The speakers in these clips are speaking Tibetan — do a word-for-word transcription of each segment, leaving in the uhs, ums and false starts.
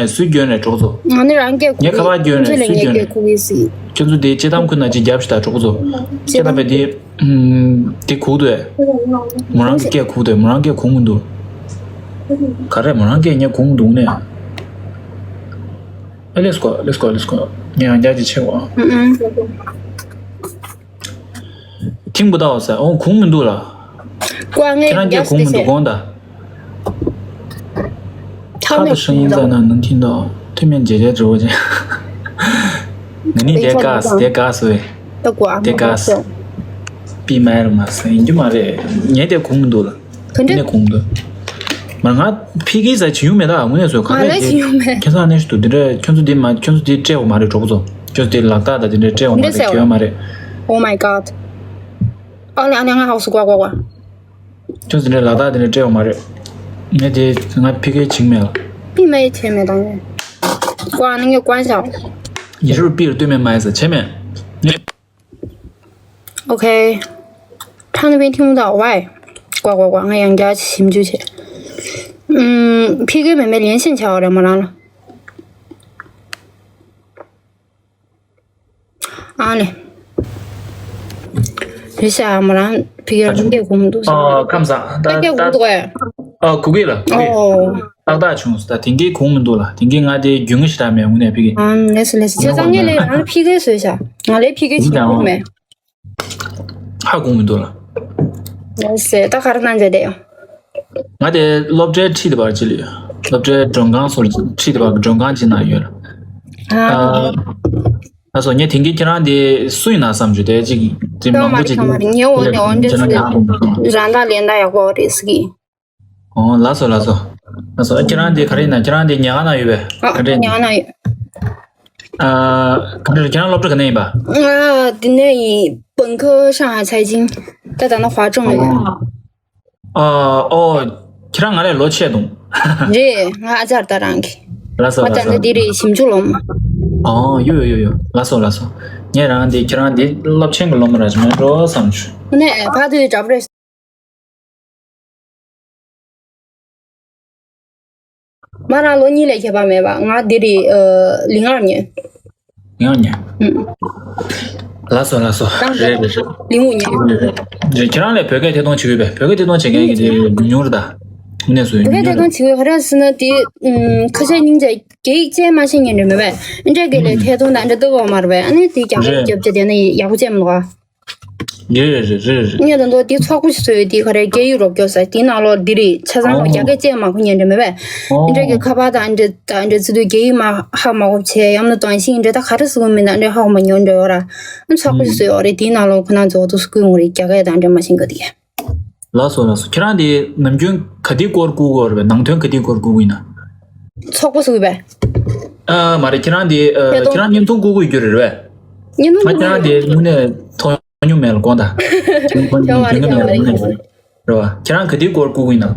ནས་སུས་སྐྱོན་རེད་གྲོགས་ཚོ། ང་ནི་རང་སྐད་ངས་ཁ་པར་སྐྱོན་ནས་ཁྱོད་ལ་སུས་ངས་སྐྱོན་སྐད་རེད། ཁུག་གི་སྲིད། ཁྱོད་ཚོ་དེ་ཅི་གཏམ་ཁུ་ན་ཅི་རྒྱབ་ཤི་ད་གྲོགས་ཚོ། ཅི་གཏམ་པས་དེ་དེ་ཁུག་དུས་མོ་རང་གི་སྐད་ཁུག་དུས་མོ་རང་སྐད་ཁུག་མི་འདུག་ག་རེ་མོ་རང་སྐད་ངས་ཁུག་མི་འདུག་ནས། ཨ་let's go let's go let's go། ངས་ཡང་བསྐྱར་ཅིག་ཆེ་བ། ཨུ་ཨུ།听不到ཟེར། ཨོ་ཁུངས་མི་འདུག་ལ། ཁྱེད་རང་སྐད་ཁུངས་མི་འདུག་དགོངས་དག་ཁ་的声音在那能听到对面姐姐直播间。ང་ནི་དེ་དགའ་སི་དེ་དགའ་སི་བས། དེ་དགའ་སི། པི་མ་ར་མ་སི་ཡིན་རྒྱུ་མ་རེད། ངས་དེ་ཁུངས་མི་འདུག་ལ། ག་འདྲ། ནས་གོང་དུ། མ་ང་ཕི་གི་ས་བྱིན་ཡོང་མེད་ད་དངོས་གནས་སོ་ག་ང་ལས་ལས་བྱིན་ཡོང་མེད། ཁྱེད་ཚང་གནས་ཤུ་དུ་འདི་འདྲ་ཁྱོད་ཚོ་འདི་མ་ཁྱོད་ཚོ་འདི་སྤྲད་འོ་མ་རེད་གྲོགས་པོ་ཚོ། ཁྱོད་ཚོ་འདི་ལག་རྟགས་དང་འདི་འདྲ་སྤྲད་འོ་མ་རེད་འདི་འདྲ་ཁྱོད་མ་རེད། Oh my god. ཨ་ལེ་ཨ་ལེ་ང་ཧའོ་སུ་ཀ་ཀ་ཀ་ཁྱོད་ཚོ་འདི་འདྲ་ལག་རྟགས་འདི་འདྲ་སྤྲད་འོ་མ་རེད། ངས་དེ་ང་ཕི་གི་བྱིན་མེད་ལ། པི་མ་ཡི་བྱེད་མེད་དང་ངས། ཀ་ནི་ངས་ཀ་བཞག་ཉི་ཤུ་རུ་པི་རུ་སྟོད་མེད་མ་ཡི་ས་བྱེད་མེད། ངས། OK。他那边听不到喂。ཀ་ཀ་ཀ་ང་ཡང་བསྐྱར་ཞིབ་འཇུག་བྱས། ཨུམ། ཕི་གེ་མེ་མེ་ལན་ཤན་བྱ་བ་རེད་མོ་རང་ལ། ཨ་ལེ། རེད་ཤག་མོ་རང་ཕི་གེ་རང་སྐད་གོ་མི་འདུག་ཟེར། ཨ་ཁམས་བཟང་། ད་སྐད་གོ་འདུག་གས། ཨ་གོ་གི་ལ་གོ་གི། ཨོ། ཏག་ཏག་བྱུང་སོང་། ད་དེང་གི་གོང་མི་འདུག་ལ། དེང་གི་ང་དེ་རྒྱུས་མངའ་ཞེ་དྲག་མེད་དངོས་གནས་ཕི་གེ། ཨང་ལེས་ལེས་ཁྱེད་ཚང་ངས་ལས་རང་ཕི་གེ་བཟོས་ཤག་ང་ལས་ཕི་གེ་བྱེད་ཀྱི་མེད། ཧ་གོ་མི་འདུག་ལ། ལེས་ད་ག་རེ་གནང་བྱས་བསྡད་ཡོད། ང་དེ་སློབ་གྲྭའི་ཁྲིད་དེ་བར་ཅི་ལ་ཡོད། སློབ་གྲྭའི་མགྲོན་ཁང་སོར་ཁྲིད་དེ་བར་མགྲོན་ཁང་ཅི་ན་ཡོད་ལ། ཨ། ལགས་སོ། ངས་དེང་གི་ཁྱེད་རང་དེ་སུ་ཡིན་ན་བསམ་བྱུང་དེ་ཅིག་དེ་མང་པོ་ཅིག་ངས་འོ་དེ་འོ་འདྲ་ཁྱེད་རང་ཡག་པོ་མ་སོང་། རང་ད་ལེན་ད་ཡག་པོ་རེད་ཟེར་གི། ཨོ་ལགས་སོ་ལགས་སོ། ལགས་སོ། ཨ་ཁྱེད་རང་དེ་ག་རེ་ཡིན་ན་ཁྱེད་རང་དེ་ཉལ་ཁང་ན་ཡོད་པས། ཨ་ག་འདྲ་ཉལ་ཁང་ན་ཡོད། ཨ་ག་འདྲ་ཁྱེད་རང་སློབ་གྲྭ་ག་ནས་ཡིན་པ། ང་དེ་ནས་ཡིན། 本科上海财经། ད་ད་ནང་华中ལ་ཡོད། ཨ་ཨོ། ཁྱེད་རང་ང་ལས་ལོ་ཆེ་འདུག་རེད། ང་ཨ་ཅག་ད་རང་གི། ལགས་སོ་ང་ལགས་ད་སོ། འདི་རེད་ཞིབ་འཇུག་སློབ་མ། ཨོ་ཡོ་ཡོ་ཡོ་ཡོ། ལགས་སོ་ལགས་སོ། ངས་རང་འདི་ཁྱེད་རང་འདི་སློབ་ཆེན་གྱི་སློབ་མ་ར་ཅིག་མེད་འགྲོ་བསམ་བྱུང་། ནས་ཕ་དུས་འདྲ་པོ་རེད། མ་རང་ལོ་གཉིས་ལས་ཁྱད་པར་མེད་པ། ང་འདི་རེད། ཨ་ལིང་ངར་ཉན། ལིང་ངར་ཉན། ཨུམ། ལགས་སོ་ལགས་སོ། ད་རེད་རེད་རེད། ལིང་ངུ་ཉན། རེད་རེད། ཁྱེད་རང་ལས་བོད་སྐད་ཐད་གཏོང་བྱེད་ཀྱི་ཡོད་པས། བོད་སྐད་ཐད་གཏོང་བྱེད་མཁན་གྱི་དེ་ཉུང་ཉུང་རེད་ད། དངོས་གནས་སུ་ཉུང་ཉུང་རེད། བོད་སྐད་ཐད་གཏོང་བྱེད་ཀྱི་ཡོད་ག་རེ་ཟེར་ན་དེ་ཨུམ་ཁ་ཤས་སྙིང་རྗེ་སྐད་ཡིག་གཅིག་མ་ཤེས་མཁན་རེད་མེད་པས། ཨ་འདྲ་གི་ལས་ཐད་གཏོང་དང་འདྲ་ལྟོས་གོ་མ་རེད་པས། ཨ་ནི་དེ་རྒྱ་སྐད་རེད། རྒྱབ་ཅིག་དེ་ནི་ཡག་པོ་བྱས་མི་འདུག་ཨ། རེད་རེད་རེད་རེད། ངས་ད་དུང་དེ་ཚོགས་པ་ཞིག་བཟོས་ཡོད། དེ་ག་རེ་སྐད་ཡིག་རོགས་སྐྱོར་ཟེར། དེའི་ནང་ལོགས་འདི་རེད། ཆ་ཚང་ལ་ཨོ། རྒྱ་སྐད་བཅས་མ་གོ་མཁན་འདྲ་མེད་པས། ཨོ། འདྲ་གི་ཁ་པར་དང་འདྲ་དང་འདྲ་ཚིག་དུས་རྒྱ་ཡིག་མ་ཧ་མ་གོ་བྱས། ཡང་ན་དོན་ཤིང་འདྲ་ད་ག་རེ་ཟེར་གོ་མིན་དང་འདྲ་ཧ་གོ་མ་མྱོང་འདྲ་ཡོད་ར། ཨ་ཚོགས་པ་ཞིག་བཟོས་ཡོད་རེད། དེའི་ནང་ལོགས་ཁོ་ན་རྫོགས་དུས་སུ་བསྐུལ་ཡོང་རེད། རྒྱ་སྐད་དང་འདྲ་མ་ཤེས་གི་དེ། ལགས་སོ་ལགས་སོ། ཁྱེད་རང་དེ་ནམ་རྒྱུན་ག་དུས་སྐོར་བསྐུར་གི་ཡོད་རེད་པས། ནང་དོན་ག་དུས་སྐོར་བསྐུར་གི་ཡིན་ན། ཚོགས་པ་ཟེར་གི་པས། ཨ་མ་རེད། ཁྱེད་རང་དེ་ཨ་ཁྱེད་རང་བརྙན་ཐུང་བསྐུར་གི་ཡོད་རེད་པས། བརྙན་ཐུང་ང་ཁྱེད་རང་དེ་དངོས་གནས་མཐོང་མྱོང་མེད་ལ་དགོངས་དག་ཁྱེད་རང་མཐོང་མྱོང་མེད་ལ་དངོས་གནས་རེད་པ། ཁྱེད་རང་ག་དུས་སྐོར་བསྐུར་གི་ཡིན་ན།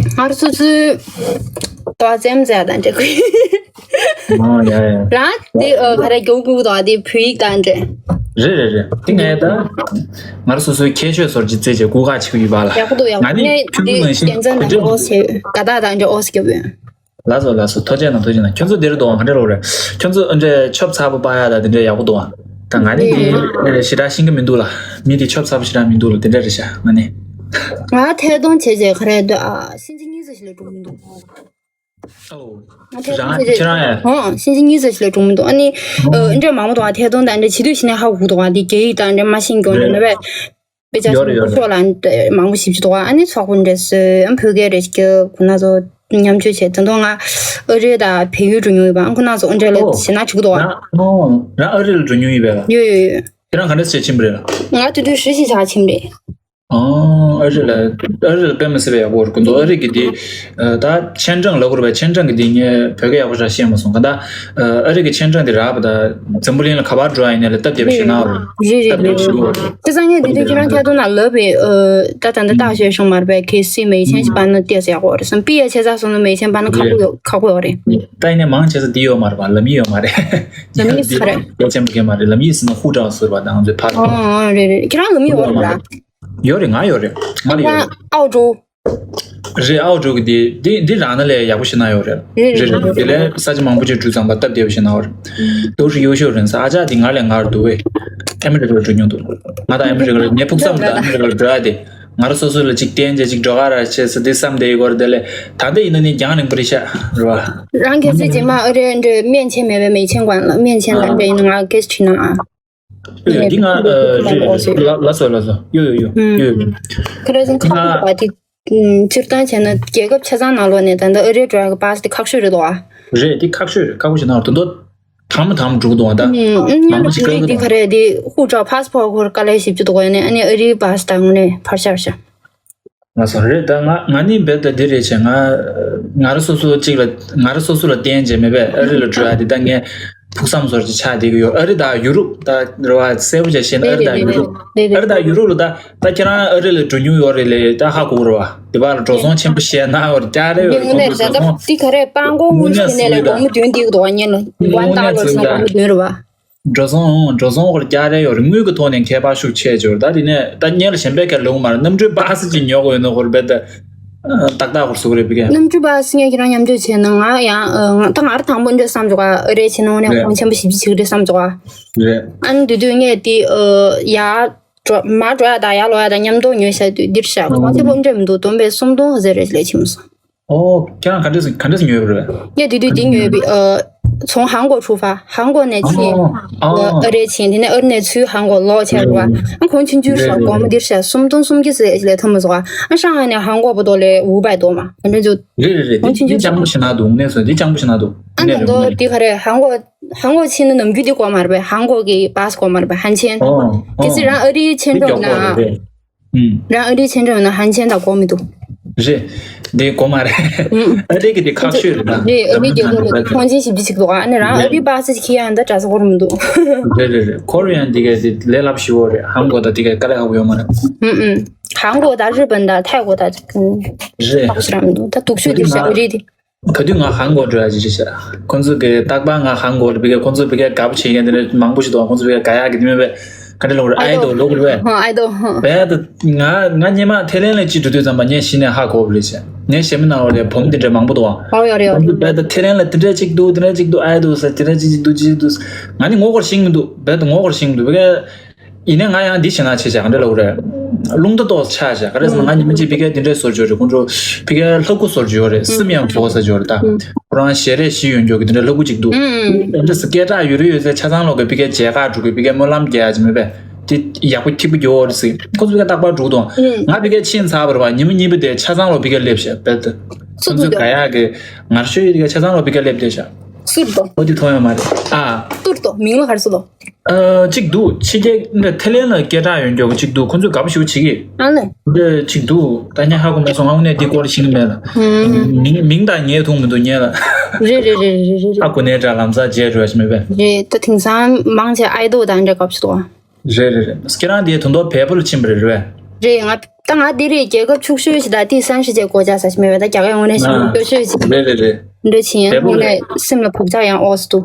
ང་རང་སོ་སོའི་དོ་བ་རྩེད་མོ་རྩེ་ཡ་དང་འདྲ་གི། ཨོ་ཡ་ཡ། རང་དེ་ཨ་ག་རེ་རྒྱུག་དགོས་དོ་དེ་བོད་ཡིག་དང་འདྲ། རེད་རེད་རེད། དེ་ངས་ད་ང་རང་སོ་སོའི་ཁྱད་ཆོས་སོར་གྱི་རྩེད་ཆས་སྐུ་ཁག་ཆེ་གི་ཡོད་པ་ལ། ཡག་པོ་འདུག་ཡག་པོ། ང་ནི་ངས་ཁྱོད་ཚོ་དེ་ནང་བཞིན་རྒྱལ་མཚན་དང་འདྲ་ཨོ་ཟེར་དགའ་རྟགས་དང་འདྲ་ཨོ་ཟེར་རྒྱབ་ཡོད། ལགས་སོ་ལགས་སོ། ཐུགས་རྗེ་གནང་ཐུགས་རྗེ་གནང་། ཁྱོད་ཚོ་འདིར་འདུག་ག་འདྲ་ལོ་རེད། ཁྱོད་ཚོ་འདྲ་ཆོབ་ཚ་པོ་པ་ཡ་ད་དེ་འདྲ་ཡག་པོ་འདུག་ད་ང་ནི་དེ་ཞེ་དྲག་ཤེས་ཀྱི་མི་འདུག་ལ། མི་དེ་ཆོབ་ཚ་པོ་ཞེ་དྲག་མི་འདུག་ལ། དེ་འདྲ་རེད་ཤག་ང་ནི། ང་ཐད་གཏོང་བྱས་རྗེས་ག་རེ་འདུག་ཨ། ཤིན་ཅི་གཉིས་ཙམ་ཞིག་ལས་འགྲོ་མི་འདུག་ཨོ། ང་ཐད་གཏོང་བྱས་རྗེས་ཁྱེད་རང་ཡ། ཨོ་ཤིན་ཅི་གཉིས་ཙམ་ཞིག་ལས་འགྲོ་མི་འདུག་ཨ་ནི་ཨ་འདྲ་མང་པོ་འདུག་ཨ། ཐད་གཏོང་དང་འདྲ་བྱེད་དུས་ཤི་ནས་ཧ་གོ་འདུག་ཨ། དེ་རྒྱ་ཡིག་དང་འདྲ་མ་ཤེས་མཁན་འདྲ་མེད་པས། དཔེ་ཆ་ཡོད་རེད་ཡོད་རེད། ཕྱོགས་ལ་མང་པོ་ཞིབ་ཅིག་འདུག་ཨ་ནི་ཚོགས་པ་འདྲ་བཟོས། ཨ་བོད་སྐད་རེ་ཞིག་ཁོ་ན་ཚོ་མཉམ་སྤྱོད་བྱས། ད་དུང་ང་ཨ་རི་དང་བལ་ཡུལ་འགྲོ་མྱོང་ཡོད་པ། ཨ་ཁོ་ན་ཚོ་ཨ་འདྲ་ལས་ཨོ། བྱེད་ན་ཆོག་གི་འདུག་ཨ། རང་ཨོ། རང་ཨ་རི་ལ་འགྲོ་མྱོང་ཡོད་པས་ལ། ཡོད་ཡོད་ཡོད། ཁྱེད་རང་ག་འདྲ་བྱས་ཕྱིན་པ་རེད་ལ། ང་དེ་དུས་ཧྲི་ཞིག་བྱས་ཕྱིན་པ་རེད། ཨོ། ཨ་རི་ལ་ཨ་རི་ལ་དཔེ་མི་སྲིད་པའི་ཡག་པོ་རེད། ཁོ་ཚོ་ཨ་རི་གི་དེ་ད་ཆན་ཀྲང་ལབ་དགོས་རེད་པས། ཆན་ཀྲང་གི་དེ་ངས་བོད་སྐད་ཡག་པོ་ཞེ་དྲག་ཤེས་མ་སོང་། ག་ད་ཨ་རི་གི་ཆན་ཀྲང་དེ་རག་པ་ད་འཛམ་བུ་གླིང་ལ་ག་པར་འགྲོ་ཡ་ཡིན་ནའི་ལ་སྟབས་བདེ་པོ་ཞིག་གནང་བ་རེད། རེད་རེད་སྟབས་བདེ་པོ་ཞིག་རེད། ཁ་སང་ངས་དེ་དུས་ཁྱེད་རང་ཐད་གཏོང་ནང་ལབ་པའི་ཨ་ད་ད་ལྟ་ཏག་ཤོད་བྱུང་མ་རེད་པས། 可以买一千八那点子ཡག་པོ་རེད་བསམ། 毕业ཆེ་ས་སོང་ན་买一千八那ཁག་པོ་ཡོད་ཁག་པོ་ཡོད་རེད། ད་ཡིན་ནའི་མང་ཆེ་ས་འདི་ཡོད་མ་རེད་པ། ལམ་ཡིག་ཡོད་མ་རེད། ལམ་ཡིག་ཚ་རེད། ཡོད་ཆེན་པོ་གས་མ་རེད། ལམ་ཡིག་ཟེར་ན་ཧུ་ཀྲང་ཟེར་བ་དང་ཚོའི་ཕར། ཨོ་ཨོ་རེད་རེད། ཁྱེད་རང་ལམ་ཡིག་ཡོད་རེད་པ། ཡོད་རེད། ང་ཡོད་རེད། ང་ལ་ཡོད་རེད། 澳洲། རེད། ཨའོ་འགྲོ་གི་དེ་དེ་འདི་རང་ན་ལས་ཡག་པོ་ཞིག་ན་ཡོད་རེད། རེད་རེད། རེད་རེད། དེ་ལས་ས་ཆ་མང་པོ་ཅིག་འགྲོ་ཙང་པ་སྟབས་བདེ་བོ་ཞིག་ན་ཡོད་རེད། དེ་བོ་ཞིག་ཡོད་ཤོད་རེད། ས་ཨ་ཅག་དེ་ང་ལས་ངར་འདུག་བས། ཨ་མི་རི་ཀར་འགྲོ་མྱོང་འདུག་ང་དང་ཨ་མི་རི་ཀར་ངའི་ཕུགས་བསམ་དང་ཨ་མི་རི་ཀར་འགྲོ་ཡ་དེ། ང་རང་སོ་སོ་ལ་ཅིག་བསྟན་བྱས་ཅིག་འགྲོ་ག་ར་བྱས་ཟེར་དེ་བསམ་བསྡད་ཡོད་རེད། དེ་ལས་ད་ལྟ་ཡིན་ན་ནི་རྒྱང་རིང་པོ་རེད་ཤག་རེད་བ། རང་གལ་སྲིད་རྗེས་མ་ཨ་རི་འདྲ་སྨན་ཆེན་མེད་པའི་མེ་ཆེན་ཀོང་ལ་སྨན་ཆེན་ལ་འདྲ་ཡིན་ན་ང་སྐད་ཆ་དྲིས་ན་ཨ། ཡོད་ཡོད། འདི་ང་ཨ་རེད་རེད། ལ་ལ་སོ་ལ་སོ། ཡོད་ཡོད་ཡོད་ཡོད་ཡོད། ཁ་ར་ཟིན་ཁ་ཁོ་པ་དེ་སྤྱིར་བཏང་བྱས་ན་རྒྱལ་ཁབ་ཆ་ཚང་ནང་ལོགས་ནས་ད་ལྟ་ཨ་རིའི་འགྲོ་ཡག་གི་པ་སི་དེ་ཁག་ཤོས་རེད་དོ་ཨ། རེད། འདི་ཁག་ཤོས་རེད། ཁག་པོ་ཞིག་ནང་དོན་དོ་དང་མོ་དང་མོ་འགྲོ་གི་འདུག་ཨ། ད་མང་པོ་ཞིག་དཀའ་གི་འདུག་དེ་ག་རེད། དེ་ཧུ་ཀྲོའུ་པ་སི་པོར་ཁོར་དཀའ་ལས་ཞིབ་ཅིག་འདུག་ཨ་ནི་ཨ་ནི་ཨ་རིའི་པ་སི་ད་དངོས་གནས་ཕར་ཤར་ཤར། ང་ཚོ་རེད། ད་ང་ང་ནི་རྦད་དེ་འདི་རེད་བྱས། ང་ང་རང་སོ་སོ་གཅིག་ལ་ང་རང་སོ་སོ་ལ་བརྟེན་བྱས་མེད་པས། ཨ་རི་ལ་འགྲོ་ཡ་དེ་ད་ངའི་ཕུགས་བསམ་ཟུར་གྱི་ཆགས་བསྡད་ཀྱི་ཡོད། ཨ་རི་དང་ཡུ་རོབ་ད་རེད་བ། གསལ་པོ་བྱས་བཤད་ན་ཨ་རི་དང་ཡུ་རོབ། ཨ་རི་དང་ཡུ་རོབ་ལ་ད་ད་ཁྱེད་རང་ཨ་རི་ལ་འགྲོ་མྱོང་ཡོད་རེད་ལས་ད་ཧ་གོ་གི་རེད་བ། དེ་བར་ལ་འགྲོ་སོང་ཆེན་པོ་བཤད་ན་བར་རྒྱག་རེ་ཡོད་རེད། ཁོང་ཚོ་འགྲོ་སོང་དེ་ག་རེད། སྤང་གོང་དངོས་གནས་ནས་ལས་སྒོར་མོ་བདུན་འདི་གི་དོགས་ཉན་ལ་ཝན་ཌོ་ལར་ཟེར་སྒོར་མོ་བདུན་རེད་བ། འགྲོ་སོང་འགྲོ་སོང་སྐོར་རྒྱག་རེ་ཡོད་རེད། དངུལ་གྱི་ཐོག་ནས་ཁྱད་པར་ཤུགས་ཆེ་ཆེ་ཡོད་རེད། ད་དེ་ནས་ད་ཉེ་ལ་གཞན་པའི་ཁ་ལོང་མར་གནམ་གྲུའི་པ་སི་ཅིག་ཉོ་དགོས་ཡོད་ན་སྐོར་རྦད་དེ་ཏག་ཏག་སྐོར་ཟུག་རེད་པི་ཀ། གནམ་གྲུའི་པ་སི་ངས་ཁྱེད་རང་མཉམ་སྤྱོད་བྱས་ན་ང་ཡང་ད་ང་རང་དང་པོ་འདྲ་བསམ་བྱུང་ག་ཨ་རི་བྱས་ན་དངོས་གནས་གོང་ཆེན་པོ་ཞེ་པོ་ཅིག་རེད་བསམ་བྱུང་ག་རེད། ཨ་ནི་དེ་དུས་ངས་དེ་ཡར་འགྲོ་མར་འགྲོ་ཡ་དང་ཡར་ལོག་ཡ་དང་མཉམ་དུ་ཉོས་ཤག་དུས་འདིར་ཤག་གོང་ཆེན་པོ་འདྲ་མི་འདུག་བསྡོམས་པས་སུམ་སྟོང་ཙམ་རེད་ལས་ཕྱིན་མ་སོང་། ཨོ། ཁྱེད་རང་ག་འདྲས་སེ་ག་འདྲས་སེ་ཉོས་པ་རེད། ངས་དེ་དུས་འདི་ཉོས་པའི་ཨ། 从韩国出发། 韩国ནས་ཕྱིན། ཨ་ཨ་ཨ་རི་ཕྱིན། དེ་ནས་ཨ་རི་ནས་ཚུར་韩国ལོག་ཆགས་པ། ཨ་གོང་ཆུང་ཆུང་རེད་ཤག་རེད་སྒོར་མོ་རེད། འདིར་ཤག་སུམ་སྟོང་སུམ་བརྒྱ་ཙམ་ལས་ཐོན་མ་སོང་། ཨ་ཧྲང་ཧའེ་ནས་韩国བར་དུ་ལས་五百多嘛། 反正就 རེད་རེད་རེད། འདི་འདི་སྤྱང་པོ་ཞིག་ན་འདུག་གནས་ཚུལ་འདི་སྤྱང་པོ་ཞིག་ན་འདུག་ཨ་ནི་མདོ་འདི་ག་རེད། 韩国 韩国ཕྱིན་ན་ནམ་རྒྱུན་འདི་དགོས་མ་རེད་པས། 韩国གི་པ་སི་དགོས་མ་རེད་པས། 韩签། ཨོ་གལ་སྲིད་རང་ཨ་རིའི་签证 ཡོད་ན། འདི་མགྱོགས་པོ་རེད། ཨུམ། རང་ཨ་རིའི་签证 ཡོད་ན་韩签 དང་དགོས་མི་འདུག་རེད། འདི་དགོས་མ་རེད། ཨུམ། ཨ་རི་གི་འདི་ཁག་ཤོས་རེད་ད། རེད། ཨ་རི་རྒྱལ་ཁབ་ལ་ཐོངས་མཆན་ཞིབ་ཅིག་འདུག་ཨ་ནི་རང་ཨ་རི་པ་སི་ཅིག་ཁྱེར་ཡང་ད་འདྲ་ས་སྐོར་མི་འདུག་རེད་རེད་རེད། ཁོ་རེ་ཡང་འདི་ག་དེ་ལས་སླ་པོ་ཞིག་ཡོད་རེད། 韩国དང་འདི་ག་དཀའ་ལས་ཁག་པོ་ཡོད་མ་རེད། ཨུམ་ཨུམ། 韩国དང་日本དང་泰国དང་ཨུམ། རེད། ཁག་པོ་ཞིག་རང་མི་འདུག་ད་སྡུག་ཤོས་འདི་ཤ་ཨ་རི་དེ། ག་དུས་ང་韩国འགྲོ་ཡ་ཅིག་རེད་ཤག་ཁོང་ཚོ་གི་རྟག་པར་ང་韩国ལ་བི་ག་ཁོང་ཚོ་བི་ག་དགའ་པོ་བྱེད་མཁན་དེ་འདྲ་མང་པོ་ཞིག་འདུག་ཁོང་ཚོ་བི་ག་དགའ་ཡག་གི་དེ་མིན་པས་ག་འདྲ་ལབ་རེད། ཨའི་ཌོལ་ལབ་རེད་པས། ཨའི་ཌོལ་ཧ། བས་ད་ང་ང་སྔོན་མ་ཐའི་ལན་ལ་ཅིག་འགྲོ་དུས་ཙམ་པ་ངས་གཞི་ནས་ཧ་གོ་བ་རེད་ཤག་ངས་གཞན་མི་ནང་ལ་ལས་བུ་མོ་དེ་འདྲ་མང་པོ་འདུག་ཨ། ཨོ་ཡོད་རེད་ཡོད་རེད། ཁོང་ཚོ་བས་ད་ཐའི་ལན་ལ་དེ་འདྲ་ཅིག་འདུག་དེ་འདྲ་ཅིག་འདུག་ཨའི་ཌོལ་ཟེར་དེ་འདྲ་ཅིག་འདུག་ཅིག་འདུག་ང་ནི་ངོ་ཧོར་ཤེས་མི་འདུག་རྦད་དེ་ངོ་ཧོར་ཤེས་མི་འདུག་བི་ག་ཡིན་ནའི་ང་ཡང་འདི་བྱེད་ན་བྱེད་བྱ་ག་འདྲ་ལབ་རེད། རླུང་རྟ་ཏོག་ཆགས་བྱ་ག་རེ་ཟེར་ན་ང་ཉི་མ་གཅིག་བི་གའི་འདི་འདྲའི་བཟོ་རྒྱུ་རེད། ཁོང་ཚོ་བི་གའི་ལྷ་སྐུ་བཟོ་རྒྱུ་ཡོད་རེད། སྲིན་མོ་ཡང་བཟོ་ས་རྒྱུ་རེད་ད། ཁོ་རང་ཞལ་རས་བཞི་ཡོད་རྒྱུ་གི་འདི་འདྲའི་ལྷ་སྐུ་གཅིག་འདུག་འདི་འདྲ་སྐད་གྲགས་ཡོད་རེད། ཡོད་ཚད་ཆ་ཚང་ལོག་གི་བི་གའི་མཇལ་ཁ་འགྲོ་གི་བི་གའི་སྨོན་ལམ་རྒྱག་ཡ་ཅིག་མེད་པས། དེ་ཡག་པོ་ཐིག་པོ་རྒྱོ་རེད་ཟེར། ཁོ་ཚོ་བི་གའི་རྟག་པར་འགྲོ་གི་འདུག་ང་བི་གའི་ཕྱིན་ཚར་བ་རེད་བ། ཉི་མ་གཉིས་པ་དེ་ཆ་ཚང་ལོག་བི་གའི་སླེབས་ཤག་བི་གའི་ཁོ་ཚོ་དགའ་ཡག་གི་ངར་ཤོས་ཡོད་དེ་ག་ཆ་ཚང་ལོག་བི་གའི་སླེབས་བསྡད་ཤག་སུར་དོ། ཨོ་དེ་མཐོང་ཡོད་མ་རེད་ཨ། སུར་དོ་མིང་ལ་ག་རེ་ཟེར་དོ། ཨ་གཅིག་འདུག་ཕྱི་རྒྱལ་འདི་ཐའི་ལན་ལ་སྐད་གྲགས་ཡོད་མཁན་གཅིག་འདུག་ཁོང་ཚོས་དགའ་པོ་ཞེ་པོ་བྱེད་ཀྱི། ཨ་ལས། འདི་གཅིག་འདུག་ད་ངས་ཧ་གོ་མེད་སོང་། ང་དངོས་གནས་འདི་སྐོར་ཤེས་ཀྱི་མེད་ལ། ཧུམ། མིང་མིང་དང་ངས་མཐོང་མི་འདུག་ངས་ལ། རེད་རེད་རེད་རེད་རེད། ཨ་ཁུ་ནས་འདྲ་ལམ་སང་མཇལ་འགྲོ་ཡ་ཞིག་མེད་པས། རེད་ད་དེང་སང་མང་ཆེ་ཨའི་ཌོལ་དང་འདྲ་དགའ་པོ་ཞིག་འདུག་རེད་རེད་རེད། ཁྱེད་རང་དེ་དོན་དུ་བལ་པོ་ལ་ཕྱིན་པ་རེད་རེད། རེད། ང་ད་ང་འདི་རེད། རྒྱལ་ཁབ་ཕྱུག་ཤོས་ཤིག་དང་དེ་སན་ཤི་ཅེ་གོ་ཅག་ས་ཞིག་མེད་པས། ད་རྒྱ་གར་ཡོང་ནས་ཞིག་སྐྱོ་ཤོས་ཤིག་རེད་རེད་རེད། འདྲ་ཕྱིན་ཡང་བལ་པོ་དངོས་ལ་གནས་སེམས་ལ་བུག་ཅག་ཡང་ཨོ་སི་འདུག་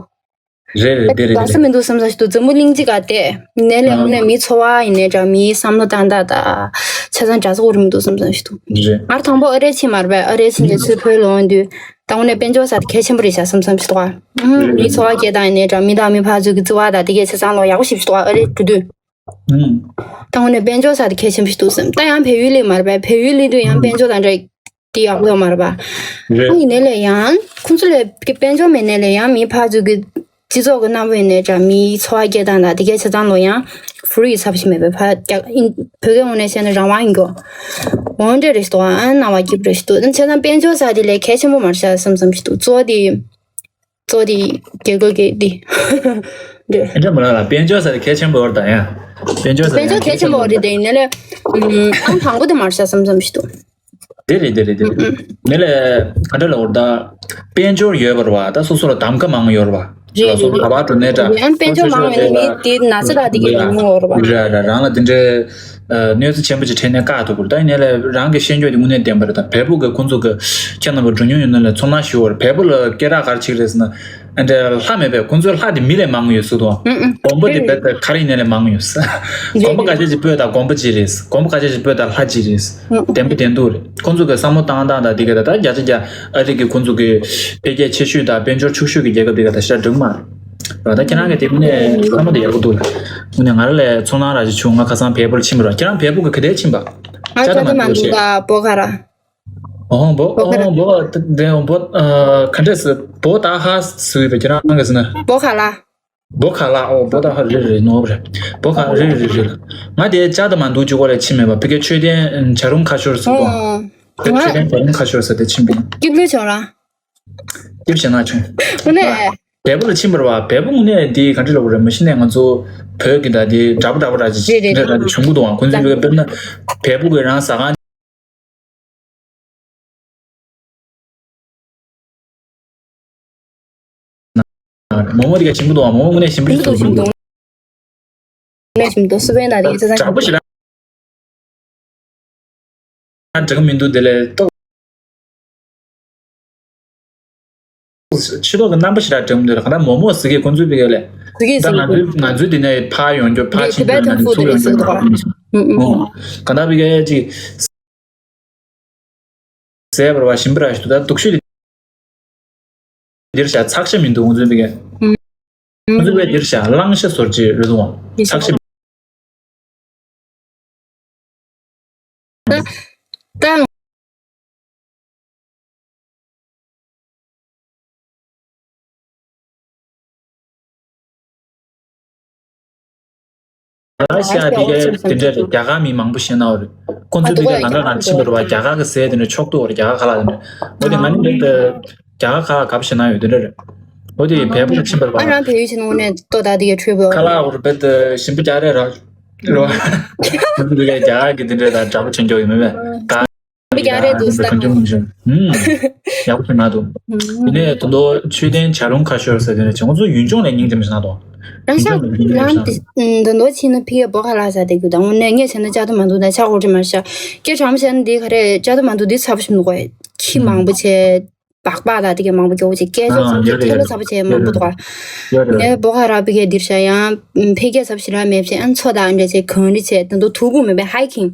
རེད་རེད། དེ་རེད་དགའ་ས་རེད། མི་འདུག་བསམ་ས་ཞིག་འདུག་འཛམ་བུ་གླིང་གཅིག་ག་བལྟས་ནས་ལས་ཨ། དངོས་གནས་མིའི་འཚོ་བ་ཡིན་ནའི་འདྲ། མིའི་བསམ་བློ་བཏང་སྟངས་དང་ཆ་ཚང་འདྲ་ས་ཧུར་མི་འདུག་བསམ་ས་ཞིག་འདུག་རེད། ང་རང་དང་པོ་ཨ་རིར་ཕྱིན་མ་རེད་པས། ཨ་རིར་ཕྱིན་རྗེས་ཚུར་བོད་ལ་ཡོང་དུས་ད་དངོས་གནས་དཔལ་འབྱོར་ཟེར་དེ་གལ་ཆེན་པོ་རེད་ཤག་བསམ་བསམ་ཞིག་འདུག་ཨ། ཨ་མིའི་འཚོ་བ་སྐྱེལ་སྟངས་ཡིན་ནའི་འདྲ། མི་དང་མི་ཕར་ཚུར་གྱི་བརྩེ་བ་དང་དེ་གའི་ཆ་ཚང་ལོག་ཡག་པོ་ཞེ་པོ་ཞིག་འདུག་ཨ། ཨ་རིར་འགྲོ་དུས། ཨུམ། ད་དངོས་གནས་དཔལ་འབྱོར་ཟེར་དེ་གལ་ཆེན་པོ་ཞིག་འདུག་བསམ། ད་ཡང་བལ་ཡུལ་ལ་མ་རེད་པས། བལ་ཡུལ་ལ་དུས་ཡང་དཔལ་འབྱོར་དང་འདྲ་དེ་ཡག་པོ་ཡོད་མ་རེད་པ། རེད། ཁོང་ཡིན་ནའི་ལས་ཡང་ཁོང་ཚོ་ལ་དཔལ་འབྱོར་མེད་ནའི་ལས་ཡང་མི་ཕར་ཚུར་གྱི་སྤྱི་ཚོགས་ཀྱི་རྣམ་པ་ཡིན་ནའི་འདྲ། མིའི་འཚོ་བ་སྐྱེལ་སྟངས་དང་དེ་གའི་ཆ་ཚང་ལོག་ཡང་ཧྥི་རི་ཚབ་ཞིག་མེད་པས། ཕར་རྒྱ་ཨིན་བོད་སྐད་ངོས་ནས་བཤད་ན་རང་དབང་ཡིན་གྱི། འོ་འདྲ་རེད་ཞིག་འདུག་ཨ་ནང་བ་སྐྱིད་པོ་རེད་ཞིག་འདུག་ད་བྱས་ཙང་དཔལ་འབྱོར་ཟེར་དེ་ལས་གལ་ཆེན་པོ་མ་རེད་ཤག་བསམ་བསམ་ཞིག་འདུག་གཙོ་བོ་དེ། གཙོ་དེ་རྒྱལ་ཁབ་ཀྱི་དེ། འདྲ། ཨེ་འདྲ་མ་ལ་ལ་དཔལ་འབྱོར་ཟེར་གལ་ཆེན་པོ་ཡོད་ད་ཡ། དཔལ་འབྱོར་ཟེར་དཔལ་འབྱོར་གལ་ཆེན་པོ་རེད་དེ་ཡིན་ནའི་ལས། ཨང་དང་པོ་དེ་མ་རེད་ཤག་བསམ་བསམ་ཞིག་འདུག་དེ་རེད་དེ་རེད་དེ་རེད། ནི་ལས་ག་འདྲ་ལ་འོར་ད། དཔལ་འབྱོར་ཡོད་པ་རེད་བ། ད་སོ་སོ་ལ་གདམ་ག་མང་ཡོད་རེད་བ། རེད་སོ་སོ་རེད་ག་པར་འགྲོ་ནའི་འདྲ། ཡང་དཔལ་འབྱོར་མང་བས་ནི་མི་དེ་ན་ཚ་དག་དེ་གི་ཉུང་ཉུང་ཡོད་རེད་བ། རེད་རེད། རང་ལ་དེ་འདྲའི་གནོད་འཚེ་ཆེན་པོ་ཅིག་འཕྲད་ནའི་བཀག་ཐུབ་དགོས་རེད། ད་ཡིན་ནའི་ལས་རང་གི་ཤེས་འཇོན་དེ་དངོས་གནས་ལྡན་པ་རེད། ད་བལ་པོ་གི་ཁོང་ཚོ་གི་ཁྱེད་རྣམ་པ་འགྲོ་མྱོང་ཡོད་ན་ལས་ཚོར་སྣང་ཞུ་བ་རེད། བལ་པོ་ལ་སྐད་གྲགས་ག་རེ་ཆེ་གི་རེད་ཟེར་ན། ཨ་འདྲ་ལྷ་མེད་པས། ཁོང་ཚོའི་ལྷ་དེ་མི་ལས་མང་ཡོད་ཟེར་དོ། ཨུ་ཨུ། དགོན་པ་དེ་རེད་རེད། རྦད་དེ་ག་རེ་ཡིན་ནའི་ལས་མང་ཡོད་ཟེར། རེད་དགོན་པ་རེད་ཁ་རེད། ཤས་ཅིག་སྤོས་དང་དགོན་པ་གཅིག་རེད། དགོན་པ་ཁ་ཤས་ཅིག་སྤོས་དང་ལྷ་གཅིག་རེད། ཨུ་ཨུ། བདེན་པ་བདེན་ཐུག་རེད། ཁོང་ཚོ་གི་བསམ་བློ་བཏང་སྟངས་དང་དེ་ག་ད་ད་བརྒྱ་ཆ་བརྒྱ་ཨ་རི་གི་ཁོང་ཚོ་གི་འཕེལ་རྒྱས་ཆེ་ཤོས་དང་དཔལ་འབྱོར་ཕྱུག་ཤོས་ཀྱི་རྒྱལ་ཁབ་དེ་ག་ད་ཤ་འགྲིག་མ་རེད། ད་ཁྱེད་རང་གི་དེ་དངོས་གནས་བསམ་བློ་དེ་ཡག་པོ་འདུག་ལ། དངོས་གནས་ང་རང་ལས་ཚོར་སྣང་རག་ཅིག་བྱུང་། ང་ཁ་སང་བལ་པོར་ཕྱིན་པ་རེད། ཁྱེད་རང་བལ་པོ་གི་ག་དེར་ཕྱིན་པ། ང་ཅ་ད་མ་འདུག་ད་བོ་ཁ་ར། ཨོ་བོ་ཨོ་བོ་དེ་བོ་ཨ་ག་འདྲས་སེ་བོ་ད་ཧ་སུ་ཡོད་པ་ཁྱེད་རང་གི་ཟེར་ན། བོ་ཁ་ལ། བོ་ཁ་ལ། ཨོ་བོ་ད་ཧ་རེ་རེ་ནོར་བ་རེད། བོ་ཁ་རེ་རེ་རེ་ལ། ང་དེ་ཅ་ད་མ་འདུག་ཅུ་གོ་ལ་ཕྱིན་མེད་པ། ཕ་གི་མཆོད་རྟེན་བྱ་རུང་ཁ་ཤོར་སུ་གོ། ཕ་གི་མཆོད་རྟེན་བྱ་རུང་ཁ་ཤོར་ས་དེ་ཕྱིན་པ་ཡིན། སྐྱིད་ལོས་བྱུང་ར། སྐྱིད་ཞེ་ན་བྱུང་། དངོས་གནས། བལ་པོ་ལ་ཕྱིན་པ་རེད་བ། བལ་པོ་དངོས་གནས་འདི་ག་འདྲ་ལབ་དགོས་རེད། མ་གཞི་ནས་ང་ཚོ་བོད་ཀྱི་ད་འདི་འདྲ་པོ་འདྲ་པོ་ར་ཅིག་རེད་རེད། འདྲ་འདྲ་བྱུང་གི་འདུག་ཨང་། ཁོང་ཚོས་བལ་པོ་དཔེར་ན་བལ་པོ་གི་རང་ཟ་ཁང་མོག་མོག་དེ་ག་ཞིམ་པོ་འདུག་ཨང་། མོག་མོག་དངོས་གནས་ཞིམ་པོ་ཞིམ་པོ་འདུག་ཞིམ་པོ་འདུག་ནས་ཞིམ་པོ་འདུག་སུ་བས་ན་དེ་ཚོ་འདྲ་པོ་ཞིག་ར། འགྲིག་གི་མི་འདུག་དེ་ལས་ཏོག་ཕྱི་ལོགས་ཀྱི་རྣམ་པ་ཞིག་ར་འགྲིག་མི་འདུག་ལ། ག་ད་མོག་མོག་ཟེར་གི་ཁོང་ཚོའི་བི་ག་ལས། ཟེར་གི་ད་ཟེར་ང་གི་ཚོའི་ང་ཚོའི་དེ་ནས་ཕར་ཡོང་རྒྱུ་ཕར་ཕྱིན་རྒྱུ་ན་ཚུར་ཡོང་རྒྱུ་ན་ཨུ་ཨུ། ག་ད་བི་ག་ཅིག་ཟས་པར་བ་ཞིམ་པ་ར་ཞིག་འདུག་ད་སྡུག་ཤོས་དེ་འདིར་བཞག་ཚགས་ཤ་མི་འདུག་ཁོང་ཚོའི་བི་ག་ཁོང་ཚོའི་བི་ག་འདིར་བཞག་གླང་ཤ་ཟོར་ཅིག་རེད་འདུག་ཨང་། ཚགས་ཤ། ད། ད་ཤ་དེ་ག་དེ་འདྲ་རེད། རྒྱ་གར་མི་མང་པོ་ཤེས་ན་འོ་རེད། ཁོང་ཚོ་དེ་ག་ལང་ཀ་གང་ཕྱིན་པ་རེད་བ། རྒྱ་གར་གི་ཟས་དེ་འདྲ་ཆོག་ཏུ་འོ་རེད། རྒྱ་གར་ཁ་ལག་དེ་འདྲ། འོ་དེ་ང་ནི་མིག་ཏུ་རྒྱ་གར་ཁ་ལག་ག་བ་ཤེས་ན་ཡོད་དེ་འདྲ་རེད། འོ་དེ་བལ་པོ་ལ་ཕྱིན་པ་རེད་བ། ཨ་རང་བལ་ཡུལ་ཕྱིན་ནོ་ནས་ལྟོ་ད་དེ་ག་འཕྲོད་པོ། ཁ་ལག་འོ་རེད། བལ་དུ་ཞིམ་པོ་རྒྱག་རེད་ར། རེད་བ། ཁོང་ཚོ་དེ་ག་རྒྱ་གར་གི་དེ་འདྲ་དང་འདྲ་པོ་ཆེན་པོ་ཡོད་མེད་མེད་ད། རྒྱ་རེད་འདུག་ས། གང་བྱུང་མི་བྱུང་། ཡག་པོ་ཞིག་མ་འདུག་དེ་ནས་དོན་དུ་མཆོད་རྟེན་བྱ་རུང་ཁ་ཤོར་ཟེར་དེ་ནས་ང་ཚོ་ཡུལ་ལྗོངས་ལ་སྙིང་རྗེ་མི་ཞིག་ན་དོ། རང་ཤག་རང་དེ་དོན་དུ་ཕྱིན་ན་ཕི་ཡ་བོ་ཁ་ལ་ས་དེ་གུ་དང་ངོ་ནས་ངས་བྱས་ན་ཅ་དུ་མ་འདུག་ད་ཆ་འོ་དྲི་མ་ཤ་སྐད་གྲམ་བྱས་ན་འདི་ག་རེ་ཅ་དུ་མ་འདུག་འདི་ཚ་པོ་ཞིག་མི་དགོས། ཁྱི་མང་པོ་བྱས་སྦག་སྦག་ད་དེ་ག་མང་པོ་སྐྱོ་བོ་བྱས་སྐད་ཆ་ཚ་པོ་བྱས་ཐལ་ལོ་ཚ་པོ་བྱས་མང་པོ་འདུག་ངས་བོ་ཁ་ར་ཕི་ཡ་འདིར་ཤ་ཡང་ཕི་ཡ་ཚ་པོ་ཞིག་ར་མེད་བྱས་ཨ་མཚོ་དང་འདྲ་བྱས་གངས་རི་བྱས་དོན་དུ་དུ་བུ་མེད་པའི་ཧའི་ཁིང་།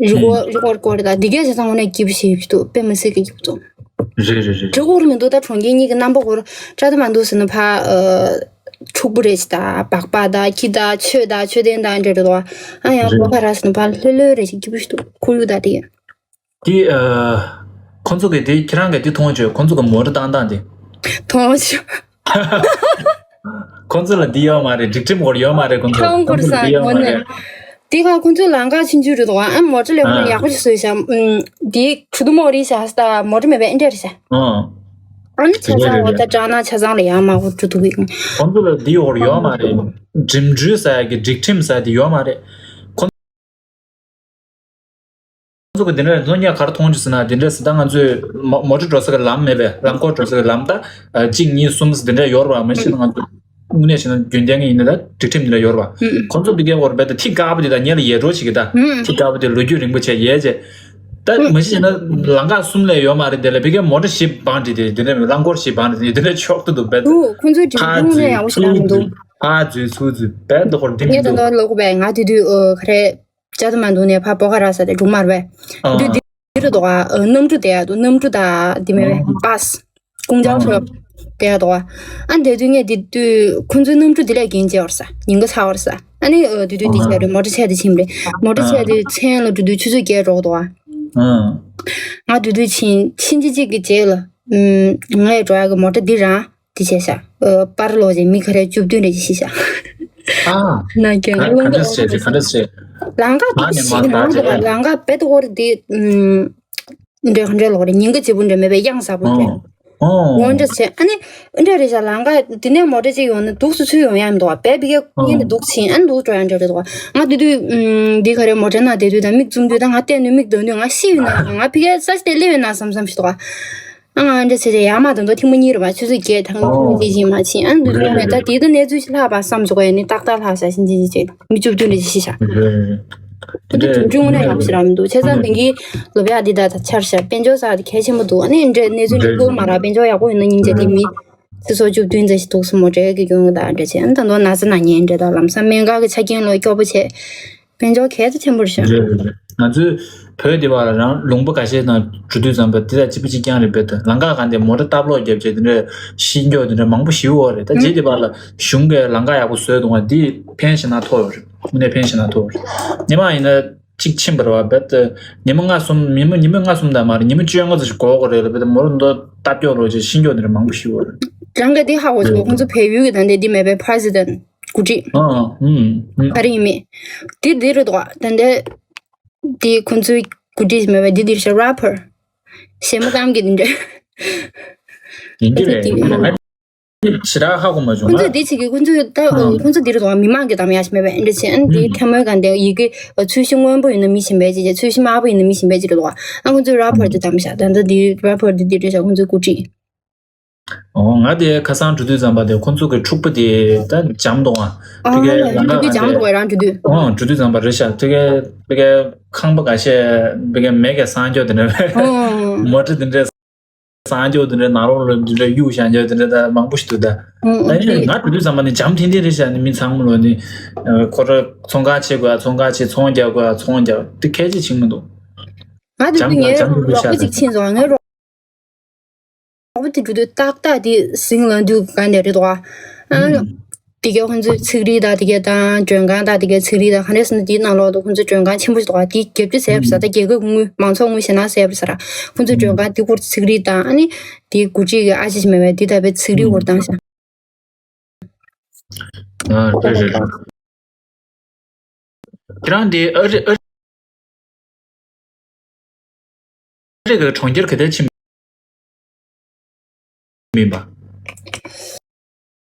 རི་སྐོར་རི་སྐོར་སྐོར་དང་འདི་གས་བྱས་ཙང་འོ་ནས་སྐྱིད་པོ་ཞེ་པོ་ཅིག་འདུག་དཔེ་མི་སྲིད་ཀྱི་སྐྱིད་པོ་འདུག་རེད་རེད་རེད། རི་སྐོར་མི་འདུག་ད་གྲོང་ཁྱེར་གཉིས་ཀྱི་རྣམ་པ་སྐོར་ཅ་དུ་མ་འདུག་ཟེར་ན་ཕ། ཕྲུ་གུ་རེད་ཅིག་ད་སྦག་སྦག་ད་ཁྱི་ད་ཆོས་ད་ཆོས་ལྡན་ད་འདྲ་རེད་དོ། ཨ་ཡང་རེད། སྒོ་ཁ་ར་ཟེར་ན་ཕ་ལྷོད་ལྷོད་རེད་ཅིག་སྐྱིད་པོ་ཞིག་འདུག་ཁོར་ཡུག་ད་དེ། དེ་ཁོང་ཚོ་གི་དེ་ཁྱེད་རང་གི་དེ་མཐོང་བྱོས། ཁོང་ཚོ་གི་མོ་ཊ་བཏང་སྟངས་དེ། མཐོང་བྱོས། ཁོང་ཚོ་ལ་འདི་ཡོད་མ་རེད། སྒྲིག་ཁྲིམས་སྐོར་ཡོད་མ་རེད་ཁོང་ཚོ། ཁྱོད་ཁོང་ཚོ་ལ་འདི་ཡོད་མ་རེད། དེ་ག་ཁོང་ཚོའི་ལམ་ཁ་ཆུང་ཆུང་རེད་དོ། ཨ་མོ་ཊ་ལས་ཁོང་ཡག་པོ་ཞིག་བཟོས་ཤག་དེ་ཁྲུ་དུ་མོ་རེད་ཤག་ད་མོ་ཊ་མེད་པའི་ཨེ་འདྲ་རེད་ཤག་ཨ་ནི་ཆ་ཚང་འོ་ད་ཀྲང་ན་ཆ་ཚང་ལ་ཡག་མ་གོ་ཁྲུ་དུ་གི། ཁོང་ཚོ་ལ་འདི་ཡོད་ཡོད་མ་རེད། འགྲིམ་འགྲུལ་ཟེར་ཡ་གི་སྒྲིག་ཁྲིམས་ཟེར་ཡ་དེ་ཡོད་མ་རེད། ཁོང་ཚོ་གི་འདི་འདྲ་རེད། ཚོ་ཉག་གར་མཐོང་རྒྱུ་ཟེར་ན་འདི་འདྲ་ཟེར། ད་ང་ཚོས་མོ་མོ་ཊ་འགྲོ་ས་གི་ལམ་མེད་པས། ལམ་སྐོར་འགྲོ་ས་གི་ལམ་ད་གཅིག་གཉིས་གསུམ་འདི་འདྲ་ཡོད་རེད་བ། མ་གཞི་ང་ཚོ་དངོས་གནས་བྱས་ན་རྒྱུན་ལྡན་གྱི་ཡིན་ན་ད་སྒྲིག་ཁྲིམས་འདི་འདྲ་ཡོད་རེད་བ། ཁོང་ཚོ་འདི་གའི་འོར་བས་ད་ཐིག་དཀར་པོ་འདི་ད་ཉེ་ལ་ཡལ་འགྲོ་བྱེད་ཀྱི་ད་ཐིག་དཀར་པོ་འདི་ལོ་རྒྱུས་རིང་པོ་བྱས་ཡལ་བྱས། ད་མ་གཞི་བྱས་ན་ལམ་ཁ་གསུམ་ལས་ཡོད་མ་རེད། དེ་ལ་ཕ་གིའི་མོ་ཊ་བཞི་བང་སྒྲིག་དེ་འདི་འདྲ་རླངས་འཁོར་བཞི་བང་སྒྲིག་དེ་འདི་འདྲ་ཆོག་ཏུ་འདུག་བས། ཁོང་ཚོའི་སྒྲིག་ཁྲིམས་ལ་ཡག་པོ་ཞིག་རག་མི་འདུག་ཕར་འཛུལ་ཚུར་འཛུལ་བས་འདི་འཁོར་འདི་མི་ངས་ད་འདུག་ལོག་པས་ང་དེ་དུས་ཨ་ག་རེ། ཅ་དུ་མ་འདུག་ནས་ཕ་བོ་ཁ་ར་ས་དེ་སྒྲུང་མར་བས། ཨ་དུས་འདི་རུ་འདུག་ཨ་གནམ་གྲུ་དེ་ཡ་འདུག་གནམ་གྲུ་ད་འདི་མེད་པས་པཱས། ཀུང་ཅང་ཧྲོ་དེ་ཡ་འདུག་ཨ་དེ་དུས་ངས་དེ་དུས་ཁོང་ཚོའི་གནམ་གྲུ་དེ་ལས་རྒྱན་བྱས་བར་ས་ཉིན་ག་ཚ་བར་ས་ཨ་ནི་ཨ་དེ་དུས་དེ་བྱས་རེད། མོ་ཊ་ཆས་དེ་ཕྱིན་རེད། མོ་ཊ་ཆས་དེ་མཚན་ལ་འགྲོ་དུས་ཆུ་ཚོད་བརྒྱད་འགྲོ་གི་འདུག་ཨ། ང་དེ་དུས་ཕྱིན་ཕྱིན་ཅི་ཅིག་གི་རྗེས་ལ་ངས་འགྲོ་ཡ་གི་མོ་ཊ་འདི་རང་། དེ་བྱས་ཤག་ཨ་པར་ལོག་ཅིག་མི་ག་རེ་བཅུ་བདུན་རེ་ཅིག་ཤི་ཤག་ཨ། ན་རྒྱ་ག་ལུང་ག་ག་འདྲས་བྱས་ཏེ་ག་འདྲས་བྱས། ལམ་ཁ་མ་དེ་ནས་ཞིག་མ་ལམ་ཁ་ལམ་ཁ་དཔེ་ཏོག་རེ་དེ་འདྲ་ག་འདྲ་ལོག་རེ་ཉིན་ག་བྱེད་པོ་འདྲ་མེད་པའི་གཡང་ཟ་པོ་དེ། ཨོ་འོ་འདྲ་བྱས་ཨ་ནི་འདྲ་རེད་ཤག་ལམ་ཁ་དེ་ནས་མོ་ཊ་ཅིག་ཡོང་ན་འདུག་སུ་ཚུར་ཡོང་ཡ་མི་འདུག་བ། བས་ཕ་གིའི་གཉེན་དེ་འདུག་ཕྱིན་ཨ་ནི་འདུག་འགྲོ་ཡ་འདྲ་རེད་འདུག་བ། ང་དེ་དུས་འདི་ག་རེ་མོ་ཊ་ནང་བསྡད་དུས་ད་མིག་བཙུམ་དུས་ད་ང་བལྟས་ནས་མིག་གདངས་དུས་ང་ཤི་ཡོད་ན་ང་ཕ་གིའི་ས་ཆ་དེ་སླེབས་ཡོད་ན་བསམ་བསམ་ཞིག་འདུག་བ། ཨ་ང་འདྲ་བྱས་བྱས་ཡར་མར་དང་དོ་ཐེངས་མ་གཉིས་རེད་པ། ཆུ་ཚོད་བརྒྱད་དང་ཨོ་ཆུ་ཚོད་བརྒྱད་ཕྱིན་མ་ཕྱིན་ཨ་འདུག་རེད་ཡོང་ནས་ད་རེད་དེའི་ད་གནས་ཚུལ་ཞིག་ལྷག་པ་བསམ་བྱུང་བ་ཡིན་ནི་ཏག་ཏག་ལྷག་ས་ཕྱིན་ཕྱིན་ཕྱིན་ཕྱིན་མི་བཅུ་བདུན་རེ་ཞིག་ཤི་ཤག་རེད་རེད་རེད། ད་དེ་དུས་འབྲུ་དངོས་གནས་ཡག་པོ་ཞིག་རག་མི་འདུག་བྱས་ཙང་དེང་གི་ལོ་བྱ་འདི་ད་ད་ཆར་ཤག་དཔལ་འབྱོར་ས་དེ་གལ་ཆེན་པོ་འདུག་ཨ་ནི་འདྲ་གནས་ཚུལ་འདི་རེད་ཁུལ་མ་རག་དཔལ་འབྱོར་ཡག་པོ་ཡོད་ན་སྙིང་རྗེ་དེ་མི། དེ་ཚོ་བཅུ་བདུན་ཙམ་ཞིག་འདུག་སོང་མོ། འབྲས་ཀྱི་སྐྱོན་དང་འདྲ་བྱས། ཨ་ནི་ད་དུང་ན་ཚ་ན་ཉེན་འདྲ་དང་ལམ་སང་སྨན་ཁང་གི་ཆ་རྐྱེན་ལོ་སྐྱོ་པོ་བྱས། དཔལ་འབྱོར་གལ་ཏེ་ཆེན་པོར་ཤོར། རེད་རེད་རེད། ང་ཚོའི་བོད་འདི་བར་རང་ལུང་པ་འགའ་ཤས་ནང་འགྲོ་དུས་ཙམ་པ་འདི་དང་གཅིག་པ་གཅིག་རྐྱང་རེད། བོད་དུ་ལམ་ཁ་གང་དེ་མོ་ཊ་སྟབས་ལོག་བརྒྱབ་བྱས་དེ་འདྲ་ཤི་འགྱོ་དེ་འདྲ་མང་པོ་ཞིག་ཡོད་རེད། ད་རྗེས་འདི་བར་ལ་གཞུང་གིས་ལམ་ཁ་ཡག་པོ་བཟོས་འདུག་བ། འདི་ཕན་ཞེ་ན་ཐོགས་ཡོད་རེད། དངོས་གནས་ཕན་ཞེ་ན་ཐོགས་རེད། ཉི་མ་ཡིན་ན་གཅིག་ཕྱིན་པ་རེད་བ། བོད་དུ་ཉི་མ་ལྔ་གསུམ་ཉི་མ་ཉི་མ་ལྔ་གསུམ་དང་མ་རེད། ཉི་མ་བཅོ་ལྔ་ཙམ་ཞིག་འགོར་དགོས་རེད་ལ། བོད་དུ་མོ་ཊ་མདོ་སྟབས་སྐྱོ་ལོ་ཅིག་ཤི་འགྱོ་དེ་འདྲ་མང་པོ་ཞིག་ཡོད་རེད། རང་གི་འདི་ཧ་གོ་ཆོག་ཁོང་ཚོ་བལ་ཡུལ་གི་ད་འདི་འདི་མེད་པའི་president འགོ་ཁྲིད། ཨ་ཨ་ཨུམ་ཨུམ། ག་རེ་ཡིན་མིན། འདི་འདི་རེད་དོ། ད་འདི་འདི་ཁོང་ཚོའི་འགོ་ཁྲིད་མེད་པའི་འདི་འདི་རེད་ཤག rapper གཞས་མ་གཏམ་གི་འདི་འདྲ། ཡིན་གྱི་རེད། ཁོང་ཚོ་འདི་ཡིན་ན་ང་ཞེ་དྲག་ཧ་གོ་མ་བྱུང་། ཁོང་ང་ཚོས་འདི་བྱེད་ཀྱི་ཁོང་ཚོས་ད་ཨ་ཁོང་ཚོ་འདི་རེད་དོ། མི་མང་གི་གཏམ་ཡག་ཞིག་མེད་པས་འདི་བྱེད། ཨ་འདི་ཨུམ་ཐལ་མོའི་གང་དེ་ཡི་གེ་ཚོས་གཞི་སྔོན་པོ་ཡིན་ན་མི་གཞན་པའི་བྱེད་ཀྱི། ཚོས་གཞི་དམར་པོ་ཡིན་ན་མི་གཞན་པའི་བྱེད་རེད་དོ། ཨ་ཁོང་ཚོས་rapper འདི་གཏམ་ཤག་ད་ལྟ་འདི་rapper འདི་འདི་རེད་ཤག་ཁོང་ཚོའི་འགོ་ཁྲིད། ཨོ། ང་དེ་ཁ་སང་འགྲོ་དུས་ཙམ་པ་དེ་ཁོང་ཚོ་གི་འཁྲུག་པ་དེ་ད་འཇམ་འདུག་ཨ། ཨ་དེ་གའི་ལམ་འགྲོ་ཁ་དུས་འཇམ་འདུག་ཨ། རང་འགྲོ་དུས། ཨོ། འགྲོ་དུས་ཙམ་པ་རེད་ཤག་དེ་གའི་དེ་གའི་ཁང་པ་འགའ་ཤས་དེ་གའི་མེ་གིས་གསང་རྒྱུ་དེ་འདྲ། ཨོ། མོ་ཊ་དེ་འདྲ་གསང་རྒྱུ་དེ་འདྲ། ནང་ལོགས་ལ་དེ་འདྲ་གཡུག་བཞག་རྒྱུ་དེ་འདྲ་ད་མང་པོ་ཞིག་འདུག་ད། ཨོ། ད་ནི་ང་འགྲོ་དུས་ཙམ་པ་ནི་འཇམ་ཐིང་ཐིང་རེད་ཤག་ནི་མི་ཚང་མ་ལོ་ནི་ཁོ་ར་ཚོང་ཁང་ཕྱེ་དགོས་ཨ། ཚོང་ཁང་ཕྱེ། ཚོང་རྒྱག་དགོས་ཨ། ཚོང་རྒྱག་དེ་སྐད་ཆ་ཅིག་མི་འདུག་ང་འགྲོ་དུས་ངའི་རོགས་པ་ཅིག་ཕྱིན་སོང་། ངའི་རོགས་རོགས་པ་དེ་འགྲོ་དུས་ཏག་ཏག་དེ་ཟིང་ལ་འདུག་ག་འདྲ་རེད་དོ། ཨ། དེ་གའི་ཁོང་ཚོའི་ཚིག་རིས་དང་དེ་གའི་དང་མགྲོན་ཁང་དང་དེ་གའི་ཚིག་རིས་དང་ག་འདྲ་ཟེར་ན་དེའི་ནང་ལོགས་དུ་ཁོང་ཚོའི་མགྲོན་ཁང་ཆེན་པོ་ཞིག་འདུག་ག་དེ་རྒྱབ་ཀྱི་ཟེར་བ་ས། ད་རྒྱལ་ཁབ་དངུལ་མང་ཚོགས་དངུལ་ཞེ་ན་ཟེར་བ་ས་ར། ཁོང་ཚོའི་མགྲོན་ཁང་དེ་སྐོར་ཚིག་རིས་དང་ཨ་ནི་དེའི་འགོ་ཁྲིད་ཀྱི་ཨ་ཅེ་ཞིག་མེད་པས་དེ་ལྟ་བུའི་ཚིག་རིས་སྐོར་བཏང་ཤག་ཨ། རེད་རེད་རེད། ཁྱེད་རང་དེ་ཨ་རི་ཨ་རི་གི་གྲོང་ཁྱེར་ག་དེར་ཕྱིན་མིན་པ།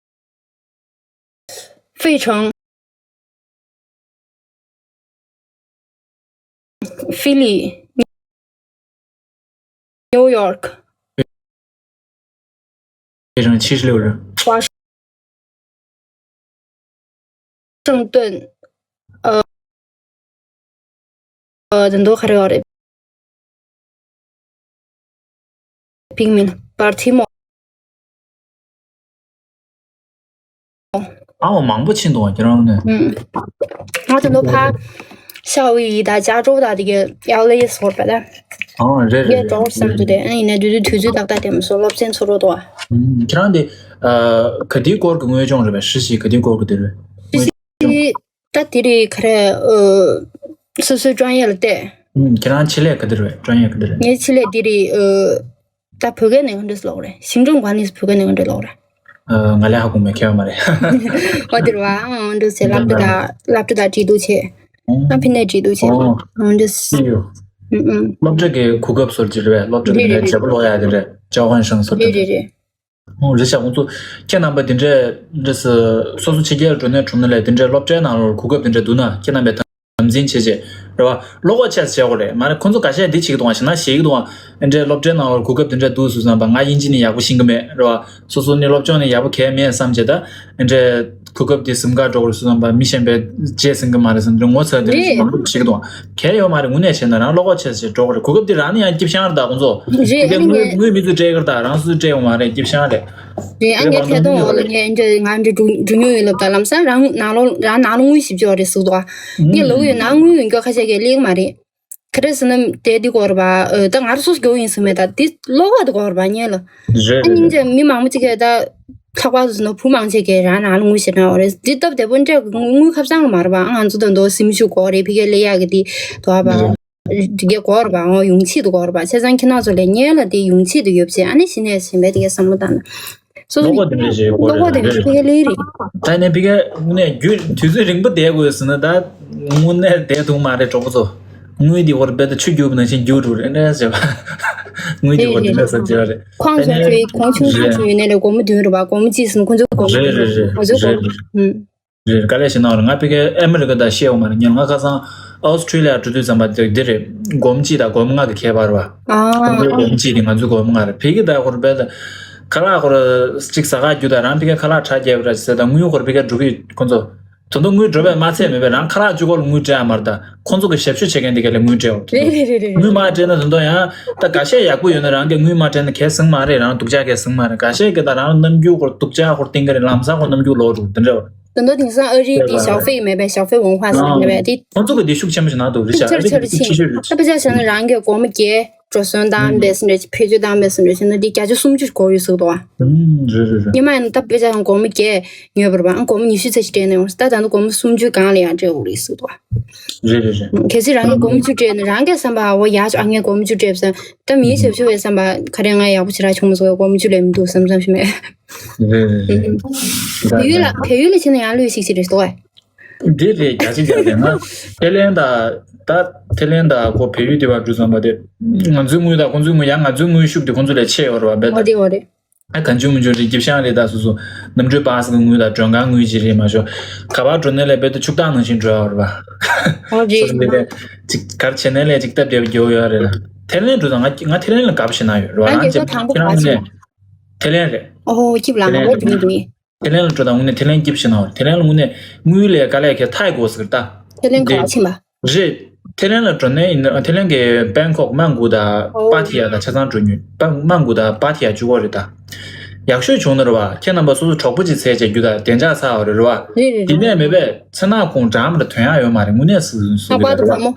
费城、Philly、New York、 非常七十六人。华盛顿，呃，呃，很多还有的平民，Baltimore。 ཨ་མ་མང་པོ་ཕྱིན་འདུག་ཁྱེད་རང་ནས། ཨུམ། ང་དེ་ཚོ་ཕ་夏威夷དང་加州དང་དེ་གའི་L A སོགས་པ་ད། ཨ་རེད་རེད་ངས་འགྲོ་བསམ་རྒྱུ་དེ། ཨ་ཡིན་ན་དུས་དུས་དུས་ཚོད་ཏག་ཏག་དེ་མ་སོང་སློབ་ཚན་ཚུགས་རོགས་འདུག་ཨ། ཁྱེད་རང་དེ་ག་དུས་སྐོར་གྱི་དངོས་སྦྱོང་རེད་པས། ཧྲི་ཞི་ག་དུས་སྐོར་གྱི་དེ་རེད། ཧྲི་ཞི་ད་དེ་རིང་ག་རེ་སོ་སོའི་专业ལ་བལྟས། ཁྱེད་རང་ཆེད་ལས་ག་དེ་རེད།专业ག་དེ་རེད། ངའི་ཆེད་ལས་དེ་རིང་ད་བོད་སྐད་ནས་ག་འདྲས་ལོག་རེད། 行政管理 བོད་སྐད་ནས་ག་འདྲས་ལོག་རེད། ང་ལས་ཧ་གོ་མེད་ཁྱད་པར་མ་རེད། ཨོ་དེ་རེད་བ། ཨང་འདྲས་བྱས་སློབ་གྲྭ་དང་སློབ་གྲྭ་དང་འབྲེལ་གཏུག་བྱས། ཨང་ཕི་ནས་འབྲེལ་གཏུག་བྱས། ཨང་འདྲས། ཨུམ་ཨུམ། སློབ་གྲྭ་གི་གོ་སྐབས་སོར་གྱི་རེད་བས། སློབ་གྲྭ་གི་ནས་བརྗེ་པོ་ལོག་ཡག་དེ་རེད། 交换生 སོར་རེད་དེ་རེད་རེད། ཨོ་རེད་ཤག་ཁོང་ཚོ་ཁྱེད་རྣམ་པ་དེ་འདྲས་འདྲས་སོ་སོ་ཕྱི་རྒྱལ་འགྲོ་ནས་གྲུབ་ན་ལས་དེ་འདྲས་སློབ་གྲྭའི་ནང་ལ་གོ་སྐབས་དེ་འདྲས་འདུག་ན་ཁྱེད་རྣམ་པས་དམ་འཛིན་བྱེད་ཅེས་རེད་བ། བློ་ཁོག་ཆེ་ཙམ་བྱེད་དགོས་རེད། མ་རེད་ཁོང་ཚོ་འགའ་ཤས་འདི་བྱེད་ཀྱི་འདུག་བ། ཞེ་ན་ཞེད་ཀྱི་འདུག་བ། ཨེ་འདྲས་སློབ་གྲྭའི་ནང་ལ་གོ་སྐབས་དེ་འདྲས་འདུག་ཟེར་ཙམ་པ་ང་དབྱིན་ཇི་ནི་ཡག་པོ་ཤེས་ཀྱི་མེད་རེད་བ། སོ་སོ་ནི་སློབ་སྦྱོང་ནི་ཡག་པོ་གལ་མེད་བསམ་བྱས་ད་ཨེ་འདྲས་གོ་སྐབས་དེ་ཟིན་ག་འགྲོ་དགོས་རེད་ཟེར་ཙམ་པ་མི་གཞན་པས་བརྗེད་ཟིན་གི་མ་རེད་བསམ་འདྲ་ངོ་ཚ་དེ་འདྲས་རེད། མང་པོ་བྱེད་ཀྱི་འདུག་བ། གལ་ཡོད་མ་རེད། དངོས་གནས་བྱས་ན་རང་བློ་ཁོག་ཆེ་ཙམ་འགྲོ་དགོས་རེད། གོ་སྐབས་དེ་རང་ནི་ཡང་སྐྱིད་ཤང་རེད་ད་ཁོང་ཚོ། རེད། དེ་ཨ་ནི་དངུལ་ངས་དངུལ་མི་ཚོས་སྤྲད་གི་རེད་ད། རང་སོ་སོས་སྤྲད་ཡོང་མ་རེད། སྐྱིད་ཤང་རེད། རེད། ཨ་ངའི་ཐད་གཏོང་འོག་ལ་ངས་འདྲ་ང་འདྲ་འགྲོ་འགྲོ་མྱོང་ཡོད་ལབ་ད་ལམ་སང་རང་ནང་ལོགས་རང་ནང་ལོགས་དངུལ་ཞིབ་ཅོག་རེད་ཟུག་ད། ངས་ལབ་ཡོད་ན་དངུལ་ཡོད་མཁན་ཁ་ཤས་ཀྱིས་ལེན་གི་མ་རེད། ག་རེ་ཟེར་ན་དེ་འདི་དགོས་རེད་པ། ད་ང་རང་སོ་སོ་རྒྱོབ་ཡིན་ཟེར་མེད་ད། འདི་བློ་ཁོག་འདི་དགོས་རེད་པ་ངས་ལ། རེད་ཨ་རེད་སྙིང་རྗེ་རེད། མི་མང་པོ་ཅིག་གིས་ད་ལྷག་པར་དུ་ཟེར་ན་བུ་མང་ཆེ་གིས་རང་ནང་ལ་དངུལ་ཞིབ་གནང་བ་རེད། འདི་སྟབས་བདེ་པོ་འདྲ་གི་དངུལ་ཁ་བཟང་གི་མ་རེད་པ། ང་ཚོ་ད་མདོ་སེམས་ཤུགས་དགོས་རེད། ཕ་གིར་སླེབས་ཡག་གི་འདི་དོ་བ། རེད། འདི་གས་དགོས་རེད་པ། འོ་ཡོང་ཆེད་དུ་དགོས་རེད་པ། བྱས་ཙང་ཁྱེད་རང་ཚོ་ལས་ངན་ལ་དེ་ཡོང་ཆེད་དུ་ཡོད་ཅེས་ཨ་ནི་གཞི་ནས་བྱིན་པའི་དེ་གས་བསམ་བློ་བཏང་ན། སོ་སོ་བློ་ཁོག་དེ་འདྲ་ཞིག་དགོས་བློ་ཁོག་དེ་འདྲ་རེད། ཞིག་ཕ་གིར་སླེབས་རེད། ད་ནས་ཕ་གིར་དངོས་གནས་རྒྱུ་དུས་ཚོད་རིང་པོ་བསྡད་དགོས་ཟེར་ན་ད་དངོས་གནས་བསྡད་ཐུབ་མ་རེད་གྲོགས་པོ་ཚོ། དངུལ་འདི་བར་རྦད་དེ་ཆུ་རྒྱུག་པ་ནང་བཞིན་རྒྱུག་འགྲོ་རེད་འདྲ་ཟེར་བ། དངུལ་འདི་བར་འདི་འདྲ་ཟེར་བ་རེད། ཁོང་ཚོ་ཚོའི་གོང་ཆུང་ཆུང་ཆུང་ཡིན་ནའི་ལས་སྒོར་མོ་བདུན་རེད་པ། སྒོར་མོ་གཅིག་ཟེར་ན་ཁོང་ཚོ་སྒོར་མོ་རེད་བདུན་རེད་རེད་རེད། ང་ཚོའི་སྒོར་རེད། ཧུམ། རེད། དཀའ་ལས་ཞིག་གནང་བ་རེད། ང་ཕ་གིར་ཨ་མི་རི་ཀ་དང་བཤད་ཡོད་མ་རེད། ཉིན་ང་ཁ་སང་ཨོ་སི་ཁྲི་ལི་ཡ་འགྲོ་དུས་ཙམ་པ་དེ་འདི་རེད། སྒོར་མོ་གཅིག་དང་སྒོར་མོ་ལྔ་གི་ཁྱད་པར་རེད་པ། ཨ། ཁོང་ཚོའི་སྒོར་མོ་གཅིག་དེ་ང་ཚོའི་སྒོར་མོ་ལྔ་རེད། ཕ་གི་ད་ཁོ་རེ་བལ་ཁ་ལག་ཁོ་རེ་གཅིག་ཟ་ཁ་རྒྱུ་དང་རང་ཕ་གིར་ཁ་ལག་ཁྲལ་རྒྱག་པ་ར་ཟེར་དང་དངུལ་ཁོ་རེ་ཕ་གིར་འགྲོ་གི་ཁོང་ཚོ། དོན་དུ་དངུལ་འགྲོ་བས་མ་ཚད་མེད་པས་རང་ཁ་ལག་གཅིག་པོ་ལ་དངུལ་སྤྲད་ཡ་མ་རེད་ད། ཁོང་ཚོ་གི་ཞབས་ཞུ་བྱེད་མཁན་དེ་ག་ལ་དངུལ་སྤྲད་འོ། རེད་རེད་རེད་རེད། དངུལ་མ་སྤྲད་ན་དོན་དུ་ཡང་ད་འགའ་ཤས་ཡག་པོ་ཡོད་ན་རང་གི་དངུལ་མ་སྤྲད་ན་གལ་སྲིད་མ་རེད། རང་སྡུག་ཅག་གལ་སྲིད་མ་རེད། འགའ་ཤས་ཀྱི་ད་རང་རྣམ་འགྱུར་སྐོར་སྡུག་ཅག་སྐོར་བསྟན་གི་རེད། ལམ་སང་ཁོ་རྣམ་འགྱུར་ལོག་འགྲོ་དེ་འདྲ་བ། དོན་དུ་དེང་སང་ཨ་རིའི་དེ་ཞའོ་ཧྥེ་མེད་པས། ཞའོ་ཧྥེ་ཝུན་ཧྭ་ཟེར་མེད་པས་དེ། ཁོང་ཚོ་གི་དེ་ཤུགས་ཆེན་པོ་ཞིག་གནང་འདུག་རེད་ཤག་ཆེར་ཆེར་ཆེར་ཕྱིན། ཆེ་ཤོས་རེད། ད་དཔེ་ཆ་བཞག་ན་རང་གི་སྒོར་མོ་བརྒྱད། འགྲོ་སོང་བཏང་བས་ཟིན་རེད། བེད་སྤྱོད་བཏང་བས་ཟིན་རེད་ཟེར་ན་འདི་བརྒྱ་ཆ་སུམ་ཅུ་འགོར་ཡོད་ཟེར་འདུག་ཨ། ཨུམ། རེད་རེད་རེད། ཉི་མ་ཡིན་ན་ད་དཔེ་ཆ་ཡང་སྒོར་མོ་བརྒྱད་ཉོས་པ་རེད་པ། ཨ་སྒོར་མོ་ཉི་ཤུ་ཙམ་ཞིག་སྤྲད་ནས་ཡོང་ཟེར། ད་ད་ནི་སྒོར་མོ་སུམ་ཅུ་སྒང་ལ་ཡང་སྤྲད་དགོས་རེད་ཟེར་འདུག་ཨ། རེད་རེད་རེད། གལ་སྲིད་རང་གིས་སྒོར་མོ་བཅུ་སྤྲད་ན་རང་གིས་བསམ་པ་ཨ་འོ་ཡག་ཨ་ངས་སྒོར་མོ་བཅུ་སྤྲད་བསམ། ད་མིའི་ཞབས་ཞུ་བས་བསམ་པ་ག་རེ་ང་ཡག་པོ་ཞེ་དྲག་བྱུང་མ་སོང་། སྒོར་མོ་བཅུ་སླེབས་མི་འདུག་བསམ་བསམ་ཞིག་མེད། རེད་རེད་རེད། བལ་ཡུལ་ལ་བལ་ཡུལ་ལ་ཕྱིན་ན་ཡང་ལོས་ཤིག་ཤིག་རེད་ཟེར་འདུག་ཨ། འདི་རེད། རྒྱ་ཆེ་རྒྱ་རེད། ང་ཐེ་ལན་དང་ད་ཐེ་ལན་དང་ཁོ་བལ་ཡུལ་དེ་བར་འགྲོ་བསམ་པ་དེ། ང་ཚོའི་དངུལ་དང་ཁོང་ཚོའི་དངུལ་ཡང་ང་ཚོའི་དངུལ་ཤུགས་དེ་ཁོང་ཚོ་ལས་ཆེ་ཡོད་རེད་བ། འོ་རྦད་དེ་འོ་རེད། ཨ་གང་བྱུང་མི་བྱུང་རེད། སྐྱིབ་ཤང་རེད། ད་སོ་སོ་གནམ་གྲུའི་པ་སི་གི་དངུལ་དང་མགྲོན་ཁང་དངུལ་ཅིག་རེད་མ་ཤོག་ག་པར་འགྲོ་ནས་ལས་རྦད་དེ་ཕྱུག་བདག་ནང་བཞིན་འགྲོ་ཡ་རེད་བ། འོ་རེད། སོ་སོ་ལས་ཅིག་གར་བྱེད་ནས་ལས་ཅིག་སྟབས་བདེ་བ་རྒྱུ་ཡོད་རེད། ཐེ་ལན་འགྲོ་ཙང་ང་ང་ཐེ་ལན་ལ་དགའ་པོ་ཞེ་དྲག་ཡོད་རེད་བ། ཨ་རང་རྒྱལ་ཁབ་ཁྱེད་དང་པོ་ག་པར་ཕྱིན་པ། ཐེ་ལན་རེད། ཨོ་སྐྱིབ་ལ་ང་ལོ་དུ་མི་དུ་མི། ཐེ་ལན་ལ་འགྲོ་དང་དངོས་གནས་ཐེ་ལན་སྐྱིད་པོ་ཞིག་ན་བ་རེད། ཐེ་ལན་ལ་དངོས་གནས་དངུལ་ལས་དཀའ་ལས་ཁག་ཐག་དགོས་ཟེར་ད། ཐེ་ལན་ག་པར་ཕྱིན་པ། རེད། ཐེ་ལན་ལ་འགྲོ་ནས་ཡིན་ཐེ་ལན་གི་བེང་ཀོག་མང་གུ་དང་ཨོ། པ་ཐི་ཡ་དང་ཆ་ཚང་འགྲོ་ཉུལ། པ་མང་གུ་དང་པ་ཐི་ཡ་བཅུ་གོ་རེད་ད། ཡག་ཤོས་བྱུང་ན་རེད་བ། ཁྱེད་རྣམ་པ་སོ་སོ་གྲོགས་པོ་ཅིག་འཚོལ་བྱས་རྒྱུ་དང་བདེ་འཇགས་ཚ་བ་རེད་རེད་བ། རེད་རེད་དེ་རེད། ནས་མེད་པས་ཚེ་ནག་ཁོང་འགྲམ་ལ་ཐོན་ཡག་ཡོད་མ་རེད། དངོས་གནས་སུ་ལ་སུ་ཨ་གི་པ་རེད་དུ་བ། བ་མོ།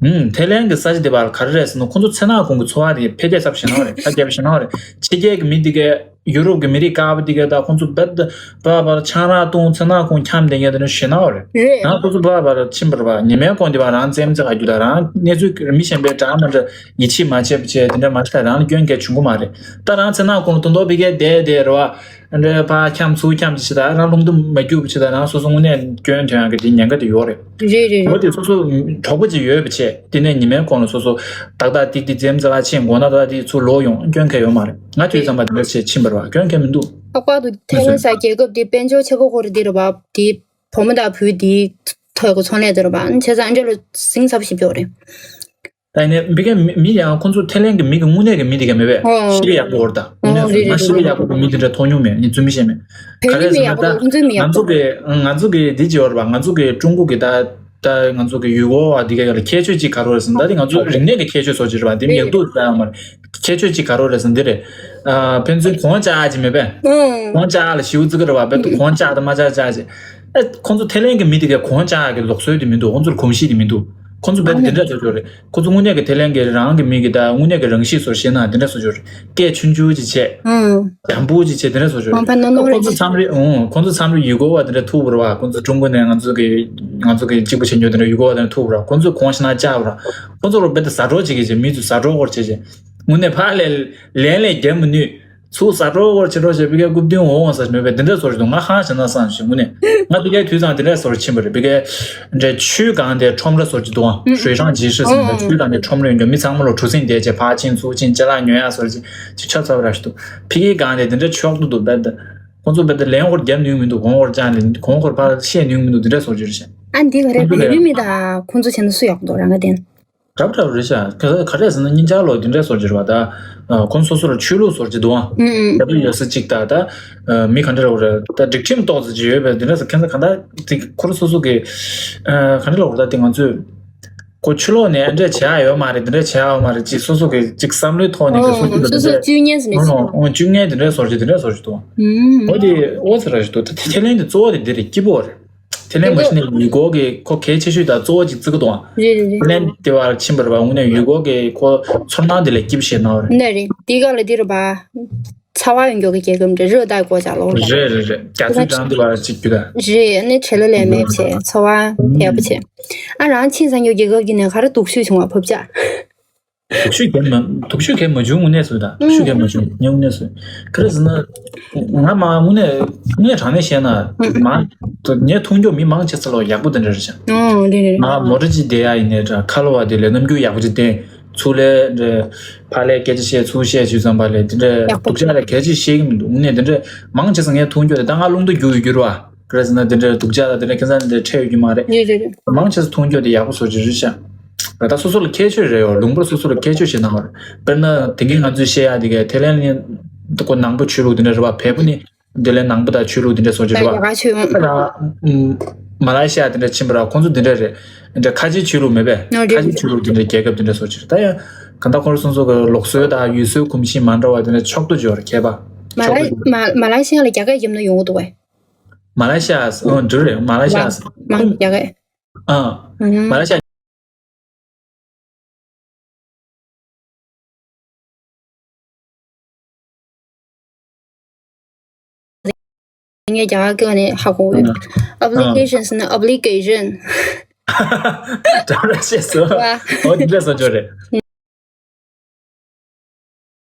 ཧུམ། ཐེ་ལན་གྱི་ས་ཆ་དེ་བར་ག་རེ་རེད་ཟེར་ན་ཁོང་ཚོ་ཚེ་ནག་ཁོང་གི་འཚོ་བ་དེ་འཕེལ་རྒྱས་ཚབས་ཆེ་ན་རེད། ཁ་རྒྱབ་ཆེ་ན་རེད། ཕྱི་རྒྱལ་གྱི་མི་དེ་གས་ཡུ་རོབ་ཀྱི་མི་རིགས་དཀར་པོ་དེ་གས་ད་ཁོང་ཚོ་རྦད་དེ་བར་བར་ཆང་རག་བཏུང་ཚེ་ནག་ཁོང་འཁྱམ་བསྡད་མཁན་དེ་འདྲ་ཞེ་ན་རེད། རེད། ཡང་ཁོང་ཚོ་བར་བར་ཕྱིན་པ་རེད་བ། ཉི་མའི་གོང་དེ་བར་རང་རྩེད་མོ་རྩེ་ག་རྒྱུ་དང་རང་གནས་ཚུལ་མི་གཞན་པའི་དྲང་མི་འདྲ་ཡིད་ཆེས་མ་བྱས་པ་བྱས་དེ་འདྲ་མ་བྱས་ད་རང་ལ་སྐྱོན་གལ་བྱུང་གི་མ་རེད། ད་རང་ཚེ་ནག་ཁོང་ལ་དོན་དག་ཕ་གིར་བསྡད་བསྡད་རེད་བ། འདྲ་ཕར་འཁྱམ་ཚུར་འཁྱམ་ཅི་ཞིག་དང་རང་རླུང་དུ་མ་རྒྱུག་པ་ཅི་དང་རང་སོ་སོ་དངོས་གནས་སྐྱོན་ཐོན་ཡག་གི་དེ་ཉེན་ཁ་དེ་ཡོད་རེད། རེད་རེད་འོ་རེད། དེ་སོ་སོ་གྲོགས་པོ་ཅིག་ཡོད་པ་བྱས་དེ་ནས་ཉི་མའི་གོང་ལ་སོ་སོ་ཏག་ཏག་ཏིག་ཏིག་རྩེད་མོ་རྩེ་བ་ཕྱིན་དགོས་ན་ཏག་ཏག་ཏིག་ཚུར་ལོག་ཡོང་སྐྱོན་ཁ་ཡོད་མ་རེད། ང་དུས་ཙམ་པ་དེ་འདྲ་བྱས་ཕྱིན་པ་རེད་བ། སྐྱོན་ཁ་མི་འདུག་ལྷག་པར་དུ་ཐའེ་ཝན་ས་རྒྱལ་ཁབ་དེ་དཔལ་འབྱོར་ཆེ་ཁག་ཁོ་རེ་དེ་རེད་བ། དེ་བུ་མོ་དང་བུ་དེ་ཐོག་གི་ཚོང་ལས་དེ་རེད་བ། བྱས་ཙང་ཨ་འདྲ་ལ་ཟིང་ཚབ་ཞིག་ཡོད་རེད། ད་ནི་མི་ག་མི་མི་ཡང་ཁོང་ཚོ་ཐའི་ལན་གི་མི་གི་དངོས་གནས་གི་མི་དེ་ག་མེད་པས། ཨོ། ཤི་ལ་ཡག་པོ་འོར་ད། ཨོ་དངོས་གནས་རེད་སུ་ང་རེད་ཤི་ལ་རེད། ཡག་པོ་གི་མི་དེ་འདྲ་མཐོང་མྱོང་མེད། ངས་རྩོད་མི་ཤེས་མེད། བལ་ཡུལ་མི་ཡག་པོ་ང་ཚོ་གི་ང་ཚོ་གི་འདི་ཅི་འོར་བ་ང་ཚོ་གི་ཀྲུང་གོ་གི་ད་ད་ང་ཚོ་གི་ཡུལ་སྐོར་བ་འདི་ག་ཡོད་ལ་ཁྱད་ཆོས་ཅིག་ག་རེ་རེད་ཟེར་ན་ད་དེ་ང་ཚོ་རིག་གནས་གི་ཁྱད་ཆོས་སོགས་ཅིག་རེད་བ། དེ་མི་ཡག་སྡུག་ད་ཡང་མ་རེད། ཁྱད་ཆོས་ཅིག་ག་རེ་རེད་ཟེར་ན་འདི་རེད། ཨ་ཕན་ཚུན་གོང་ལྕགས་ཅིག་མེད་པས། ཨང་། གོང་ལྕགས་ལ་ཞིའུ་ཙི་གི་རེད་བ། བལ་དུ་གོང་ལྕགས་དང་མ་ལྕགས་ལྕགས་ཅིག་ཨ་ཁོང་ཚོ་ཐའི་ལན་གི་མི་དེ་ག་གོང་ལྕགས་གི་ལུགས་སྲོལ་དེ་མི་འདུག་ཁོང་ཚོར་གོམས་གཤིས་དེ་མི་འདུག་ཁོང་ཚོ་རྦད་དེ་དེ་འདྲ་བཟོ་ཆོག་རེད། ཁོ་ཚོ་དངོས་གནས་ཀྱི་ཐའི་ལན་གྱི་རང་གི་མི་གི་ད་དངོས་གནས་ཀྱི་རང་གཤིས་སོགས་ཤེས་ན་དེ་འདྲ་བཟོ་ཆོག་རེད། སྐད་ཆུང་ཆུང་ཅིག་བྱས། ཨང་། འཇམ་པོ་ཅིག་བྱས་དེ་འདྲ་བཟོ་ཆོག་རེད། ཁོང་ཚོ་མཚམས་རེ་ཨང་ཁོང་ཚོ་མཚམས་རེ་ཡུལ་སྐོར་བ་དེ་འདྲ་ཐུག་པ་རེད་བ། ཁོང་ཚོ་ཀྲུང་གོ་ནས་ང་ཚོ་གི་ང་ཚོ་གི་གཅིག་པུ་བྱེད་མྱོང་དེ་འདྲ་ཡུལ་སྐོར་བ་དེ་འདྲ་ཐུག་པ་རེད་བ། ཁོང་ཚོ་གོང་ཞིག་ན་ལྕགས་པ་རེད། ཁོང་ཚོ་རུ་རྦད་དེ་ཟ་འཕྲོག་བྱེད་ཀྱི་བྱས་མི་ཚོ་ཟ་འཕྲོག་སྐོར་བྱེད་བྱས། དངོས་གནས་ཕར་ལས་ལན་ལས་རྒྱབ་མི་ནུས། ཚུར་ཟ་འཕྲོག་སྐོར་བྱེད་འགྲོ་བྱས་པི་ཀའི་རྐུབ་སྟེང་འོང་འོང་ཟེར་མེད་པས་འདི་འདྲ་བཟོ་རེད་འདུག་ང་ཧང་བྱས་ན་བསམ་ཞིག་དངོས་གནས། ང་པི་ཀའི་དུས་ཙང་འདི་འདྲ་བཟོ་རེ་ཕྱིན་པ་རེད། པི་ཀའི་འདྲ་ཆུའི་སྒང་དེ་ཁྲོམ་ར་བཟོ་རེ་ཅིག་འདུག་ཨང་། ཧྲུའེ་ཧྲང་ཇི་ཧྲི་ཟེར་ནས་ཆུའི་སྒང་དེ་ཁྲོམ་ར་ཡོད་འགྲོ། མི་ཚང་མ་ལོ་གྲུ་གཟིངས་བསྡད་བྱས་ཕར་ཕྱིན་ཚུར་ཕྱིན་ཅ་ལག་ཉོ་ཡ་བཟོ་རེ་ཅིག་ཅིག་ཆ་ཚ་བ་ར་ཞིག་འདུག་ཕི་ཀའི་སྒང་དེ་འདི་འདྲ་ཆོག་ཏུ་འདུག་རྦད་དེ། ཁོང་ཚོ་རྦད་དེ་ལན་ཧོར་རྒྱབ་ནུས་མི་འདུག་གོང་ཧོར་བཅག་ནས་གོང་ཧོར་ཕར་བཤད་ནུས་མི་འདུག་འདི་འདྲ་བཟོ་རེ་ཅིག་རེད་ཤག་ཨ་འདི་ག་རེ་ཁོང་ཚོ་བལ་ཡུལ་ལས་མི་དང་ཁོང་ཚོ་བྱས་ན་སུ་ཡག་པོ་འདུག་རང་ག་དེ། འདྲ་འདྲ་རེད་ཤག་ག་ག་རེ་ཟེར་ན་སྙིང་རྗེ་ལོ་འདི་འདྲས་བཟོ་རྒྱུ་རེད་བ། ད་ཁོང་སོ་སོ་ལ་ཆོས་ལུགས་བཟོ་རྒྱུ་འདུག་ཨང་། ཨུ་ཨུ། ཡབ་ཡོད་ས་གཅིག་ད་ད་མི་ག་འདྲ་རེད་བ་རེད། ད་སྒྲིག་ཁྲིམས་ཏོག་ཙམ་ཅིག་ཡོད་པས་འདི་འདྲས་ཁྱེད་ཚོ་ག་འདྲ་དེ་ཁོ་རང་སོ་སོ་གི་ག་འདྲ་ལབ་དགོས་རེད། ད་དེ་ང་ཚོས་ཁོ་ཆོས་ལུགས་ནས་འདྲ་བྱེད་ཡ་ཡོད་མ་རེད། འདི་འདྲ་བྱེད་ཡ་ཡོད་མ་རེད་ཅེས་སོ་སོ་གི་ཅིག་བསམ་བློའི་ཐོག་ནས་གི་སོ་སོ་ལ་སོ་སོ་འདི་འདྲ་སྤྱོད་ངན་ཟེར་ནས་ཨོ་ཨོ་སྤྱོད་ངན་འདི་འདྲས་བཟོ་རྒྱུ་འདི་འདྲས་བཟོ་རྒྱུ་འདུག་ཨང་། ཨུ་ཨོ་དེ་ཨོ་ཙི་ར་ཞིག་འདུག་ད་དེ་ལན་དེ་གཙོ་བོ་དེ་འདི་རེད། སྐྱིད་པོ་རེད། དེ་ལན་མ་གཞི་ནས་ཡུལ་སྐོར་གྱི་ཁོ་གལ་ཆེ་ཤོས་དང་གཙོ་བོ་ཅིག་བརྩི་གི་འདུག་ཨང་། རེད་རེད་རེད། དེ་ལན་དེ་བར་ཕྱིན་པ་རེད་བ། དངོས་གནས་ཡུལ་སྐོར་གྱི་ཁོ་ཚོར་སྣང་དེ་ལས་སྐྱིད་པོ་ཞིག་གནང་བ་རེད། འདི་རེད། འདི་ག་ལ་འདི་རེད་བ། ཚ་བ་ཡོད་མགྱོགས་ཀྱི་རྒྱལ་ཁབ་འདྲ་རེད། ད་སྒོ་ལྕགས་ལོག་རེད། རེད་རེད་རེད། རྒྱ་མཚོའི་འགྲམ་དུ་བར་ཅིག་རྒྱུ་ད། རེད། ཨ་ནི་བྲེལ་ལོ་ལས་མེད་བྱས་ཚ་བ་ཡག་པོ་བྱས། ཨ་རང་ཕྱིན་ས་ཡོད་རྒྱལ་ཁབ་ཀྱི་ནས་ག་རེ་སྡུག་ཤོས་བྱུང་བ་བབ་ཆགས། སྡུག་ཤོས་གལ་མ་སྡུག་ཤོས་གལ་མ་བྱུང་དངོས་གནས་སུ་དང་། སྡུག་ཤོས་གལ་མ་བྱུང་ངས་དངོས་གནས་སུ། ག་རེ་ཟེར་ན། ང་མ་དངོས་གནས་ངས་དྲང་གནས་བཤད་ན། མ་ངས་མཐོང་རྒྱུ་མི་མང་ཆེ་ས་ལོ་ཡག་པོ་དེ་འདྲ་རེད་ཤག་ཨོ་རེད་རེད། ང་མོ་ཊ་ཅིག་བསྡད་ཡ་ཡིན་ནའི་འདྲ། ཁ་ལོ་བ་དེ་ལས་རྣམ་འགྱུར་ཡག་པོ་ཅིག་བསྟན། ཚུར་ལས་འདྲ། ཕར་ལས་སྐད་ཆ་བཤད་ཚུར་བཤད་བྱས་ཙམ་པ་ལས་དེ་འདྲ་ཡག་པོ་སྡུག་ཅག་ལ་གལ་ཆེ་ཤེས་ཀྱི་མི་འདུག་དངོས་གནས་དེ་འདྲ་མང་ཆེ་ས་ངས་མཐོང་རྒྱུ་དེ་ད་ང་རླུང་རྟ་རྒྱུག་ཡོད་རྒྱུ་རེད་བ། ག་རེ་ཟེར་ན་དེ་འདྲའི་སྡུག་ཅག་དང་དེ་འདྲ་ཁྱད་མཚར་འདི་འཕྲད་ཡོད་ཀྱི་མ་རེད། རེད་རེད་རེད། མང་ཆེ་ས་མཐོང་རྒྱུ་དེ་ཡག་པོ་བཟོ་རྒྱུ་རེད་ཤག་ད་སོ་སོ་ལ་ཁྱད་ཆོས་རེད་ཡོད། ལུང་པར་སོ་སོ་ལ་ཁྱད་ཆོས་ཤིག་གནང་བ་རེད། དཔེར་ན་དེང་གི་ང་ཚོས་བཤད་ཡ་དེ་གའི་ཐའི་ལན་ནི་ཁོ་ནང་པ་ཆོས་ལུགས་དེ་འདྲ་རེད་བ། བལ་པོ་ནི་དེ་ལས་ནང་པ་དང་ཆོས་ལུགས་དེ་འདྲ་བཟོ་རྒྱུ་རེད་བ། ད་ཡ་ག་ཆོས་ཡོང་། ད་ཨུམ། མ་ལེ་ཤི་ཡ་དེ་འདྲ་ཕྱིན་པ་ར་ཁོང་ཚོ་དེ་འདྲ་རེད། དེ་འདྲ་ཁ་ཆེའི་ཆོས་ལུགས་མེད་པས། ཨ་རེད། ཁ་ཆེའི་ཆོས་ལུགས་དེ་འདྲ་རྒྱལ་ཁབ་དེ་འདྲ་སོགས་ཅིག་རེད། ད་ཡང་གང་ལྟར་ཁོང་ཚོ་སོ་སོ་གི་ལུགས་སྲོལ་དང་ཡུལ་སྲོལ་གོམས་གཤིས་མ་འདྲ་བ་དེ་འདྲ་ཕྱོགས་བསྡུས་ཅིག་ཡོད་རེད། ཁྱད་པར་མ་ལེ་ཕྱོགས་བསྡུས་ཅིག་མ་མ་ལེ་ཤི་ཡ་ལ་རྒྱ་སྐད་རྒྱབ་ན་ཡོང་གི་འདུག་གས། མ་ལེ་ཤི་ཡ། ཨ་འདྲ་རེད། མ་ལེ་ཤི་ཡ། མ་རྒྱ་སྐད། ཨ། ཨ་མ་ལེ་ཤི་ཡ། ངས་རྒྱ་གར་སྐད་ནས་ཧ་གོ་ཡོད། ཨ། Obligation ཟེར་ན་obligation། འདྲ་འདྲ་བཤད་སོང་། ཨ། འོ་འདི་འདྲ་སོང་ཅོག་རེད།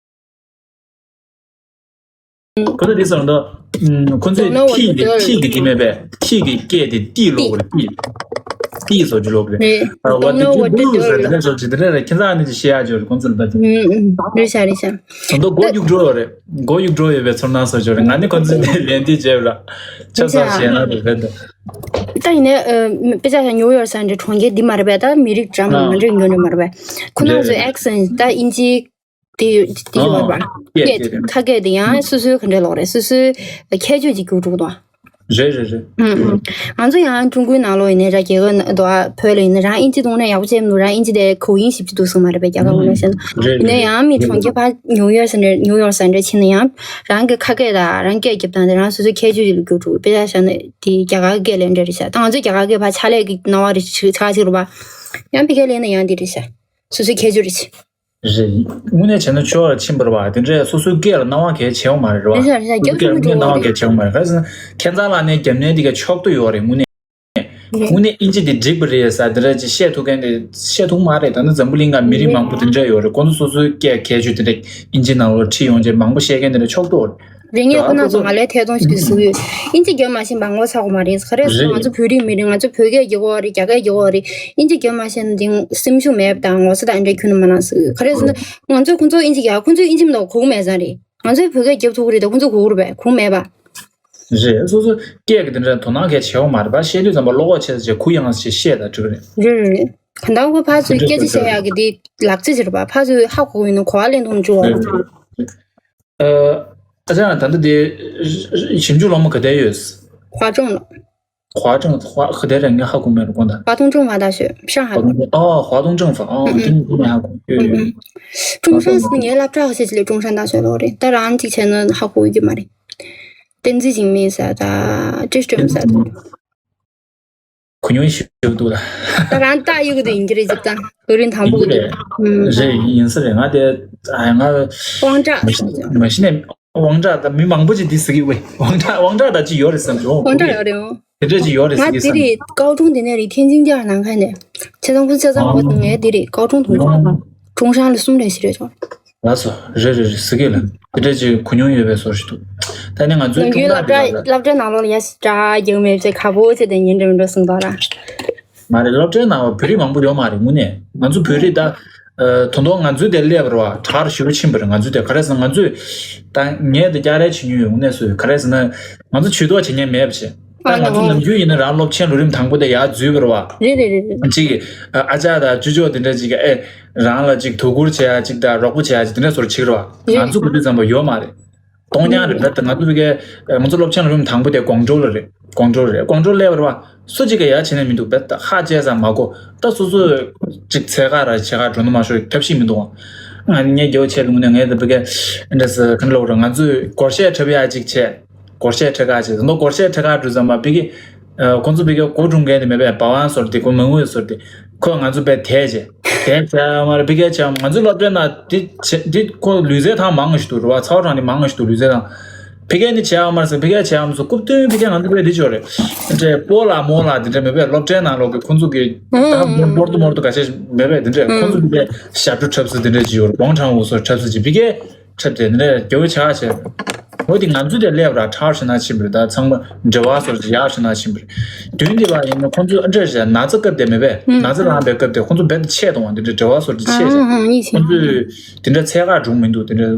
ཁོ་ཚོ་འདི་སོང་དོ། ཁོ་ཚོས། Don't know what to ཁྱི་གི do. ཁྱི་གི་འདི་མེད་པས། ཁྱི་གི་སྐད་དེ་ཏི་ལོག་རེད། ཏི། ཏི་སོགས་ཀྱི་ལོག་རེད། རེད། ཨ། Don't what know did you what to do do. ཟེར་དེ་འདྲ་སོགས་ཀྱི་དེ་འདྲ་རེད། ཁྱེད་ཚང་ནི་ཅི་བཤད་ཡ་ཅོག་རེད། ཁོང་ཚོ་ལ་ད་ཅི། ཨུམ་ཨུམ། རེད་ཤག་རེད་ཤག་དོན་དུ་མགོ་གཡུག་འགྲོ་ཡོད་རེད། མགོ་གཡུག་འགྲོ་ཡོད་པའི་ཚོར་སྣང་སོགས་ཅོག་རེད། ང་ནི་ཁོང་ཚོའི་ནས་ལན་འདི་བྱས་པ་ལ་ཆ་ཚང་བཤད་ན་རེད་རེད་འདུག་ད་ཡིན་ནའི་ཨ་དཔེ་ཆ་བཞག་ན་ནིའུ་ཡོག་ས་འདྲ་གྲོང་ཁྱེར་འདི་མ་རེད་པས། ད་མི་རིགས་འདྲ་མ་ཨ་འདྲ་ཡོད་རེད་མ་རེད་པས། ཁོ་རང་ཚོའི་རེད། Accent ད་དབྱིན་ཇི་དེ་ཡོད་དེ་ཡོད་པ། ཨ་སྐད་དེ་རེད། ཁ་སྐད་དེ་ཡང་སོ་སོའི་ག་འདྲ་ལོག་རེད། སོ་སོའི་ཁྱད་ཆོས་ཅིག་གྱུར་འགྲོ་གི་འདུག་རེད་རེད་རེད། ཨུམ་ཨུམ། ང་ཚོ་ཡང་ཀྲུང་གོའི་ནང་ལོགས་ཡིན་ནའི་ར། རྒྱ་གར་ནང་དུ་བོད་ལ་ཡིན་ན་རང་དབྱིན་ཇི་གཏོང་ན་ཡག་པོ་བྱས་མི་འདུག་རང་དབྱིན་ཇི་དེ་གོ་ཡིན་ཞིབ་ཅིག་འདུག་སོང་མ་རེད་པས། རྒྱ་གར་ངོས་ནས་བཤད་ན། རེད་ཡིན་ནའི་རེད་ཡང་མི་རེད། གྲོང་ཁྱེར་ཕར་ནིའུ་ཡོག་ས་འདྲ་ནིའུ་ཡོག་ས་འདྲ་ཕྱིན་ན་ཡང་རང་གི་ཁ་སྐད་དང་རང་སྐད་རྒྱབ་སྟངས་དེ་རང་སོ་སོའི་ཁྱད་ཆོས་ཅིག་ལ་གྱུར་འགྲོ། དཔེ་ཆ་བཞག་ན་དེ་རྒྱ་གར་སྐད་ལས་འདྲ་རེད་ཤག་ད་ང་ཚོས་རྒྱ་གར་སྐད་ཕར་ཕྱག་ལས་ཀྱི་སྣང་བ་རེ་ཆགས་ཆགས་ཅིག་རེད་པ། ཡང་ཕ་གིར་སླེབས་ན་ཡང་འདི་རེད་ཤག་སོ་སོའི་ཁྱད་ཆོས་རེད་ཤག་རེད། དངོས་གནས་བྱས་ན་ཆོས་ལ་ཕྱིན་པ་རེད་པ། དེ་འདྲས་སོ་སོའི་སྐད་ལ་སྣང་བ་གལ་ཆེ་བ་མ་རེད་རེད་པ། རེད་ཤག་རེད་ཤག་སོ་སོའི་སྐད་ལ་དངོས་གནས་སྣང་བ་གལ་ཆེ་བ་མ་རེད། ག་རེ་ཟེར་ན་ཁྱད་མཚར་ལགས་ནས་རྒྱབ་ནས་དེ་ག་ཕྱོགས་གཏོགས་ཡོད་རེད། དངོས་གནས། རེད། དངོས་གནས་དབྱིན་ཇི་འདི་འགྲིག་པ་རེད་ཟེར་དེ་འདྲ་ཅིག་བཤད་ཐུབ་མཁན་དེ་བཤད་ཐུབ་མ་རེད། ད་ནི་འཛམ་བུ་གླིང་ག་མི་རིགས་མང་པོ་དེ་འདྲ་ཡོད་རེད། ཁོང་ཚོ་སོ་སོའི་སྐད་ཁྱད་ཆོས་དེ་འདྲ་དབྱིན་ཇི་ནང་ལོགས་ཁྲིད་ཡོང་རྗེས་མང་པོ་བཤད་མཁན་དེ་འདྲ་ཕྱོགས་གཏོགས་རེད། རེད། ངས་ཁོ་རང་ཚོ་ང་ལས་ཐད་གཏོང་ཞིག་བཟོ་གི་ཡོད། དབྱིན་ཇི་རྒྱབ་མ་ཤེས་པ་ངོ་ཚ་གི་མ་རེད། ག་རེ་ཟེར་ན་རེད། ང་ཚོ་བོད་རིགས་མི་རེད། ང་ཚོ་བོད་སྐད་རྒྱག་གི་ཡོད་རེད། རྒྱ་སྐད་རྒྱག་གི་ཡོད་རེད། དབྱིན་ཇི་རྒྱབ་མ་ཤེས་ན་དེ་སེམས་ཤུགས་མེད་པ་དང་ངོ་ཚ་དང་འདྲ་ཁྱོན་ནས་མ་གནང་ཟེར་གི། ག་རེ་ཟེར་ན་ང་ཚོས་ཁོང་ཚོ་དབྱིན་ཇི་རྒྱག་ཁོང་ཚོས་དབྱིན་ཇི་མ་གཏོགས་གོ་གི་མེད་ཙང་རེད། ང་ཚོས་བོད་སྐད་རྒྱབ་ཐུབ་ཀྱི་རེད་དེ་ཁོང་ཚོ་གོ་གི་རེད་པས། གོ་གི་མེད་པ། རེད། སོ་སོ་སྐད་ཀྱི་དེ་འདྲ་དོ་སྣང་གལ་ཆེ་བ་མ་རེད་པ། བཤད་དུས་ཙམ་པ་བློ་ཁོག་ཆེ་ས་བྱས་གུ་ཡངས་ས་བྱས་བཤད་ད་འགྲིག་རེད། རེད་རེད་རེད། གང་ལྟར་ཁོ་ཕར་ཚུར་སྐད་ཆ་བཤད་ཡག་གི་དེ་ལག་རྩལ་ཟེར་བ་ཕར་ཚུར་ཧ་གོ་གི་ཡོད་ན་གོ་བ་ལེན་ཐུབ་ན་བཅུག་བ། རེད་རེད། ཨ་ཅག་ད་ལྟ་དེ་ཞིབ་འཇུག་སློབ་མ་ག་དེ་ཡོད། 华中了། 华中华 ག་དེ་རེད། ངས་ཧ་གོ་མེད་རེད་དགོངས་དག 华东政法大学上海了། 华东政法 ཨ། 华东政法 ཨ། དེ་ནི་ཁོ་ནས་ཧ་གོ་ཡོད་ཡོད། 中山是你也拉不着，谢谢中山大学了，对，当然之前呢，还过一句嘛的。 བསྟན་འཛིན་འཇིགས་མེད་ཟེར་ད། ཀྲི་སི་ཀྲི་ཟེར་ད། གུ་ཉུང་ཞིག་འདུག་ལ། ད་རང་ཏག་ཡིག་དུ་ཡིན་གྱི་རེད་ཅིག་ད། བོད་རིགས་དང་པོ་གི་འདུག་ཨུམ། རེད་ཡིན་ས་རེད། ང་དེ་ཨ་ང་དབང་གྲགས། མ་གཞི་ནས་དབང་གྲགས་ད་མི་མང་པོ་ཅིག་འདི་ཟེར་གི་ཝེ། དབང་གྲགས་དབང་གྲགས་ད་ཅི་ཡོད་རེད་བསམ་བྱུང་། དབང་གྲགས་ཡོད་རེད་འོང་། དེ་འདྲ་ཅིག་ཡོད་རེད་ཟེར་གི་བསམ། ང་དེ་རེད། 高中དེ་ནས་རེད། 天津第二难开的། ཆ་ཚང་ཁུ་ཆ་ཚང་ཨང་ངས་དེ་རེད། 高中同学། 中山ལ་གསུམ་རེད་ཞིག་རེད་ཅོ། ལགས་སོ། རེད་རེད་རེད། ཟེར་གི་ལ། དེ་འདྲ་ཅིག་གུ་ཉུང་ཡོད་པའི་བཟོ་ཞིག་འདུག་ད་ནི་ང་ཚོའི་ནམ་རྒྱུན་སློབ་གྲྭ་སློབ་གྲྭའི་ནང་ལོགས་ལ་ཡ་ཞིག་འདྲ་རྒྱག་མེད་ཚེ་ཁ་པོ་ཚེ་དེ་ཉིན་འགྲིམ་འགྲོ་གསུངས་དོ་ར། མ་རེད། སློབ་གྲྭའི་ནང་བོད་རིགས་མང་པོ་ཡོད་མ་རེད། དངོས་གནས་ང་ཚོ་བོད་རིགས་ད་ཨ་དོན་དག་ང་ཚོའི་དེ་སླེབས་པ་རེད་བ། དྲག་ཞེ་པོ་ཕྱིན་པ་རེད། ང་ཚོའི་དེ་ག་རེ་ཟེར་ན་ང་ཚོས་ད་ངས་དེ་བསྐྱར་རེ་བྱེད་མྱོང་ཡོད། དངོས་གནས་སུ་ག་རེ་ཟེར་ན་ང་ཚོ་ཇུས་གཏོགས་བྱེད་མཁན་མེད་པ་བྱས། ད་ང་ཚོ་ནམ་རྒྱུན་ཡིན་ན་རང་སློབ་ཆེན་ལོ་རིམ་དང་པོ་དེ་ཡར་འཛུལ་བ་རེད་བ། རེད་རེད་རེད་རེད། ཅིག་ཨ་ཅག་དང་ཅོ་ཅོ་དེ་འདྲ་ཅིག་ཨེ་རང་ལ་ཅིག་དོ་ཁུར་བྱེད་ཡ་ཅིག་དང་རོགས་པ་བྱེད་ཡ་ཅིག་དེ་འདྲ་བཟོ་འདྲ་བྱེད་ཀྱི་རེད་བ། རེད། ང་ཚོ་ག་དུས་ཙམ་པ་ཡོད་མ་རེད། གཏོང་རྐྱང་རེད། ད་ལྟ་ང་ཚོ་བི་གའི་ང་ཚོ་སློབ་ཆེན་ལོ་རིམ་དང་པོ་དེ་ཀོང་ཀྲོའུ་ལ་རེད། ཀོང་ཀྲོའུ་རེད། ཀོང་ཀྲོའུ་སླེབས་པ་རེད་བ། སུ་གཅིག་གིས་ཡ་བྱེད་ནས་མི་འདུག་བས་ད་ཧ་བྱས་ཙང་མ་གོ། ད་སོ་སོ་ཅིག་འཚོལ་ག་ར་བྱེད་ག་འགྲོ་ནི་མ་ཤོར་ཐབས་ཤེས་མི་འདུག་ང་ངས་རྒྱལ་བ་ཆེ་ལུང་ནས་ངས་ད་བི་གའི་འདྲ་ཟེར་ག་འདྲ་ལབ་རེད། ང་ཚོས་སྒོར་གཞས་འཁྲབ་ཡ་ཅིག་བྱས། སྒོར་གཞས་འཁྲབ་ག་བྱས། ད་སྒོར་གཞས་འཁྲབ་ག་འགྲོ་ཙམ་པ་བི་གའི་ཁོང་ཚོ་བི་གའི་སྒོ་སྲུང་མཁན་དེ་མེད་པས། 保安ཟེར་དེ་ཁོ་མང་པོ་ཡོད་ཟེར་དེ། ཁོས་ང་ཚོ་བས་དེད་བྱས། དེད་བྱས་མ་རེད། བི་གའི་བྱས་ང་ཚོའི་སློབ་གྲྭའི་ནང་དེ་བྱས་དེ་ཁོ་ལུས་རྩལ་ཐང་མང་ཞིག་འདུག་རེད་བ། ཚ་བ་གྲང་དེ་མང་ཞིག་འདུག་ལུས་རྩལ་ཐང་། བི་གའི་ནི་བྱས་མ་རེད་ཟེར། བི་གའི་བྱས་མ་སོང་། རྐུབ་སྟོན་བི་གའི་ང་ཚོ་བས་དེ་ཅོ་རེད། འདྲ་སྤོ་ལགས་རྨོ་ལགས་དེ་འདྲ་མེད་པས། སློབ་གྲྭའི་ནང་ལོག་གི་ཁོང་ཚོ་གི་ད་རྨོ་རྨོ་རྡོ་རྨོ་རྡོ་ག་ཤེད་མེད་པས། དེ་འདྲ་ཁོང་ཚོ་བི་གའི་ཞབས་བྲོ་འཁྲབ་ས་དེ་འདྲ་ཅིག་ཡོད་རེད། 广场舞ཟེར་འཁྲབ་ས་ཅིག་བི་གའི་འཁྲབ་དེ་འདྲ་རྒྱལ་བོ་ཆགས་བྱས། འོ་དེ་ང་ཚོ་དེ་སླེབས་ར་ཁྲག་ཤི་ན་ཕྱིན་པ་རེད། ད་ཚང་མ་འབྲེལ་བ་སོར་ཡག་ཤི་ན་ཕྱིན་པ་རེད། དུས་འདི་བ་ཡིན་ན་ཁོང་ཚོ་ཨ་འདྲ་བྱས་ན་ཚ་སྐབས་དེ་མེད་པས། ཨུམ། ན་ཚ་ལངས་པའི་སྐབས་དེ་ཁོང་ཚོ་རྦད་དེ་ཆད་གཏོང་བ་འདི་འདྲ་འབྲེལ་བ་སོར་དེ་ཆད་བྱས། ཨུམ་ཨུམ་ཨུམ། ཁོང་ཚོས་དེ་འདྲ་འཚོལ་ག་འགྲོ་མི་འདུག་དེ་འདྲ་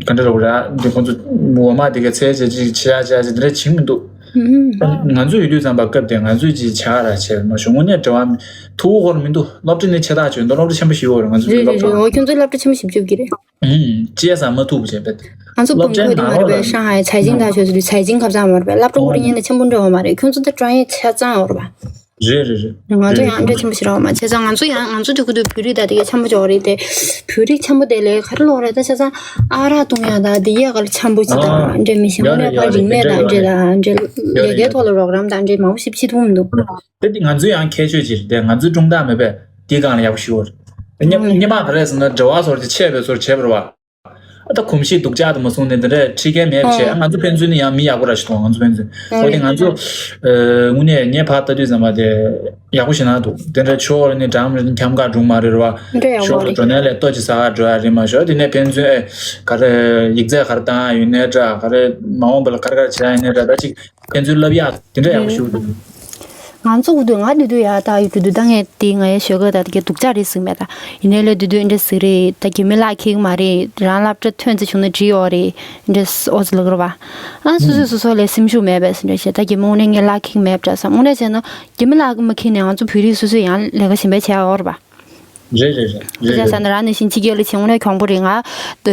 ག་འདྲ་རོགས་ར་འདི་ཁོང་ཚོ་འོ་མ་དེ་ག་འཚོལ་བྱས་ཅིག་བྱེད་ཡ་བྱེད་ཡ་ཅིག་དེ་འདྲ་བྱེད་མི་འདུག་ཨུམ། ང་ཚོ་ཡོད་དུས་ཙམ་པ་སྐབས་དེ་ང་ཚོས་ཅིག་བྱ་ར་བྱས་མ་བྱུང་། དངོས་གནས་འབྲེལ་བ་ཐུགས་ཁུར་མི་འདུག་སློབ་གྲྭ་ནི་ཆེ་ཐག་ཆོད་འདུག་སློབ་གྲྭ་ཆེན་པོ་ཞིག་ཡོད་རེད། ང་ཚོ་རེད་རེད་སློབ་གྲྭ། རེད། འོ་ཁྱོད་ཚོའི་སློབ་གྲྭ་ཆེན་པོ་ཞིག་བཅུག་གི་རེད། ཨུམ། བཅད་ས་མ་ཐུབ་བྱས་པས། ང་ཚོ་སློབ་ཚན་本科的嘛，ནང་ལོགས་ལ་对吧？上海财经大学的财经学部嘛，对吧？སློབ་གྲྭ་ཁོ་རང་ཡིན་ན་ཆེན་པོ་འདྲ་བ་མ་རེད། ཁྱོད་ཚོ་ད་专业ཆ་ཚང་ཡོད་རེད་པ། རེད་རེད་རེད། ང་ཚོ་ཡང་འདྲ་ཆེན་པོ་ཞིག་རག་པ་མ་བྱས་ཙང་། ང་ཚོ་ཡང་ང་ཚོ་དུས་ཀུན་ཏུ་བོད་རིགས་དང་དེ་ག་འཆམ་པོ་ཅིག་ཡོད་རེད་དེ། བོད་རིགས་འཆམ་པོ་དེ་ལས་ག་རེ་ལབ་དགོས་རེད། ད་བྱས་ཙང་ཨ་རག་བཏུང་ཡག་དང་དེ་ཡག་ག་ལ་འཆམ་པོ་ཅིག་དང་འདྲ་མི་ཤེས། དངོས་གནས་ཕར་རིག་གནས་དང་འདྲ་དང་འདྲ་ལས་ཀའི་ཐོག་ལ་རོགས་རམ་དང་འདྲ་མང་པོ་ཞིག་བྱེད་ཐུབ་མི་འདུག་དེ་དེ་ང་ཚོའི་ཡང་ཁྱད་ཆོས་ཅིག་རེད་དེ། ང་ཚོའི་སྒྲུང་གཏམ་མེད་པས་དེའི་སྒང་ལ་ཡག་པོ་ཞིག་ཡོད་རེད། སྔོན་མ་ག་རེ་ཟེར་ན་འབྲེལ་བ་སོགས་ཀྱི་ཆད་པའི་ཚོར་བྱས་པ་རེད་པ། ཨ་ད་གོམས་གཤིས་སྡུག་ཅག་དུ་མ་སོང་ནས་འདི་འདྲ་ཁྲིད་མཁན་མེད་པ་བྱས། ཨ་ང་ཚོ་ཕན་ཚུན་ནི་ཡང་མི་ཡག་པོ་ར་ཞིག་མཐོང་། ང་ཚོ་ཕན་ཚུན། འོ་དེ་ང་ཚོ་དངོས་གནས་ངས་ཕར་ལྟ་དུས་ཙམ་པ་དེ་ཡག་པོ་ཞིག་ན་འདུག་དེ་འདྲ་ཕྱོགས་ནི་འགྲམ་རེད། འཁྱམ་ག་སྒྲུང་མ་རེད་པ། འདྲ་ཡག་པོ་ཕྱོགས་རེད། འགྲོ་ནས་ལས་ལྟོ་ཅིག་ཟ་ག་འགྲོ་ཡ་རེད་མ་ཤོག་དེ་ནས་ཕན་ཚུན་ཨེ་ག་རེ་ཡིག་ཚད་ག་རེ་བཏང་ཡ་ཡོད་ནའི་འདྲ། ག་རེ་མ་འོངས་པ་ལ་ག་རེ་ག་རེ་བྱེད་ཡ་ཡོད་ནའི་འདྲ། ད་ཅིག་ཕན་ཚུན་བསླབ་ཡ་དེ་འདྲ་ཡག་པོ་ཞིག་འདུག་ང་ཚོ་འུ་དུས་ང་དུས་དུས་ཡ་ད་ཡུ་དུས་དུས་ད་ངས་དེ་ང་ཡ་ཞོགས་ཀ་ད་དེ་ག་སྡུག་ཅག་རེད་ཟེར་མེད་ད། ཡིན་ནའི་ལས་དུས་དུས་འདྲ་ཟིག་རེད། ད་རྒྱུས་མེད་ལག་ཁེག་མ་རེད། རང་སློབ་གྲྭ་ཐོན་ཚེ་བྱུང་ན་འགྲིག་ཡོད་རེད། འདྲ་ཨོ་ཙི་ལག་རེད་པ། ཨ་སོ་སོས་སོ་སོ་ལས་སེམས་ཤུགས་མེད་པས་འདྲ་བྱས། ད་རྒྱུས་མེད་དངོས་གནས་ངས་ལག་ཁེག་མེད་པ་འདྲ་བསམ། དངོས་གནས་བྱས་ན་རྒྱུས་མེད་ལག་མ་ཁེག་ནས་ང་ཚོ་བོད་རིགས་སོ་སོས་ཡང་ལས་ཀ་གཞན་པ་བྱས་ཡོད་རེད་པ། རེད་རེད་རེད། དེ་རེད་ཆ་བཞག་རེད། ན་རང་ནས་བཞིན་ཕྱི་རྒྱལ་ལ་ཕྱིན་དངོས་གནས་གྱོང་པོ་རེད། ང་ད་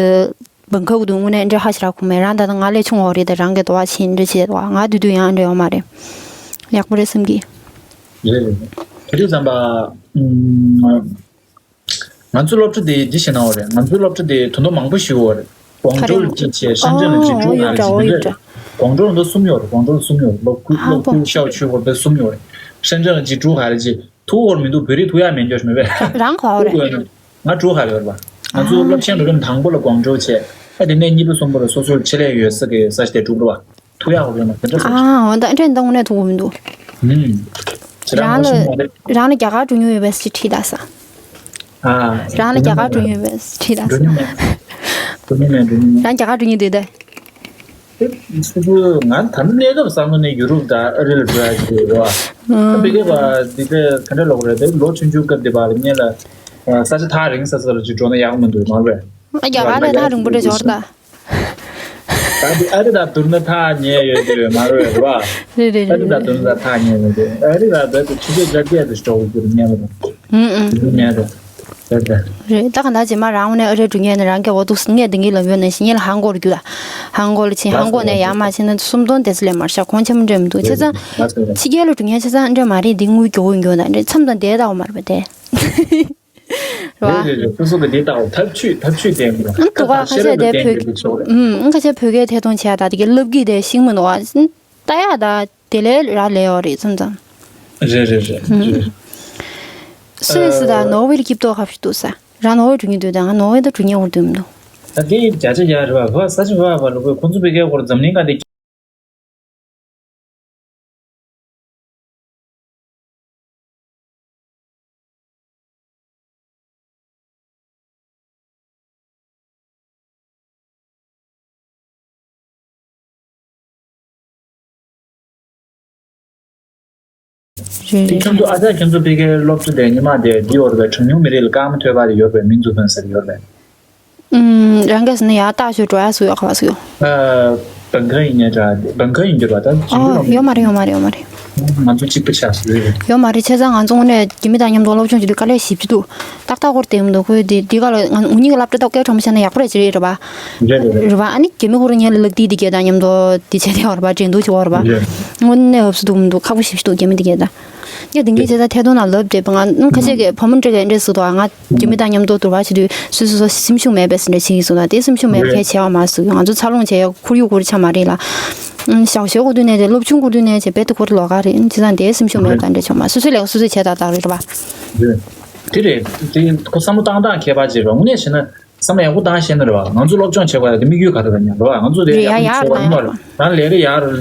བང་ཁ་འུ་དུ་དངོས་གནས་འདྲ་ཧ་ཤ་ར་ཁུག་མེད། རང་ད་ལྟ་ང་ལས་ཆུང་བ་རེད། ད་རང་གི་དོ་བ་ཕྱིན་འདྲ་བྱས་ད་ང་དུས་དུས་ཡང་འདྲ་ཡོད་མ་རེད། ཡག་པོ་རེད་བསམ་གི། རེད་རེད་རེད། དེ་དུས་ཙམ་པ་ང་ཚོའི་སློབ་གྲྭ་དེ་འདི་བྱས་ན་འོ་རེད། ང་ཚོའི་སློབ་གྲྭ་དེ་དོ་དོ་མང་པོ་ཞིག་འོ་རེད། ཀོང་ཀྲོའུ་ལ་གཅིག་བྱས། ཧྲེན་ཀྲེན་ལ་གཅིག་ཀྲུའུ་ཧ་རེ་གཅིག་འདི་འདྲ་རེད། ཀོང་ཀྲོའུ་ལ་འདི་གསུམ་ཡོད་རེད། ཀོང་ཀྲོའུ་ལ་གསུམ་ཡོད་རེད། ལོ་ཀུ་ལོ་ཀུ་ཤའོ་ཆུ་ཧོར་འདི་གསུམ་ཡོད་རེད། ཧྲེན་ཀྲེན་ལ་གཅིག་ཀྲུའུ་ཧ་རེ་གཅིག་ཐུག་ཧོར་མི་འདུག་བོད་རིགས་ཐུག་ཡག་མེད་འགྱོ་ཞིག་མེད་པས། རང་ག་བ་རེད། ཐུག་དགོས་ན། ང་ཀྲུའུ་ཧ་ལ་ཡོད་རེད་པ། ང་ཚོ་སློབ་ཆེན་འགྲོ་རིམ་དང་པོ་ལ་ཀོང་ཀྲོའུ་བྱས། ཨ་དེ་ནས་གཉིས་པ་གསུམ་པ་ལ་སོ་སོའི་ཆེད་ལས་ཡོད་ས་གི་ས་ཆ་དེ་སྒྲུབ་རེད་པ། ཐུག་ཡག་ཡོད་མ་རེད། དེ་འདྲ་སོང་ཞིག་ཨ་འོ་ད་ཨ་འདྲ་འདང་དངོས་གནས་ཐུག་གི་མི་འདུག་ཨུམ། ཁྱེད་རང་རང་ལ་ངོ་ཤེས་མ་རེད། རང་ལ་རྒྱ་གར་འགྲོ་མྱོང་ཡོད་པས་ཅིག་དྲིས་ད་ས། ཨ། རང་ལ་རྒྱ་གར་འགྲོ་མྱོང་ཡོད་པས་དྲིས་ད་ས། འགྲོ་མྱོང་མེད། འགྲོ་མྱོང་མེད། འགྲོ་མྱོང་མེད། རང་རྒྱ་གར་འགྲོ་མྱོང་འདུག་ད། སོ་སོ་ང་ད་ནི་གནས་སྐབས་བསམ་བློ་ནས་ཡུ་རོབ་དང་ཨ་རི་ལ་འགྲོ་ཡ་ཞིག་རེད་བ། ཨ་ཕ་གི་བ་འདི་འདྲ་ག་འདྲ་ལོག་རེད་དེ། ལོ་ཆུང་ཆུང་སྐབས་འདི་བ་ལ་ངེད་ལ་ས་ཆ་ཐག་རིང་ས་ས་ལ་ཅིག་འགྲོ་ན་ཡག་མི་འདུག་མ་རེད། ཨ་རྒྱ་གར་ལ་ཐག་རིང་པོ་འདྲ་ཅིག་ཡོད་རེད་ད། ད་འདི་ཨ་རི་དང་བསྡུར་ན་ཐག་ཉེ་ཡོད་ཀྱི་རེད་མ་རེད་བ། རེད་རེད་ཨ་རི་རེད་དང་རེད། བསྡུར་ན་ཐག་ཉེ་ཡོད་ཀྱི་རེད། ཨ་རི་ལ་ད་དུ་ཆུ་ཚོད་བརྒྱད་དུ་འགྲོ་གི་རེད་ངེད་ལ། ཨུ་ཨུ། ངེད་ལ། རེད་ད། རེད་ད་ག་ད་རྗེས་མ་རང་ངོས་ནས་ཨ་རི་འགྲོ་མཁན་ནི་རང་སྐད་འོ་འདུག་ངས་འདི་གི་ལབ་ཡོད་ནང་བཞིན་ངས་ལ་ཧང་གོ་ལ་རྒྱུགས་ད། ཧང་གོ་ལ་ཕྱིན། ཧང་གོ་ནས་ཡར་མར་ཕྱིན་ན་སུམ་སྟོང་དེ་ཚོ་ལས་མར་ཤག་གོང་ཆེན་པོ་འདྲ་མི་འདུག་བྱས་ཙང་། ཕྱི་རྒྱལ་ལ་འགྲོ་མཁན་བྱས་ཙང་འདྲ་མ་རེད། འདི་དངུལ་མགྱོགས་པོ་ཡོང་གི་ཡོད་ད། འདྲ་མཚམས་དང་བསྡད་ད་འོ་མ་རེད་པ་དེ། རེད་བ། རེད་རེད། སོ་སོ་གི་འདི་ལྟ་བ་ཐབས་ཇུས་ཐབས་ཇུས་ལྡན་དགོས། ཨང་དུ་ག་ཁ་ཤས་དེ་བོད་ཁ་ཤས་བོད་ཀྱི་ཐད་གཏོང་བྱས་ད་དེ་གི་ལབ་གི་དེ་ཤིང་མི་འདུག་བ། ལྟ་ཡག་ད་དེ་ལས་རག་ལས་ཡོད་རེད་མཚམས་མཚམས། རེད་རེད་རེད་རེད། སུད་སི་དང་ནོར་ཝེ་ལ་སྐྱིད་ཏོག་ཁ་ཤས་འདུག་ས། རང་ནོར་ཝེ་འགྲོ་མྱོང་འདུག་ད་ང་ནོར་ཝེ་ད་འགྲོ་མྱོང་འདུག་མི་འདུག་ད་དེ་བརྒྱ་ཆ་བརྒྱ་རེད་བ། བ་ས་ཆ་བ་བ་ལ་ཁོ་ཁོང་ཚོ་བོད་སྐད་སྐོར་འཛམ་གླིང་ག་དེ། རེད་དེ་རེད། ཁྱོད་ཚོ་ཨ་ཅག་ཁྱོད་ཚོ་ཕ་གིའི་སློབ་གྲྭ་དེ་ཉི་མ་དེ་འདི་ཡོད་རེད་པས། གྲངས་ཉུང་མི་རིགས་ལ་སྐར་མ་ཐོད་པ་དེ་ཡོད་རེད་པས། མིང་འཛུགས་ཕན་ཟེར་ཡོད་རེད་པས། ཨུམ། རང་གིས་ཟེར་ན་ཡར་ལྟ་ཞོར་འགྲོ་ཡ་སུ་ཡོད་ག་བ་སུ་ཡོད། ཨ། བང་ཁ་ཡིན་ཉེ་དྲ་བང་ཁ་ཡིན་འགྱུར་བ་ད་ཨོ་ཡོད་མ་རེད་ཡོད་མ་རེད་ཡོད་མ་རེད། ང་ཚོ་གཅིག་པ་ཆགས་སུ་རེད། ཡོད་མ་རེད། བྱས་ཙང་ང་ཚོ་དངོས་གནས་རྒྱ་མི་དང་མཉམ་དུ་སློབ་སྦྱོང་བྱེད་དུས་དཀའ་ལས་ཞེ་པོ་ཅིག་འདུག་ཏག་ཏག་སྐོར་དེ་མི་འདུག་ཁོས་དེ་དེ་ག་ལ་ང་ངུ་གཉིས་ཀྱི་སློབ་གྲྭ་ཏོག་སྐད་གྲོགས་མོ་བྱས་ན་ཡག་པོ་རེད་ཅེས་རེད་རེད་པ། རེད་རེད་རེད། རེད་པ། ཨ་ནི་རྒྱ་མི་ཁོ་རང་ཉལ་ལ་ལག་ཏི་དེ་གས་དང་མཉམ་དུ་དེ་བྱས་དེ་བར་པ་འགྲན་བསྡུར་བྱེད་བར་པ། རེད། དངོས་གནས་ཧབ་སུ་འདུག་མི་འདུག་ཁག་པོ་ཞེ་པོ་ཅིག་འདུག་རྒྱ་མི་དེ་གས་དང་། ཡ་དེང་གི་བྱས་ཙང་ཐད་གཏོང་ནང་ལབ་བསྡད་པ་ང་ཁ་ཤས་ཀྱིས་བུ་མོ་འདྲ་གས་འདྲ་ཟེར་འདུག་ང་རྒྱ་མི་དང་མཉམ་དུ་དུར་བ་བྱེད་དུས་སོ་སོ་སོ་སེམས་ཤུགས་མེད་པས་ཟེར་འདྲ་བྱེད་ཀྱི་ཟེར་འདུག་དེ་སེམས་ཤུགས་མེད་པ་གས་བྱས་པ་མ་ཟེར། ང་ཚོ་འཚར་ལོངས་བྱས་ཡ་ཁོར་ཡུག་ཁོར་ཆ་མ་རེད་ལ། ཞག་ཞོགས་ཀྱི་དུས་ནས་དེ་སློབ་ཆུང་གི་དུས་ནས་བྱས་རྦད་དེ་ཁོར་ལོག་ག་རེད། བྱས་ཙང་དེ་སེམས་ཤུགས་མེད་པ་འདྲ་བྱུང་མ། སོ་སོའི་ལས་ཀ་སོ་སོས་བྱས་ད་ད་རེད་པ། དེ་རེད། དེ་ཁོ་བསམ་བློ་བཏང་སྟངས་ཁྱད་པར་ཅིག་རེད་པ། དངོས་གནས་བྱས་ན། བསམ་བློ་ཡག་པོ་བཏང་ཤེས་ན་རེད་པ། ང་ཚོ་སློབ་སྦྱོང་བྱེད་དགོས་ཡ་དེ་དམིགས་ཡུལ་ག་རེ་རེད་ཉམས་རེད་པ། ང་ཚོ་དེ་རེད་ཡ་ཡག་ཡག་པོ་ཅིག་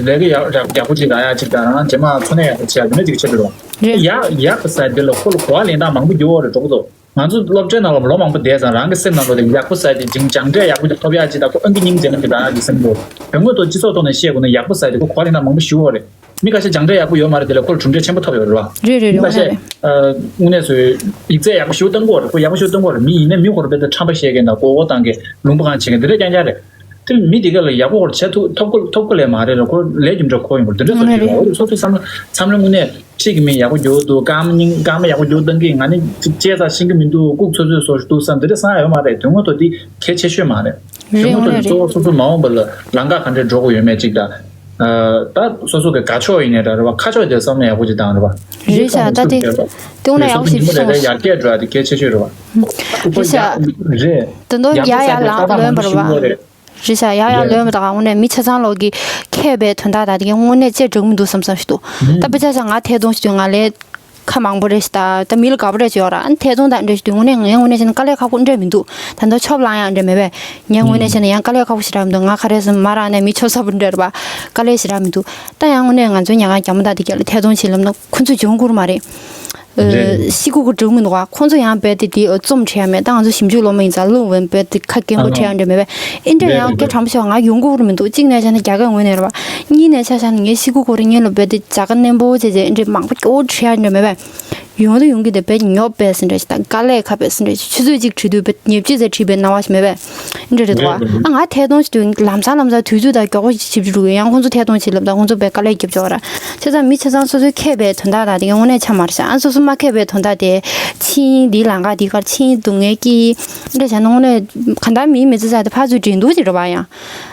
རག་ཡ་ཅིག་དང་རང་རྒྱ་ཡག་པོ་ཅིག་རག་ཡ་ཅིག་དང་རང་རྗེས་མ་འཚོ་གནས་ཡག་པོ་བྱེད་ཡ་དེ་འདྲ་ཅིག་བྱེད་དགོས་རེད་པ། རེད། ཡག་ཡག་པོ་ཟེར་དེ་ལ་ཁོ་ལ་གོ་བ་ལེན་སྟངས་མང་པོ་ཡོད་རེད་གྲོགས་པོ་ཚོ། ང་ཚོ་སློབ་གྲྭའི་ནང་ལ་ལོ་མང་པོ་བསྡད་ཙང་རང་གི་སེམས་ནང་ལོགས་ལ་ཡག་པོ་ཟེར་དེ་སྦྱང་སྦྱངས་འབྲས་ཡག་པོ་ཅིག་ཐོབ་ཡ་ཅིག་དང་ཁོ་ཨང་ཀི་སྙིང་རྗེ་ན་གི་རག་ཡ་གི་སེམས་པོ། དོན་དངོས་ཐོག་སྤྱི་ཚོགས་ཐོག་ནས་བཤད་དགོས་ན་ཡག་པོ་ཟེར་དེ་ཁོ་གོ་བ་ལེན་སྟངས་མང་པོ་ཞིག་ཡོད་རེད། མི་ཁ་ཤས་སྦྱངས་འབྲས་ཡག་པོ་ཡོད་མ་རེད། དེ་ལས་ཁོ་ལ་གྲུབ་འབྲས་ཆེན་པོ་ཐོབ་ཡོད་རེད་པ། རེད་རེད་རེད། མི་ཁ་ཤས་ཨ་དངོས་གནས་སུ་ཡིག་ཚད་ཡག་པོ་ཞིག་བཏང་གི་ཡོད་རེད། ཁོ་ཡག་པོ་ཞིག་བཏང་གི་ཡོད་རེད། མི་ཡིན་ན་མི་ཁོ་རང་དཔེ་ད་ཁྲམ་པ་བཤད་མཁན་དང་མགོ་སྐོར་བཏང་མཁན་ལུང་པ་གང་བྱེད་མཁན་དེ་འདྲ་རྐྱང་རྐྱང་རེད། དེ་མི་དེ་ག་ལ་ཡག་པོ་ཁོ་རང་བྱེད་ཐུབ་ཐོབ་གི་ཐོབ་གི་ལས་མ་རེད་ལ་ཁོ་ལས་རྒྱུ་འབྲས་ཁོ་ཡིན་པ་འདི་འདྲ་ཚོ་རེད་རེད། ཞིག་རེད། འོ་དེ་སོ་སོའི་བསམ་བློ་བསམ་བློ་དངོས་གནས་ཁྲིད་ཀྱི་མི་ཡག་པོ་རྒྱུག་འདུག་སྐར་མ་སྙིང་སྐར་མ་ཡག་པོ་རྒྱུག་བཏང་གི་ང་ནི་ཅིག་བཅད་ས་ཤེས་ཀྱི་མི་འདུག་ལྐུགས་ཚོད་ཚོད་བཟོ་འདུག་བསམ་འདི་འདྲ་བསམ་ཡ་ཡོད་མ་རེད། དོན་དངོས་ཐོག་འདི་གལ་ཆེ་ཤོས་མ་རེད། རེད། དེ་མོ་རེད། གཙོ་བོ་སོ་སོ་མ་འོངས་པ་ལ་ལམ་ཁ་ག་འདྲས་འགྲོ་དགོས་ཡོད་མེད་ཅིག་དང་། ད་སོ་སོ་གི་དགའ་ཕྱོགས་ཡིན་ནའི་འདྲ་རེད་བ། ཁ་ཕྱོགས་དེ་བསམ་བློ་ཡག་པོ་ཅིག་བཏང་རེད་བ། རེད་ཤག་ད་དེ་དེ་འོ་ན་ཡག་པོ་ཞིག་གསུངས་སོང་། ཡར་རྒྱས་འགྲོ་ཡ་དེ་གལ་ཆེ་ཤོས་རེད་བ། རེད་ཤག་རེད། དེ་ཚོ་ཡར་ཡར་ལངས་ལོན་པ་རེད་བ། རེད་ཤག་ཡར་ཡར་ལོན་པ་དང་དངོས་གནས་མི་ཆ་ཚང་ལོག་གི་མཁས་པའི་དོན་དག་དང་དེ་གའི་དངོས་གནས་ཅི་འགྲིག་མི་འདུག་བསམ་བསམ་ཞིག་འདུག་ད་དཔེ་ཆ་བཞག་ང་ཐད་གཏོང་ཞིག་དུས་ང་ལས་ཁ་མང་པོ་རེད་ཤག་ད་ད་མི་ལ་དགའ་པོ་རེད་ཅེས་ཡོད་ར། ཨ་ནི་ཐད་གཏོང་དང་འདྲ་ཞིག་དུས་དངོས་གནས་ངའི་ངོས་ནས་བྱས་ན་དཀའ་ལས་ཁག་པོ་འདྲ་མི་འདུག་ད་ལྟ་ཆོབ་ལངས་ཡག་འདྲ་མེད་པས། ངའི་ངོས་ནས་བྱས་ན་ཡང་དཀའ་ལས་ཁག་པོ་ཞེ་དྲག་མི་འདུག་ང་ག་རེ་ཟེར་ན་མ་རང་ནས་མི་ཆོབ་ས་པོ་འདྲ་རེད་པ། དཀའ་ལས་ཞེ་དྲག་མི་འདུག་ད་ཡང་དངོས་གནས་ང་ཚོའི་ཉལ་ཁང་རྒྱ་མོ་དང་དེ་ག་ལ་ཐད་གཏོང་བྱེད་ལབ་ན་ཁོ་ཚོས་འཇོན་གྱི་ཡོད་མ་རེད། ཨ། རེད། ཤི་གུ་གུ་འགྲིག་མི་འདུག་ག་ཁོང་ཚོ་ཡང་རྦད་དེ་དེ་རྩོམ་བྲིས་ཡ་མེད། ད་ང་ཚོ་ཞིབ་འཇུག་སློབ་མ་ཡིན་ཙང་བླུན་པོ་རྦད་དེ་ཁ་སྐྱེན་པོ་བྲིས་ཡ་འདྲ་མེད་པས། ཨེ་འདྲ་ཡང་སྐད་དྲང་པོ་བཤད་པ་ང་ཡོང་གི་ཡོད་མི་འདུག་གཅིག་ནས་བྱས་ན་རྒྱ་སྐད་ངོས་ནས་རེད་པ། གཉིས་ནས་ཆ་བཞག་ན་ངའི་ཤི་གུ་གུ་རེ་སྔོན་ལ་རྦད་དེ་རྒྱ་སྐད་རྣོན་པོ་བྱས་བྱས་ཨེ་འདྲ་མང་པོ་སྐྱོ་བོ་བྲིས་ཡ་འདྲ་མེད་པས། ཡོང་དུ་ཡོང་གི་དེ་རྦད་ཉོབ་པས་ཟེར་འདྲ་ཞིག་དང་དཀའ་ལས་ཁག་པས་ཟེར་འདྲ་ཞིག་ཆུ་ཚོད་གཅིག་བྲིས་དུས་རྦད་ཉེར་གཅིག་ཙམ་བྲིས་པའི་སྣང་བ་ཞིག་མེད་པས། འདྲ་རེད་འདུག་བ། ཨ་ང་ཐད་གཏོང་བྱེད་དུས་ལམ་སང་ལམ་སང་དུས་ཚོད་དང་མགྱོགས་པོ་ཞིབ་ཞིབ་འགྲོ་གི། ཡང་ཁོང་ཚོ་ཐད་གཏོང་བྱེད་ལབ་དང་ཁོང་ཚོ་དཔེ་དཀའ་ལས་རྒྱབ་ཆོག་ར། བྱས་ཙང་མི་ཆ་ཚང་སོ་སོའི་མཁས་པའི་དོན་དག་དང་དེ་གའི་དངོས་གནས་ཆ་མ་རེད་ཤག་ཨ་སོ་སོ་མ་མཁས་པའི་དོན་དག་དེ་ཕྱིན་འདི་ལམ་ཁ་འདི་གར་ཕྱིན་སྡུག་བསྔལ་སྐྱེ། འདྲ་བྱས་ན་དངོས་གནས་གང་ལྟར་མིའི་མི་ཚེ་ཟེར་དེ་ཕར་ཚུར་འདྲེན་སྡུག་ཅིག་རེད་པ། ཡང་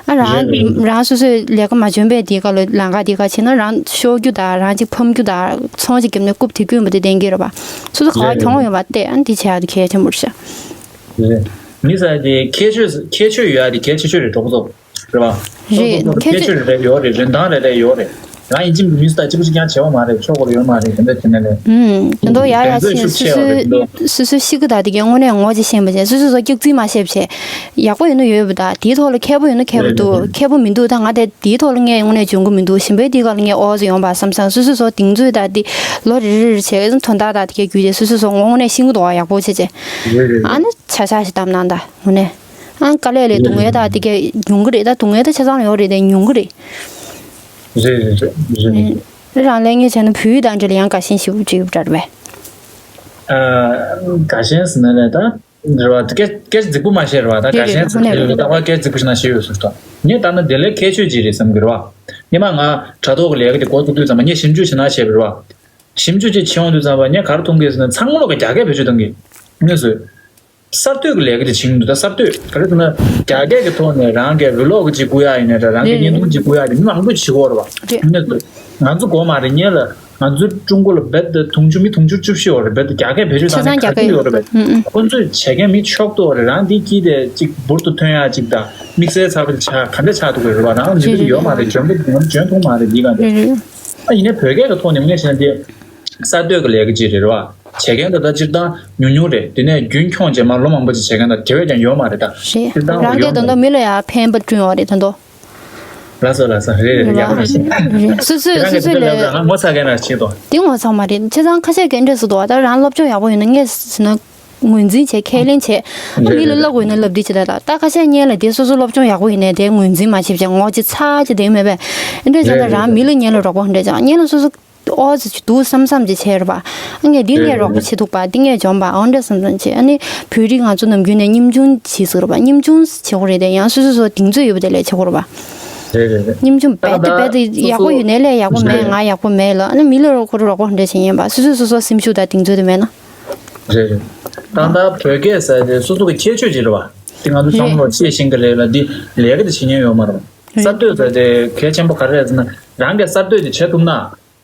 ཨ་རང་རེད་རེད། རང་སོ་སོའི་ལས་ཀ་མ་འཇོན་པའི་འདི་ག་ལ་ལམ་ཁ་འདི་ག་ཕྱིན་ན་རང་ཤོར་རྒྱུ་དང་རང་ཅིག་ཕམ་རྒྱུ་དང་ཚོང་ཅིག་བརྒྱབ་ནས་རྐུབ་དེ་རྐུན་པ་དེ་བསྟན་གྱི་རེད་པ། སོ་སོ་ག་བ་རེད་རེད། གྱོང་ཡོད་པ་བལྟས་ཨ་འདི་བྱས་ཨ་འདི་གལ་ཆེན་པོ་རེད་ཤག་རེད། མི་ཟེར་དེ་ཁྱད་ཆོས་ཁྱད་ཆོས་ཡོད་ཡ་དེ་གལ་ཆེ་ཤོས་རེད་གྲོགས་པོ་ཚོ། རེད་བ། རེད། སོ་སོ་ཁྱད་ཁྱད་ཆོས་ཆོས་རེ་རེ་ཡོད་རེད། རིན་ཐང་རེ་རེ་ཡོད་རེད། རང་ཡིན་གཅིག་མིན་གཅིག་ཅིག་ཀྱང་བྱེད་པ་མ་རེད། ཕྱོགས་སྐོར་ཡོད་མ་རེད། དེ་འདྲ་དེ་ནས་ལས། ཨུམ། དེ་ཚོ་ཡ་ཡ་དེ་ཚོ་ཤུགས་ཆེ་བ་རེད་དེ་ཚོ། སོ་སོའི་ཤི་གི་ད་དེ་གའི་དངོས་གནས་ངོ་ཅིག་ཤེས་པ་བྱས་སོ་སོ་སོ་སྐྱག་རྫུན་མ་བཤད་བྱས། ཡག་པོ་ཡོད་ན་ཡོད་པ་ད་དེའི་ཐོག་ལ་མཁས་པོ་ཡོད་ན་མཁས་པོ་འདུག་མཁས་པོ་མི་འདུག་ད་ང་དེ་དེའི་ཐོག་ལ་ངས་དངོས་གནས་འཇོན་གི་མི་འདུག་གཞན་པའི་དེའི་སྒང་ལ་ངས་ཨོ་ཙི་ཡོང་པ་བསམ་བསམ་སོ་སོ་སོ་གདེང་ཚོད་ད་དེ་ལོ་རེ་རེ་རེ་བྱས་དོན་དག་ད་དེ་གའི་རྒྱུ་དེ་སོ་སོ་སོ་ངོ་དངོས་གནས་ཤེས་གི་འདུག་ཡག་པོ་བྱས་བྱས། ཨ་ནི་ཆ་ཆ་ཞིག་བཏབ་གནང་ད་དངོས་གནས། ཨང་དཀའ་ལས་ལས་སྡུག་བསྔལ་དག་དེ་གས་ཉུང་གི་རེད། ད་སྡུག་བསྔལ་ད་ཆ་ཚང་ཡོད་རེད་དེ་ཉུང་གི་རེད། རེད་རེད་རེད་རེད། རང་ལས་ངེས་བྱས་ན་བོད་ཡིག་དང་འབྲེལ་ཡང་དགའ་ཞེན་ཞེ་པོ་ཅིག་ཡོད་པ་འདྲ་རེད་པས། དགའ་ཞེན་ཟེར་ན་ལས་ད་རེད་བ། སྐད་སྐད་རྫིག་པོ་མ་བཤད་རེད་བ། ད་དགའ་ཞེན་ཟེར་དེ་ལས་ད་བ་སྐད་རྫིག་པོ་ཞིག་ན་ཞེ་ཡོད་ཟེར་ད། ངས་ད་ན་དེ་ལས་ཁྱད་ཆོས་ཅིག་རེད་བསམ་གི་རེད་བ། ཉི་མ་ང་དྲ་ཐོག་གི་ལས་ཀ་དེ་འགོ་བཙུགས་དུས་ཙམ་པ་ངས་ཞིབ་འཇུག་བྱེད་ན་བྱས་པ་རེད་བ། ཞིབ་འཇུག་ཅིག་བྱེད་ཡོང་དུས་ཙམ་པ་ངས་ག་རེ་མཐོང་གི་ཟེར་ན་ཚང་མ་ལོག་གི་རྒྱ་སྐད་བེད་སྤྱོད་གཏོང་གི། ངས་ཟེར། གསར་གཏོད་ཀྱི་ལས་ཀ་དེ་བྱེད་ཀྱི་འདུག་ད་གསར་གཏོད་ག་རེ་ཟེར་ན་རྒྱ་སྐད་ཀྱི་ཐོག་ནས་རང་གི་བི་ལོག་ཅིག་བསྐུར་ཡ་ཡིན་ནའི་འདྲ། རང་གི་རེད་བརྙན་ཐུང་ཅིག་བསྐུར་ཡ་དེ་མི་མང་པོ་ཞིག་བྱེད་ཀྱི་ཡོད་རེད་བ། རེད། ངས་ང་ཚོ་དགོས་མ་རེད། སྔོན་ལ་ང་ཚོ་ཀྲུང་གོ་ལ་རྦད་དེ་དུང་ཕྱུར་མི་དུང་ཕྱུར་བཅུ་བཞི་ཡོད་རེད། རྦད་དེ་རྒྱ་སྐད་བེད་སྤྱོད་ཆ་ཚང་བཏང་མཁན་རྒྱ་ག་སྐད་ཚོད་ཡོད་ཡོད་རེད་རེད། བ། ཁོ་ཚོས་བྱེད་མཁན་མི་མཆོག་ཏུ་ཡོད་རེད། རང་འདི་སྐྱིད་དེ་ཅིག་འབུར་དུ་ཐོན་ཡ་ཅིག་དང་དམིགས་བསལ་ཚ་བ་དེ་ཆ་ག་འདྲ་ཆགས་འདུག་གི་རེད་བ། རང་འདི་རེད་ཚོ་ཡོད་མ་རེད། འཇོན་པོ་འཇོན་ཐུབ་མ་རེད། འདི་ག་འདྲ་རེད་རེད། ཨ་ཡིན་ནའི་བོད་སྐད་ཀྱི་ཐོག་ནས་ངས་བྱས་ན་དེ། གསར་གཏོད་ཀྱི་ལས་ཀ་ཅིག་རེད་བ། བྱེད་མཁན་ད་ལྟ་སྤྱིར་བཏང་ཉུང་ཉུང་རེད། དེ་ནས་རྒྱུན་འཁྱོངས་བྱས་མར་ལོ་མང་པོ་ཅིག་བྱེད་མཁན་ད་དེ་བས་ཀྱང་ཡོད་མ་རེད་ད། རེད། སྤྱིར་བཏང་རང་ཡོད་གི་ད་ཡོད་མ་རེད། ད་ལྟ་མི་ལ་ཡང་ཕན་པ་བསྐྲུན་ཡོད་རེད་ད་དོ། ལགས་སོ་ལགས་སོ། རེད་རེད། ཡག་པོ་རེད། རེད། སོ་སོས་རང་སོ་གིས་སོའི་དེ་ལས་ལབ་ལ་ང་ངོ་ཚ་མཁན་རང་བྱེད་དོ། དེ་ངོ་ཚ་མ་རེད། བྱས་ཙང་ཁ་ཤས་ཀྱིས་འདྲ་ཟེར་འདུག་ད་རང་སློབ་སྦྱོང་ཡག་པོ་ཡོད་ན་ངས་ཟེར་ན་ངོས་འཛིན་བྱས་ཁས་ལེན་བྱས། རེད་མི་ལ་རེད་བསླབ་དགོས་ན་བསླབ་འདི་བྱེད་ད་ད་ད་ཁ་ཤས་སྔོན་ལ་དེ་སོ་སོ་སློབ་སྦྱོང་ཡག་པོ་ཡིན་ནའི་དེ་ངོས་འཛིན་མ་བྱེད་བྱས་ངོ་ཅི་ཚ་ཅི་དེ་མེད་པས། འདྲ་བྱས་རེད་ན་རེད་རང་རེད། མི་ལ་སྔོན་ལ་རོགས་པ་འདྲ་བྱས་སྔོན་ལ་སོ་སོ། ཨོ་ཙི་འདུག་བསམ་བསམ་ཅིག་བྱས་རེད་པ། ཨ་ངས་འདི་ངས་རོགས་པ་བྱེད་ཐུབ་པ། འདི་ངས་འཇོན་པ། ཨོ་འདྲ་བསམ་བསམ་བྱས། ཨ་ནི་བོད་རིགས་ང་ཚོ་ནམ་རྒྱུན་ནས་སྙོམ་ཆུང་བྱེད་ཟེར་བ། སྙོམ་ཆུང་བྱེད་དགོས་རེད་དེ། ཡང་སོ་སོ་སོ་གདེང་ཚོད་ཡོད་པ་དེ་ལས་བྱེད་དགོས་རེད་པ། རེད་རེད་རེད། སྙོམ་ཆུང་རྦད་དེ་རྦད་དེ་ཡག་པོ་ཡོད་ནའི་ལས་ཡག་པོ་མེད། ང་ཡག་པོ་མེད་ལ། ཨ་ནི་མི་ལ་རོགས་ཁོ་རོགས་པ་འདྲ་བྱེད་ཉན་པ། སོ་སོ་སོ་སོ་སེམས་ཤུགས་དང་གདེང་ཚོད་དེ་མེད་ན། རེད་རེད། ད་ལྟ་བོད་སྐད་ཟེར་དེ་སོ་སོ་གི་ཁྱད་ཆོས་ཅིག་རེད་པ། དེ་ང་ཚོ་བསམ་བློ་ཤེས་ཤེས་ཀྱི་རེད་ལ། འདི་ལས་ཀ་དེ་བྱེད་ཉན་ཡོད་མ་རེད་པ། གསར་གཏོད་ཟེར་དེ་གལ་ཆེན་པོ་ག་རེ་རེད་ཟེར་ན་རང་གིས་གསར་གཏོད་དེ་བྱེད་ཐུབ་ན།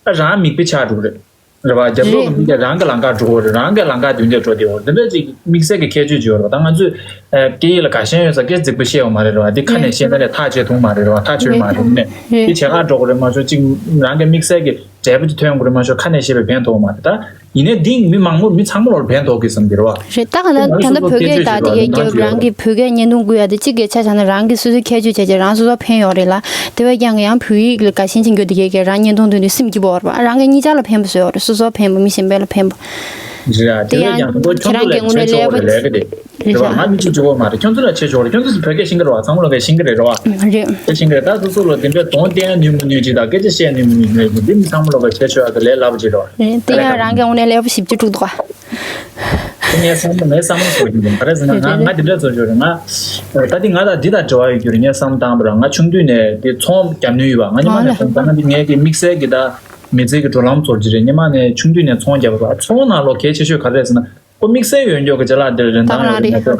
རང་མིག་དཔེ་ཆགས་འགྲོ་གི་རེད། རེད་བ། རྒྱབ་ལོགས་ཀྱི་མི་དེ་རང་གི་ལམ་ཁར་འགྲོ་གི་རེད། རང་གི་ལམ་ཁ་མདུན་དེ་འགྲོ་བསྡད་ཡོད་རེད། འདི་འདྲ་ཅིག་དམིགས་བསལ་གྱི་ཁྱད་ཆོས་ཅིག་ཡོད་རེད་བ། ད་ང་ཚོས་ཨ་སྐད་ཡིག་ལ་དགའ་ཞེན་ཡོད་ས་སྐད་རྫིག་པོ་བཤད་ཡོད་མ་རེད་རེད་བ། འདི་ཁ་ནས་བཤད་ན་ལས་ཐག་ཆོད་ཐུབ་མ་རེད་རེད་བ། ཐག་ཆོད་མ་རེད་ནས་འདི་བྱེད་གར་འགྲོ་གི་རེད་མ་གཏོགས་ཅིག་རང་གི་དམིགས་བསལ་གྱི་འབྲས་བུ་ཅིག་ཐོན་དགོས་རེད་མ་གཏོགས་ཁ་ནས་བཤད་པའི་ཕན་ཐོགས་མ་རེད་ད། ཡིན་ནའི་འདི་མི་མང་པོ་མི་ཚང་མ་ལོར་ཕན་ཐོགས་གི་བསམ་གྱི་རེད་བ། རེད། ད་ག་ད་ད་ལྟ་བོད་སྐད་དང་དེ་གའི་རྒྱབ་རང་གི་བོད་སྐད་བརྙན་ཐུང་བསྐུར་ཡ་དེ་གཅིག་གི་ཆ་བཞག་ན་རང་གི་སོ་སོའི་ཁྱད་ཆོས་བྱས་བྱས་རང་སོ་སོ་ཕན་ཡོད་རེད་ལ། དེ་བས་ཀྱང་ཡང་བོད་ཡིག་ལ་དགའ་ཞེན་ཅན་གྱི་དེ་གའི་རང་བརྙན་ཐུང་མཐོང་དུས་སེམས་སྐྱིད་པོ་ཡོད་རེད་བ། རང་གི་གཉིས་ཆ་ལ་ཕན་པ་བཟོ་ཡོད་རེད། སོ་སོ་ཕན་པ་མི་གཞན་པ་ལ་ཕན་པ། རེད་ཡ། དེ་དེ་བས་ཀྱང་ཁོང་ཁྱེད་ཁྱོད་རང་གི་ཚོ་ལ་ངོས་ནས་ཁྱད་ཆོས་ལེགས་པོ་ཡོད་རེད་ལས་ཀ་དེ། རེད་བ། ང་མི་གཅིག་གཅིག་པོ་མ་རེད། ཁྱོད་ཚོ་ལ་ཁྱད་ཆོས་རེད། ཁྱོད་ཚོ་བོད་སྐད་ཤེས་ཀྱི་རེད་བ། ཚང་མ་ལོག་པའི་ཤེས་ཀྱི་རེད་རེད་བ། རེད། དེ་ཤེས་ཀྱི་རེད། ད་སོ་སོ་ལ་དེ་འདྲའི་གདོང་བསྟན་ནུས་མི་ནུས་ཅིག་དང་སྐད་ཆ་བཤད་ནུས་མི་ནུས་ཅིག་འདི་མི་ཚང་མ་ལོག་པའི་ཁྱད་ཆོས་ཨ་ད་ལས་སླ་པོ་ཅིག་རེད་བ། རེད། དེ་ཡང་རང་གི་ངོས་ནས་ལེགས་པོ་ཞེ་པོ་ཅིག་བསྒྲུབས་འདུག་ག་དེ་ངའི་བསམ་བློ་ངའི་བསམ་བློ་ཟེར་གྱི་འདུག་ག་རེ་ཟེར་ན་ང་ང་དེ་འདྲ་ཚོར་ཞོར་རེད། ང་ད་དེ་ང་དང་འདི་དང་འབྲེལ་བ་ཡོད་རྒྱུ་རེད། ངས་བསམ་བློ་བཏང་བ་ར། ང་ཆུང་དུས་ནས་དེ་ཚོང་རྒྱབ་ནུས་ཡོད་པ། ང་ཉི་མ་ནས་བསམ་ད་ང་འདི་ངའི་གི་དམིགས་བསལ་གྱི་ད་མི་ཚེ་གི་འགྲོ་ལམ་ཚོར་གྱི་རེད། ཉི་མ་ནས་ཆུང་དུས་ནས་ཚོང་རྒྱབ་པ་ར། ཚོང་ནང་ལོགས་གལ་ཆེ་ཤོས་ག་རེ་རེད་ཟེར་ན། ཁོ་དམིགས་བསལ་ཡོད་མགྱོགས་ཀྱི་ཅ་ལག་འདིར་རིན་ཐང་ཐང་རང་རེད། རེད།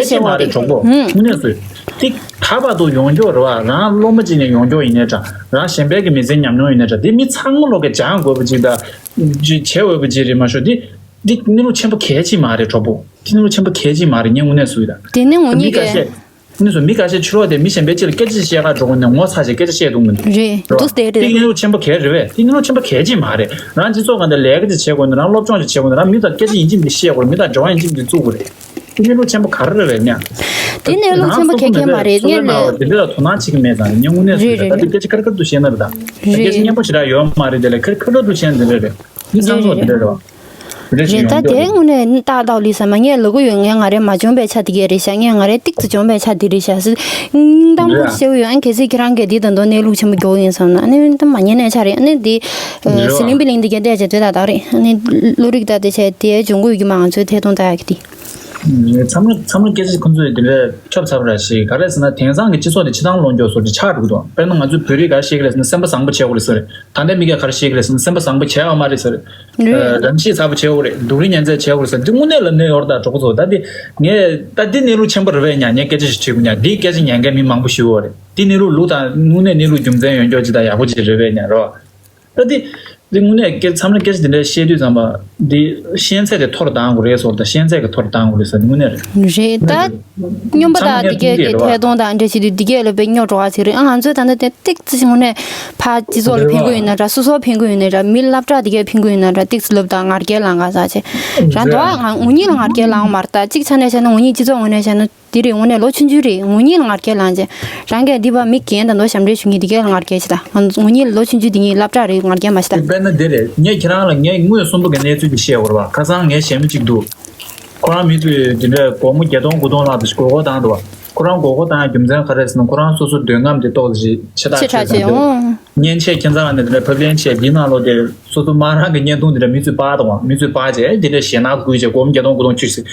གལ་ཆེ་བ་རེད་གྲོགས་པོ། དངོས་གནས་སུ། འདི་ད་བར་དུ་ཡོང་རྒྱུ་རེད་བ། རང་སློབ་མ་ཅིག་ནས་ཡོང་རྒྱུ་ཡིན་ནའི་འདྲ། རང་གཞན་པའི་གི་མི་ཚེ་ཉམས་མྱོང་ཡིན་ནའི་འདྲ། འདི་མི་ཚང་མ་ལོག་གི་སྦྱང་དགོས་པ་ཅིག་དང་། ཅིག་བྱེད་འོས་པ་ཅིག་རེད་མ་ཤོད་འདི། འདི་གནས་ལུགས་ཆེན་པོ་གལ་ཆེ་མ་རེད་གྲོགས་པོ། འདི་གནས་ལུགས་ཆེན་པོ་གལ་ཆེ་མ་རེད། ངས་དངོས་གནས་སུ་ཡིན་ད། དེ་ནི་ངོ་མི་ཉིད་ཀྱི་ཁ་ཤས། དངོས་སུ་མི་ཁ་ཤས་ཕྱི་ལོགས་དེ་མི་གཞན་པའི་ཕྱིར་སྐད་ཆ་བཤད་ག་འགྲོ་དགོས་ནས་ངོ་ཚ་ཞིག་སྐད་ཆ་བཤད་འདུག་མི་འདུག་རེད། རེད་བ། འདུག་སྟེ་རེད། དེ་གནས་ལུགས་ཆེན་པོ་གལ་རེད་བས། དེ་གནས་ལུགས་ཆེན་པོ་གལ་ཆེ་མ་རེད། རང་སྤྱི་ཚོགས་སྒང་དེ་ལས་ཀ་ཅིག་བྱེད་དགོས་ན། རང་སློབ་སྦྱོང་ཅིག་བྱེད་དགོས་ན། རང་མི་དང་སྐད་ཆ་ཡིན་གཅིག་མིན་གཅིག་བཤད་དགོས་རེད། མི་དང་འབྲེལ་བ་ཡིན་གཅིག་མིན་གཅིག་བཙུགས་དགོས་རེད། དེ་གནས་ལུགས་ཆེན་པོ་ག་རེ་རེད་བས་ནས། དེ་གནས་ལུགས་ཆེན་པོ་གལ་ཁེལ་མ་རེད། ངས་ལས་འདི་འདྲ་ལ་དོ་སྣང་བྱེད་ཀྱི་མེད་ཙང་། ངས་དངོས་གནས་སུ་རེད། རེད་ད་རེད། དེ་སྐད་ཆ་ཁ་ཁ་ཐུག་བཤད་ན་རེད་ད། རེད། སྐད་ཆ་སྙན་པོ་ཞེ་དྲག་ཡོད་མ་རེད། དེ་ལས་ཁ་ཁ་ཐུག་བཤད་ན་འདི་འདྲ་རེད། མི་ཚང་མ་འདི་འདྲ་རེད་བ། དེ་འདྲ་ཞིག་རེད། ད་ཡོང་རྒྱུ་དེ་རེད། དངོས་གནས་ཏག་ཏག་ལི་ས་མ་ངས་ལབ་གི་ཡོད། ངས་ང་རེ་མ་འཇོན་པའི་ཆ་དེ་གས་རེད་ཤག་ངས་ང་རེ་ཏིག་ཙི་འཇོན་པའི་ཆ་དེ་རེད་ཤག་ཟེར། སྙིང་གཏམ་ཁོ་བཤད་གི་ཡོད། ཨ་གལ་སྲིད་ཁྱེད་རང་གིས་དེ་ད་དུང་གནས་ལུགས་ཆེན་པོ་མགྱོགས་ཡིན་བསམ་ན་ཨ་ནི་ད་མ་ཉན་ནས་ཆ་རེད། ཨ་ནི་དེ་ཟི་ལིང་པི་ལིང་དེ་གས་བལྟས་བྱས་དེ་ཏག་ཏག་རེད། ཨ་ནི་བློ་རིག་ད་དེ་བྱས་དེ་འཇོན་གི་ཡོད་ཀྱི་མ། ང་ཚོའི་ཐད་གཏོང་ལྟ་ཡག་གི་དེ། མཚམས་རེ་མཚམས་རེ་སྐད་ཆ་ཁོ་ཚོས་དེ་འདྲ་ཁྱབ་ཚ་པོ་ར་ཞིག་ག་རེ་ཟེར་ན། དེང་སང་གི་སྤྱི་ཚོགས་དེ་ཕྱི་ཐང་ལོག་འགྱོ་བཟོ་འདྲ་ཆགས་འགྲོ་གི་འདུག་དཔེར་ན་ང་ཚོའི་བོད་རིགས་ག་རེ་བཤད་ཀྱི་རེད་ཟེར་ན། སེམས་པ་བཟང་པོ་བྱེད་དགོས་རེད་ཟེར། ད་ལྟའི་མི་སྒེར་ག་རེ་བཤད་ཀྱི་རེད་ཟེར་ན། སེམས་པ་བཟང་པོ་བྱེད་ཡོད་མ་རེད་ཟེར། རེད། རང་གཤིས་ཚ་པོ་བྱེད་དགོས་རེད། སྡུག་རུས་ཉེན་ཚད་བྱེད་དགོས་རེད་ཟེར། འདི་དངོས་གནས་ལ་གནས་ཡོད་རེད་ད། གྲོགས་པོ་ཚོ། ད་འདི་ངས་ད་འདི་གནས་ལུགས་ཆེན་པོ་རེད་པས་ཉ། ངས་སྐད་ཆ་ཞིག་དྲིས་དགོས་ཉ། འདིའི་སྐད་ཆ་ཉན་མཁན་མི་མང་པོ་ཞིག་ཡོད་རེད། འདི་གནས་ལུགས་ལུགས་དང་དངོས་གནས་གནས་ལུགས་རྒྱུ་མཚན་ཡོད་མཁན་ཅིག་དང་ཡག་པོ་ཅིག་རེད་པས་ཉ་རོ། ད་འདི་འདི་དངོས་གནས་སྐད་མཚམས་རེ་སྐད་ཆ་འདི་འདྲ་བཤད་དུས་ཙམ་པ་འདི་ཤེས་ཚད་དེ་མཐོ་རུ་བཏང་དགོས་རེད་ཟེར། ད་ཤེས་ཚད་ཀྱི་མཐོ་རུ་བཏང་དགོས་རེད་ཟེར། དངོས་གནས་རེད། རེད་ད། སྨྱོན་པ་དང་འདི་གས་ཀྱི་ཐད་གཏོང་དང་འདྲ་བྱེད་དུས་འདི་གས་ལ་དཔེ་སྨྱོ་འགྲོ་བ་ཅིག་རེད། ཨ་ང་ཚོས་ད་ལྟ་དེ་ཏིག་ཙི་ཞིག་དངོས་གནས་ཕར་སྤྱི་ཚོགས་ལ་ཕན་གི་ཡོད་ན་འདྲ། སོ་སོར་ཕན་གི་ཡོད་ན་འདྲ། མི་སློབ་གྲྭ་འདི་གས་ཕན་གི་ཡོད་ན་འདྲ། ཏིག་ཙི་ལབ་དང་ང་རྒྱལ་ལངས་ག་ས་ཆེ་རང་དོ། ཨ་ང་ངུ་ཉིད་ལ་ང་རྒྱལ་ལངས་མ་རེད། ད་གཅིག་ཆ་ནས་བཤད་ན་ངུ་ཉིད་སྤྱི་ཚོགས་ངོས་ནས་བཤད་ན་འདི་རེད། དངོས་གནས་ལོ་ཆུང་ཆུང་རེད། ངུ་ཉིད་ལ་ང་རྒྱལ་ལངས་བྱས། རང་གིས་འདི་བ་མི་རྒན་དང་དོ་ཞབས་འདྲེན་ཞུ་མཁན་འདི་གས་ལ་ང་རྒྱལ་བྱེད། ད་ང་ངུ་ཉིད་ལ་ལོ་ཆུང་ཆུང་འདི་གཉིས་སློབ་གྲྭ་རེད། ང་རྒྱལ་མ་བྱེད་ད། དཔེར་ན་འདི་རེད། ངས་ཁྱེད་རང་ལ་ངས་དངོས་སུན་པོ་གི་གནས་ཚུལ་ཅིག་བཤད་དགོས་རེད་བ། ཁ་སང་ངའི་གཞས་མ་གཅིག་འདུག་ཁོ་རང་མི་ཚོས་འདི་འདྲ་སྒོར་མོ་བརྒྱད་སྟོང་དགུ་སྟོང་ལྷག་ཏུ་མགོ་སྐོར་བཏང་འདུག་བ། ཁོ་རང་མགོ་སྐོར་བཏང་ཡ་རྒྱུ་མཚན་ག་རེ་ཟེར་ན། ཁོ་རང་སོ་སོ་འདོད་རྔམ་དེ་ཏོག་ཙམ་ཆེ་ཐག་ཆེ་ཆགས་ཆེ་ཆགས་འདུག་འོང་། མཉེན་ཆས་ཁྱེད་ཚང་ནས་འདི་འདྲ་ཕབ་ལེན་བྱས། འདི་ནང་ལོགས་དེ་སོ་སོ་དམག་རང་གི་བརྙན་ཐུང་འདི་འདྲ་མི་ཚོས་སྤར་དང་། མི་ཚོས་སྤར་བྱས་འདི་འདྲ་ཞེད་སྣང་སྐུལ་བྱས་སྒོར་མོ་བརྒྱད་སྟོང་དགུ་སྟོང་བཅུག་ཟེར།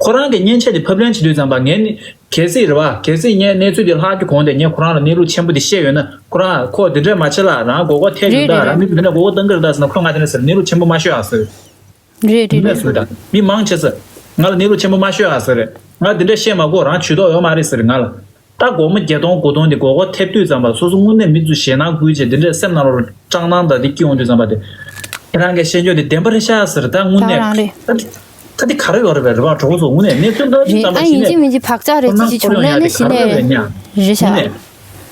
ཁོ་རང་གི་མཉེན་ཆས་དེ་ཕབ་ལེན་བྱེད་དུས་ཙམ་པ་ངས་ནི་གལ་སྲིད་རེད་བ། གལ་སྲིད་ངས་གནས་ཚུལ་དེ་ལྷག་རྒྱུ་གོང་དེ་ངས་ཁོ་རང་ལ་གནས་ལུགས་ཆེན་པོ་དེ་བཤད་ཡོད་ན། ཁོ་རང་ཁོ་དེ་འདྲ་མ་བྱེད་ལ། རང་མགོ་སྐོར་ཐེབས་ཡོད་རེད་ད། རེད་རང་རེད་མི་རེད། དེ་འདྲ་མགོ་སྐོར་གཏོང་གི་རེད་ད་ཟེར་ན། ཁོ་ང་དེ་འདྲ་ཟེར། གནས་ལུགས་ཆེན་པོ་མ་ཤོད་ཨ་ཟེར། རེད་རེད་འདི་འདྲ་རེད། ཟེར་ད། མི་མང་ཆེ་ས་ང་ལ་གནས་ལུགས་ཆེན་པོ་མ་ཤོད་ཨ་ཟེར་རེད། ང་འདི་འདྲ་བཤད་མ་དགོས། རང་ཇུས་གཏོགས་ཡོད་མ་རེད་ཟེར་ང་ལ། ད་སྒོར་མོ་བརྒྱད་སྟོང་དགུ་སྟོང་དེ་མགོ་སྐོར་ཐེབས་དུས་ཙམ་པ་སོ་སོ་དངོས་གནས་མི་ཚོས་ཞེད་སྣང་སྐུལ་བྱས། དེ་འདྲའི་སེམས་ནང་ལ་སྐྲག་སྣང་དང་དེ་སྐྱེ་ཡོང་དུས་ཙམ་པ་དེ། ཁྱེད་རང་གིས་བཤད་རྒྱུ་དེ་བདེན་པ་རེད་ཤག་ཟེར། ད་དངོས་ད་གནས་རང་རེད། ད་དེ་ད་དེ་ག་རེ་ཡོད་རེད་པས། རེད་པ། གྲོགས་པོ་ཚོ། དངོས་གནས་གནས་ཚུལ་འདྲ་དུས་རེད། ཙམ་པ་ཨ་གཞི་ཡིན་གཅིག་ནས་མིན་གཅིག་བག་ཆགས་རེད། ཁོ་ཅི་ན་ཅི་ཁོ་བྱུང་ན་ཡང་ནི་དེ་ག་གཞི་ནས་རེད་པས་ཉ། རེད་ཤག་དངོས་གནས་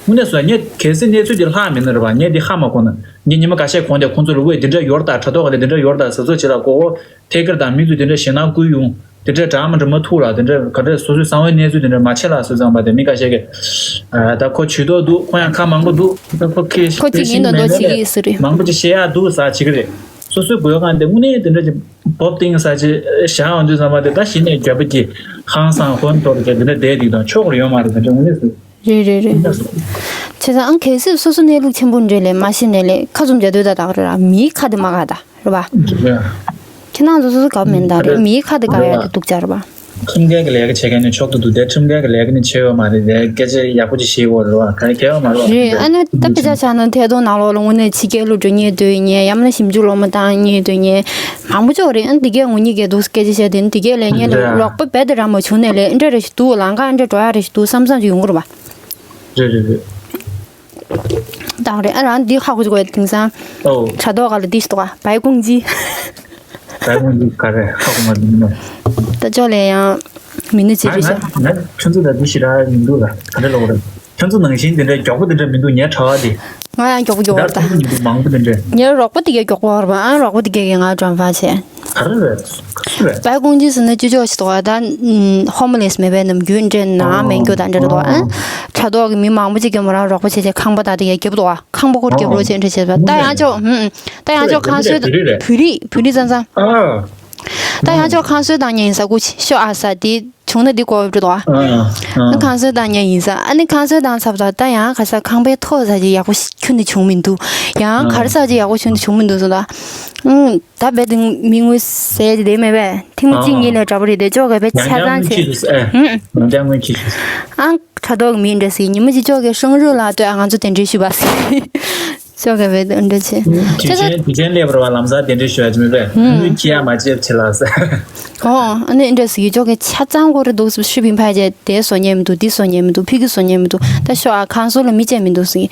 དངོས་གནས་སོ། ངས་གལ་སྲིད་གནས་ཚུལ་དེ་ལྷག་མིན་ན་རེད་པ། ངས་འདི་ཧ་མ་གོ་ན། ངས་ཉི་མ་འགའ་ཤས་གོང་དེ་ཁོང་ཚོ་ལ་ཝེ་འདི་འདྲ་ཡོད་རེད་ད། དྲ་ཐོག་ག་ལ་འདི་འདྲ་ཡོད་རེད་ད་ཟེར་ཚོ་བྱེད་ལ། མགོ་སྐོར་ཐེབས་ཀྱི་རེད་ད། མི་ཚོས་འདི་འདྲ་ཞེད་སྣང་སྐུལ་ཡོང་། དེ་འདྲའི་དྲག་མི་འགྲོ་མ་ཐུག་ལ། དེ་འདྲའི་ག་འདྲའི་སོ་སོའི་གསང་བའི་གནས་ཚུལ་དེ་འདྲ་མ་བྱེད་ལ་ཟེར་ཙམ་པ་དེ། མི་ཁ་ཤས་ཀྱིས་ཨ་ད་ཁོ་ཇུས་གཏོགས་འདུག་ཁོ་ཡང་ཁ་མང་པོ་འདུག་ད་ཁོ་ཁེ་ཁོ་ཅིག་ཡིན་མདོག་མདོག་བྱེད་ཀྱི་ཡོད་ས་རེད། མང་པོ་ཅིག་བཤད་ཡག་འདུག་ཟེར་བྱེད་ཀྱི་རེད། སོ་སོའི་མགོའི་སྒང་དེ་དངོས་གནས་དེ་འདྲ་ཅིག་བོབ་ཏིང་ཟེར་ཅིག་བཞག་ཡོང་དུས་ཙམ་པ་དེ། ད་གཞི་ནས་རྒྱབ་པ་གྱི་ཧང་སང་ཧོན་ཐོར་གྱི་དེ་འདྲ་བསྡད་འདུག་དང་ཆོག་གི་ཡོད་མ་རེད། དེ་འདྲ་དངོས་གནས་སུ། རེད་རེད་རེད། དེ་འདྲ་སོ། བྱས་ཙང་ཨང་གལ་སྲིད་སོ་སོ་གནས་ལུགས་ཆེན་པོ་འདྲ་ལས་མ་ཤེས་ནས་ལས་ཁ་བཙུམ་བྱ་དུས་ད་དག་རེད་ར། མིའི་ཁ་དེ་མ་ག་ད། རེད་པ། རེད། ཁྱེད་རང་ཚོ་སོ་སོ་དགའ་པོ་མེད་ད་རེད། མིའི་ཁ་དེ་དགའ་ཡག་གི་སྡུག་ཅག་རེད་པ། ཁྲིམས་འགལ་གྱི་ལས་ཀ་བྱེད་མཁན་ནི་མཆོག་ཏུ་འདུག་སྟེ། ཁྲིམས་འགལ་གྱི་ལས་ཀ་ནི་བྱེད་ཡོད་མ་རེད། ལས་སྐད་ཆ་ཡག་པོ་ཅིག་བཤད་དགོས་རེད་པ། ག་རེ་གལ་ཡོད་མ་རེད་པ། རེད། ཨ་ནི་ད་དཔེ་ཆ་བཞག་ན་ཐད་གཏོང་ནང་ལོགས་ལ་དངོས་གནས་ཕྱི་རྒྱལ་ལ་འགྲོ་མཁན་སྡོད་མཁན། ཡང་ན་ཞིབ་འཇུག་སློབ་མ་བཏང་མཁན་སྡོད་མཁན་མང་པོ་ཅིག་རེད། ཨ་ནི་འདི་གས་ངུ་ཉིད་ཀྱི་འདུག་སྐད་ཆ་བཤད་དེ། ཨ་ནི་འདི་གས་ལས་ངས་རེད། རོགས་པ་རྦད་དེ་རག་མ་བྱུང་ནས་ལས། འདྲ་རེ་ཞིག་འདུག་ལམ་ཁ་འདྲ་འགྲོ་ཡག་རེ་ཞིག་འདུག་བསམ་བསམ་ཅིག་ཡོང་གི་རེད་པ། རེད་རེད་རེད། དང་རེད། ཨ་རང་འདི་ཧ་གོ་གི་འདུག་དེང་སང་ཨོ། དྲ་ཐོག་སྒང་ལ་འདི་ཞིག་འདུག་ག་བའི་ཀུང་ཇི། བའི་ཀུང་ཇི་ག་རེ་ཧ་གོ་མ་འདུག་ན། ད་ཅོག་ལས་ཡང་མི་ནུ་ཅི་རེད་ཤག་ང་ང་ཁྱོད་ཚོ་ད་འདི་ཞིག་རག་མི་འདུག་ལ། ག་འདྲ་ལབ་དགོས་རེད། ཁྱོད་ཚོ་ནང་བཞིན་འདི་འདྲའི་མགྱོགས་པོ་འདི་འདྲ་མི་འདུག་ངའི་གྲྭ་བ་འདི། ང་ཡང་མགྱོགས་པོ་མགྱོགས་པོ་རེད་ད། ད་མི་འདུག་མང་པོ་འདི་འདྲ། ངའི་རོགས་པ་དེ་གས་མགྱོགས་པོ་རེད་པ། ཨ་རོགས་པ་དེ་གས་ཀྱིས་ང་འགྲོ་ཕར་བྱས། ག་རེ་རེད། ག་རེ་རེད། བའི་ཀུང་ཇི་ཟེར་ན་ཅི་ཅོག་ཞིག་འདུག་ག་ད་ཧོམ་ལེས་མེད་པའི་ནམ་རྒྱུན་འདྲ་ནང་མེད་རྒྱུ་ད་འདྲ་རེད་འདུག་ག་ཨ། དྲ་ཐོག་གི་མི་མང་པོ་ཅིག་གིས་མོ་རང་རོགས་པ་བྱས་བྱས་ཁང་པ་དང་དེ་གས་བརྒྱབ་འདུག་ག་ཁང་པ་སྐོར་རྒྱབ་རོགས་བྱས་འདྲ་བྱས་པ། ད་ཡང་ཅོག་ཧུམ། ད་ཡང་ཅོག་ཁང་གསོའི་བོད་རིགས་རེད། བོད་རིགས། བོད་རིགས་ཙང་ཙང་། ཨ། ད་ཡང་ཅོག་ཁང་གསོའི་བཏང་མཁན་ཡིན་ས་ཀུ་ཤོ་ཨ་ས་དེ་བྱུང་ན་འདི་གོ་འགྲོ་འདུག་ག་ཨ། ཨ། ཁང་གསོའི་བཏང་མཁན་ཡིན་ས། ཨ་ནི་ཁང་གསོའི་བཏང་ཚར་ད་ད་ཡང་ག་ས་ཁང་པའི་ཐོག་ས་ཅིག་ཡག་པོ་ཁྱོན་ནས་བྱུང་མི་འདུག་ཡང་ག་རེ་ས་ཅིག་ཡག་པོ་ཁྱོན་ནས་བྱུང་མི་འདུག་ཟེར་ད། ཨང་། ད་རྦད་དེ་མི་དངུལ་ཟས་ཀྱི་དེ་མེད་པས། ཐེངས་མ་གཅིག་གཉིས་ལས་འདྲ་པོ་རེད་དེ། ཅོག་གིས་དཔེ་ཆ་ཚང་བྱས། ཨང་། ཡང་བསྐྱར་སྔོན་ཆད་ཞུ་ཟེར། ཨང་། ཨང་། ཆ་ཏོག་གི་མི་འདྲ་ཟིག་ཉི་མ་གཅིག་ཅོག་གིས་ཧྲང་རུ་ལ་ལྟོས་ཨ། ང་ཚོ་གདན་འདྲེན་ཞུས་པ་ཟིག་ཅོག་གིས་བས་འདྲ་བྱས། དུས་ཆེན་དུས་ཆེན་སླེབས་པ་རེད་པ། ལམ་སང་གདན་འདྲེན་ཞུ་ཡ་ཅི་མེད་པས། ཨང་། དངུལ་ཁྱེར་ཡ་མ་བརྗེད་བྱེད་ལ་ཟེར། ཨོ། ཨ་ནི་འདྲ་ཟིག་ཅོག་གིས་ཆ་ཚང་གོ་རེ་འདུག་ཟེར། ཧྲི་པིན་ཕ་ཅེ་དེ་བཟོ་ཉན་མི་འདུག་འདི་བཟོ་ཉན་མི་འདུག་ཕི་གི་བཟོ་ཉན་མི་འདུག་ད་ཤོག་ཨ། ཁང་གསོ་ལ་མི་བྱེད་མི་འདུག་ཟེར།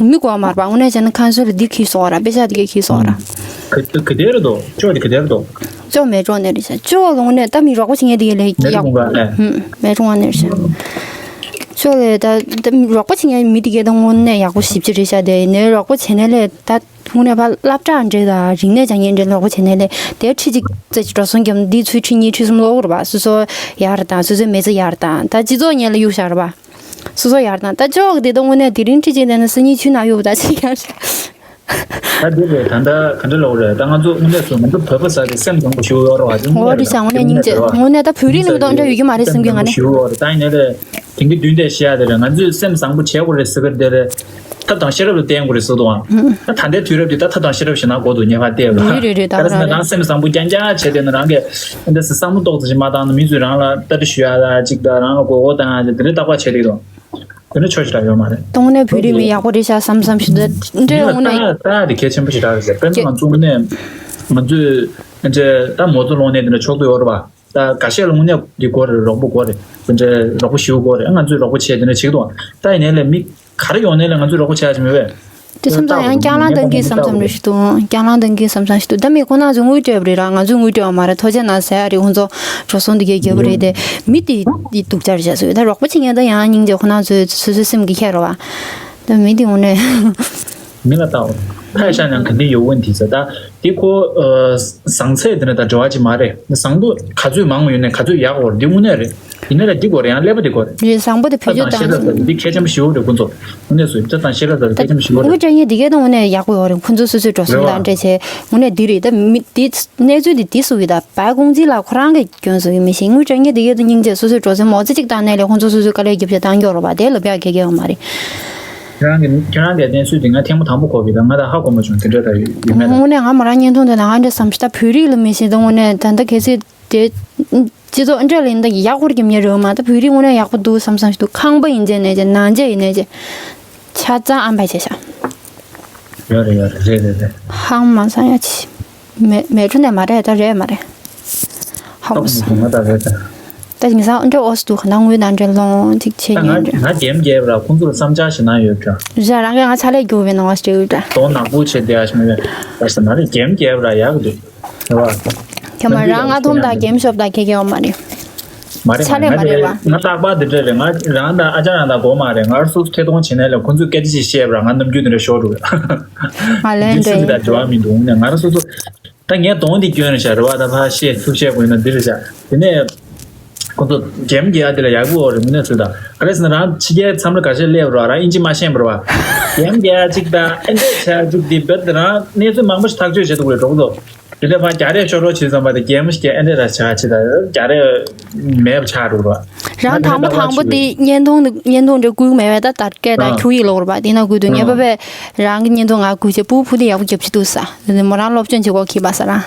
མི་གོ་བ་མ་རེད་པ། དངོས་གནས་བྱས་ན་ཁང་གསོ་ལ་འདི་ཁྱེར་སོང་བ་ར། པེ་ཤག་འདི་གས་ཁྱེར་སོང་བ་ར། ག་ག་དེ་རེད་དོ། ཅོག་འདི་ག་དེ་རེད་དོ། ཅོག་མེ་ཀྲོང་ནས་རེད་ཤག་ཅོག་ལ་དངོས་གནས་ད་མི་རོགས་པ་བྱེད་མཁན་དེ་གས་ལས་མེ་ཀྲོང་ག་ཨེ། ཧུམ། མེ་ཀྲོང་ནས་རེད་ཤག་ཅོག་ལ་ད་ད་རོགས་པ་བྱེད་མཁན་མི་དེ་གས་ད་དངོས་གནས་ཡག་པོ་ཞེ་པོ་ཅིག་རེད་ཤག་དེ་ནས་རོགས་པ་བྱེད་ནས་ལས་ད་དངོས་གནས་ཕར་སློབ་གྲྭ་འདྲ་དང་རིག་གནས་སྦྱང་མཁན་འདྲ་རོགས་པ་བྱེད་ནས་ལས་དེ་ཁྲི་གཅིག་ཙམ་ཅིག་འགྲོ་སོང་བརྒྱབ་ན་འདི་ཚོའི་ཁྲི་གཉིས་ཁྲི་གསུམ་ལོག་རེད་པ། སོ་སོ་ཡག་རེད་དང་། སོ་སོའི་མི་ཚེ་ཡག་རེད་དང་། ད་སྤྱི་ཚོགས་ངན་ལ་གཡུག་བཞག་རེད་པ། སོ་སོ་ཡག་རེད་དང་། ད་ཅོག་དེ་ད་དངོས་གནས་དེ་རིང་ཁྲི་གཅིག་བསྡད་ན་སང་ཉིན་ཆུ་ནང་གཡུག་པ་ད་ཅིག་ཡག་རེད། ད་འདི་རེད། ད་ལྟ་ག་འདྲ་ལབ་རེད། ད་ང་ཚོ་དངོས་གནས་སུ་ང་ཚོ་བོད་པ་ཟེར་དེ་སེམས་བཟང་པོ་ཞིག་ཡོད་རེད་བ། འོ་དེ་བྱ་དངོས་གནས་སྙིང་རྗེ། དངོས་གནས་ད་བོད་རིགས་ནང་དུ་འདྲ་ཡོད་རྒྱུ་མ་རེད་བསམ་གྱི། ང་ནི་ཞིག་ཡོད་རེད། ད་ཡིན་ནའི་དེང་གི་དུས་འདྲ་བཤད་ཡ་དེ་རེད། ང་ཚོས་སེམས་བཟང་པོ་བྱེད་དགོས་རེད་ཟེར་གི་དེ་རེད། ཐབས་དང་ཤེས་རབ་ལ་བརྟེན་དགོས་རེད་ཟེར་འདུག་ཨང་། ད་ད་ལྟའི་དུས་རབས་འདི་ད་ཐབས་དང་ཤེས་རབ་ཞེ་ན་དགོས་འདུག་ཉེ་བར་བལྟས་ལ། རེད་རེད་རེད། ད་ག་རེ་ཟེར་ན་རང་སེམས་བཟང་པོ་རྐྱང་རྐྱང་བྱས་དེ་ནི་རང་གི་འདི་སེམས་བསམ་བློ་ཏོག་ཙམ་ཞིག་མ་བཏང་ན་མི་ཚོས་རང་ལ་ལྟ་གྲི་ཞུ་ཡ་ལ་ཅིག་དང་རང་ལ་མགོ་སྐོར་བཏང་ཡ་ཅིག་དེ་འདྲ་རྟག་པར་བྱས་བསྡད་འདུག་དེ་འདྲ་ཆོག་ཞིག་རག་ཡོད་མ་རེད། དངོས་གནས་བོད་རིགས་མི་ཡག་པོ་རེད་ཤག་བསམ་བསམ་ཞིག་འདུག་འདྲ་དངོས་གནས། ད་ད་དེ་གལ་ཆེན་པོ་ཞིག་རག་རེད་ཟེར། དཔེར་ན་ང་ཚོ་དངོས་གནས་ང་ཚོས་འདྲ་ད་མོ་ཚོ་སློང་ནས་དེ་འདྲ་ཆོག་ཏུ་ཡོད་རེད་པ། ད་འགའ་ཤས་ལ་དངོས་གནས་འདི་དགོས་རེད། རོགས་པ་དགོས་རེད། དེ་འདྲ་རོགས་པ་ཞིག་དགོས་རེད། ང་ཚོས་རོགས་པ་བྱས་དེ་འདྲ་བྱེད་ཀྱི་འདུག་ད་ཡིན་ནའི་ལས་མི་ག་རེ་ཡོང་ནའི་ལས་ང་ཚོས་རོགས་པ་བྱ་ཡ་ཅིག་མེད་པས། དེ་བསམ་ཚང་ཡང་སྐྱག་ལང་གཏོང་གི་བསམ་བསམ་རེ་ཞིག་འདུག་སྐྱག་ལང་གཏོང་གི་བསམ་བསམ་ཞིག་འདུག་ད་མི་ཁོ་ན་ཚོ་དངུལ་སྤྲད་པ་རེད་ར། ང་ཚོས་དངུལ་སྤྲད་པ་མ་རེད། ཐོ་ཆེ་ན་ཟ་ཡ་རེད། ཁོང་ཚོ་འགྲོ་སོང་འདི་གས་རྒྱབ་པ་རེད་དེ། མི་དེ་དེ་སྡུག་ཅག་རེད་བྱས་སོང་། ད་རོགས་པ་བྱེད་མཁན་ད་ཡང་སྙིང་རྗེ་ཁོ་ན་ཚོའི་སོ་སོའི་སེམས་ཀྱི་ཁྱེར་རོ་བ། ད་མི་དེ་འོ་ནས། མི་ལ་ལྟ་འོ། ཕལ་ཆེར་ཡང་ག་འདི་ཡོད་འོན་དེ་ཟེར་ད། འདི་ཁོ་ཨ་བཟང་ཚད་དེ་ནས་ད་འབྲེལ་བ་ཅིག་མ་རེད། བཟང་པོ་ག་ཚོད་མང་བ་ཡོད་ནས་ག་ཚོད་ཡག་པོ་རེད། འདི་དངོས་གནས་རེད། ཡིན་ནའི་ལ་འདི་དགོས་རེད། ཡང་ཀླད་པ་འདི་དགོས་རེད། རེད། བཟང་པོ་དེ་བེད་སྤྱོད་བཏང་ན། ཤེས་རབ་ཟེར་འདི་གལ་ཆེན་པོ་ཞིག་རེད། ཁོ་ཚོ་དངོས་གནས་སུ་ཡིན་ད་དང་ཤེས་རབ་ཟེར་གལ་ཆེན་པོ་ཞིག་རེད། དངུལ་སྤྲད་མཁན་འདི་གས་ད་དངོས་གནས་ཡག་པོ་ཡོད་རེད། ཁོ་ཚོ་སོ་སོའི་འགྲོ་སོང་དང་འབྲེལ་བྱས་དངོས་གནས་འདི་རེད། ད་མི་འདི་གནས་ཚུལ་འདི་འདི་སུ་གི་ད་བའི་ཀོང་ཙི་ལ་ཁོ་རང་གི་སྐྱོན་བཟོ་གི་མི་ཤེས། དངུལ་སྤྲད་མཁན་འདི་གས་ད་སྙིང་རྗེ། སོ་སོའི་འགྲོ་སོང་མོ་ཙི་གཅིག་བཏང་ནས་ལས་ཁོ་ཚོ་སོ་སོའི་དཀའ་ལས་རྒྱབ་བྱས་བཏང་མགྱོགས་རེད་པ། དེ་ལབ་ཡག་གལ་གལ་ཡོད་མ་རེད། ཁྱེད་རང་གི་ཁྱེད་རང་གི་གནས་ཚུལ་དེ་ང་ཐེངས་མ་དང་པོ་གོ་གི་ད། ང་ད་ཧ་གོ་མ་བྱུང་། དེ་འདྲ་ད་ཡོད་མེད་ད། དངོས་གནས་ང་མོ་རང་བརྙན་ཐུང་དེ་ནང་ཨ་འདྲ་བསམ་ཤི་ད་བོད་རིགས་ལ་མི་ཤེས་ད། དངོས་གནས་ད་ལྟ་གལ་སྲིད་དེ་སྤྱི་ཚོགས་འདྲ་ལ་ཡིན་ད་ཡག་པོ་རྒྱབ་མཁན་རེད་མ་ད། བོད་རིགས་དངོས་གནས་ཡག་པོ་འདུག་བསམ་བསམ་ཞིག་འདུག་ཁང་པ་ཡིན་ཚེ་ནས་ཀྱི་ནང་ཆས་ཡིན་ནས་ཀྱི་ཆ་ཚང་ཨམ་བ་བྱས་ཤག་ཡོད་རེད་ཡོད་རེད། རེད་རེད་རེད། ཧང་མ་སང་ཡ་ཆི། མེ་མེ་ཁྲོ་ནས་མ་རེད་ད། རེད་མ་རེད། ཧང་མ་སང་། ང་ད་རེད་ད། ད་ངེད་ཚང་འདྲ་འོ་སི་འདུག་ག་ན་དངུལ་ནང་འདྲ་ལོང་ཅིག་བྱེད་ད་ང་ཉན་འདྲ། ང་རྒྱན་རྒྱབ་ར་ཁོང་ཚོར་བསམ་འཆར་ཞིག་གནང་ཡོད་འདྲ། ར་རང་གིས་ང་ཕྱག་ལས་རྒྱུག་པའི་ནང་བ་ཞིག་འདྲ། གདོང་ནག་པོ་བྱས་བསྡད་ཡ་ཞིག་མེད་པས། བར་ས་མ་རེད། རྒྱན་རྒྱབ་ར་ཡག་གི་འདུག་རེད་བ། ཁྱོད་མ་རང་ང་ཐོམ་དང་གེམ་ཤོབ་དང་ཁེ་ཁེ་འོ་མ་རེད། མ་རེད་ཕྱག་ལས་མ་མ་རེད་རེད་བ། ང་རྟག་པར་འདི་འདྲ་རེད། ང་རང་དང་ཨ་ཅག་རང་དང་གོ་མ་རེད། ང་རང་སོ་སོ་ཐད་གཏོང་བྱེད་ནས་ལས་ཁོང་ཚོས་སྐད་ཆ་ཞིག་བཤད་པ་ར་ང་ནམ་རྒྱུན་འདི་འདྲ་ཤོར་འགྲོ་གི། ང་ལན་འདི་སུ་འདྲ་གི་དང་འབྲེལ་བ་མི་འདུག་ནས་ང་རང་སོ་སོ། ད་ངས་གདོང་འདི་སྐྱོན་རེད་ཤག་རེད་བ། ད་ཕར་བཤད་ཐུབ་བཤད་དགོས་ན་འདི་རེད་ཤག་དེ་ནས་ཁོ་ཚོ་གེམ་རྒྱག་དེ་ལ་ཡག་པོ་རེད། དངོས་གནས་ཚོད་ད་ག་རེ་ཟེར་ན་རང་ཕྱི་རྒྱལ་མཚམས་རེ་ཁ་ཤས་སླེབས་རོགས་རང་ཨིན་ཇི་མ་ཤེས་པར་བ་གེམ་རྒྱག་ཅིག་ད་ཨེ་འདྲས་བྱ་ཅིག་འདི་རྦད་དེ་རང་གནས་ཚུལ་མང་པོ་ཞིག་ཐག་གཅོད་བྱེད་ཐུབ་རེད་གྲོགས་ཚོ། དེ་འདྲ་ཕར་རྒྱ་རས་ཤོར་རོགས་བྱེད་ཙམ་པ་དེ་གེམ་ཞིག་ཨེ་འདྲས་ར་ཆགས་ཅིག་ད་རྒྱ་རས་མེད་པ་ཆགས་འགྲོ་རོགས། རང་དང་པོ་དང་པོ་དེ་བརྙན་ཐུང་བརྙན་ཐུང་འདྲ་བསྐུར་མེད་པས། ད་དར་སྐད་དང་ཁྱུག་ཡིག་ལོག་རེད་པ། དེ་ན་བསྐུར་དུས་ངེས་པ་བས་རང་གི་བརྙན་ཐུང་ང་བསྐུར་བྱས་ཕྲུ་གུ་ཕྲུ་གུ་དེ་ཡག་པོ་རྒྱབ་ཀྱི་འདུག་ས། དེ་ནས་མོ་རང་སློབ་སྦྱོང་བྱེད་དགོས་ཁེལ་པ་ས་རང་།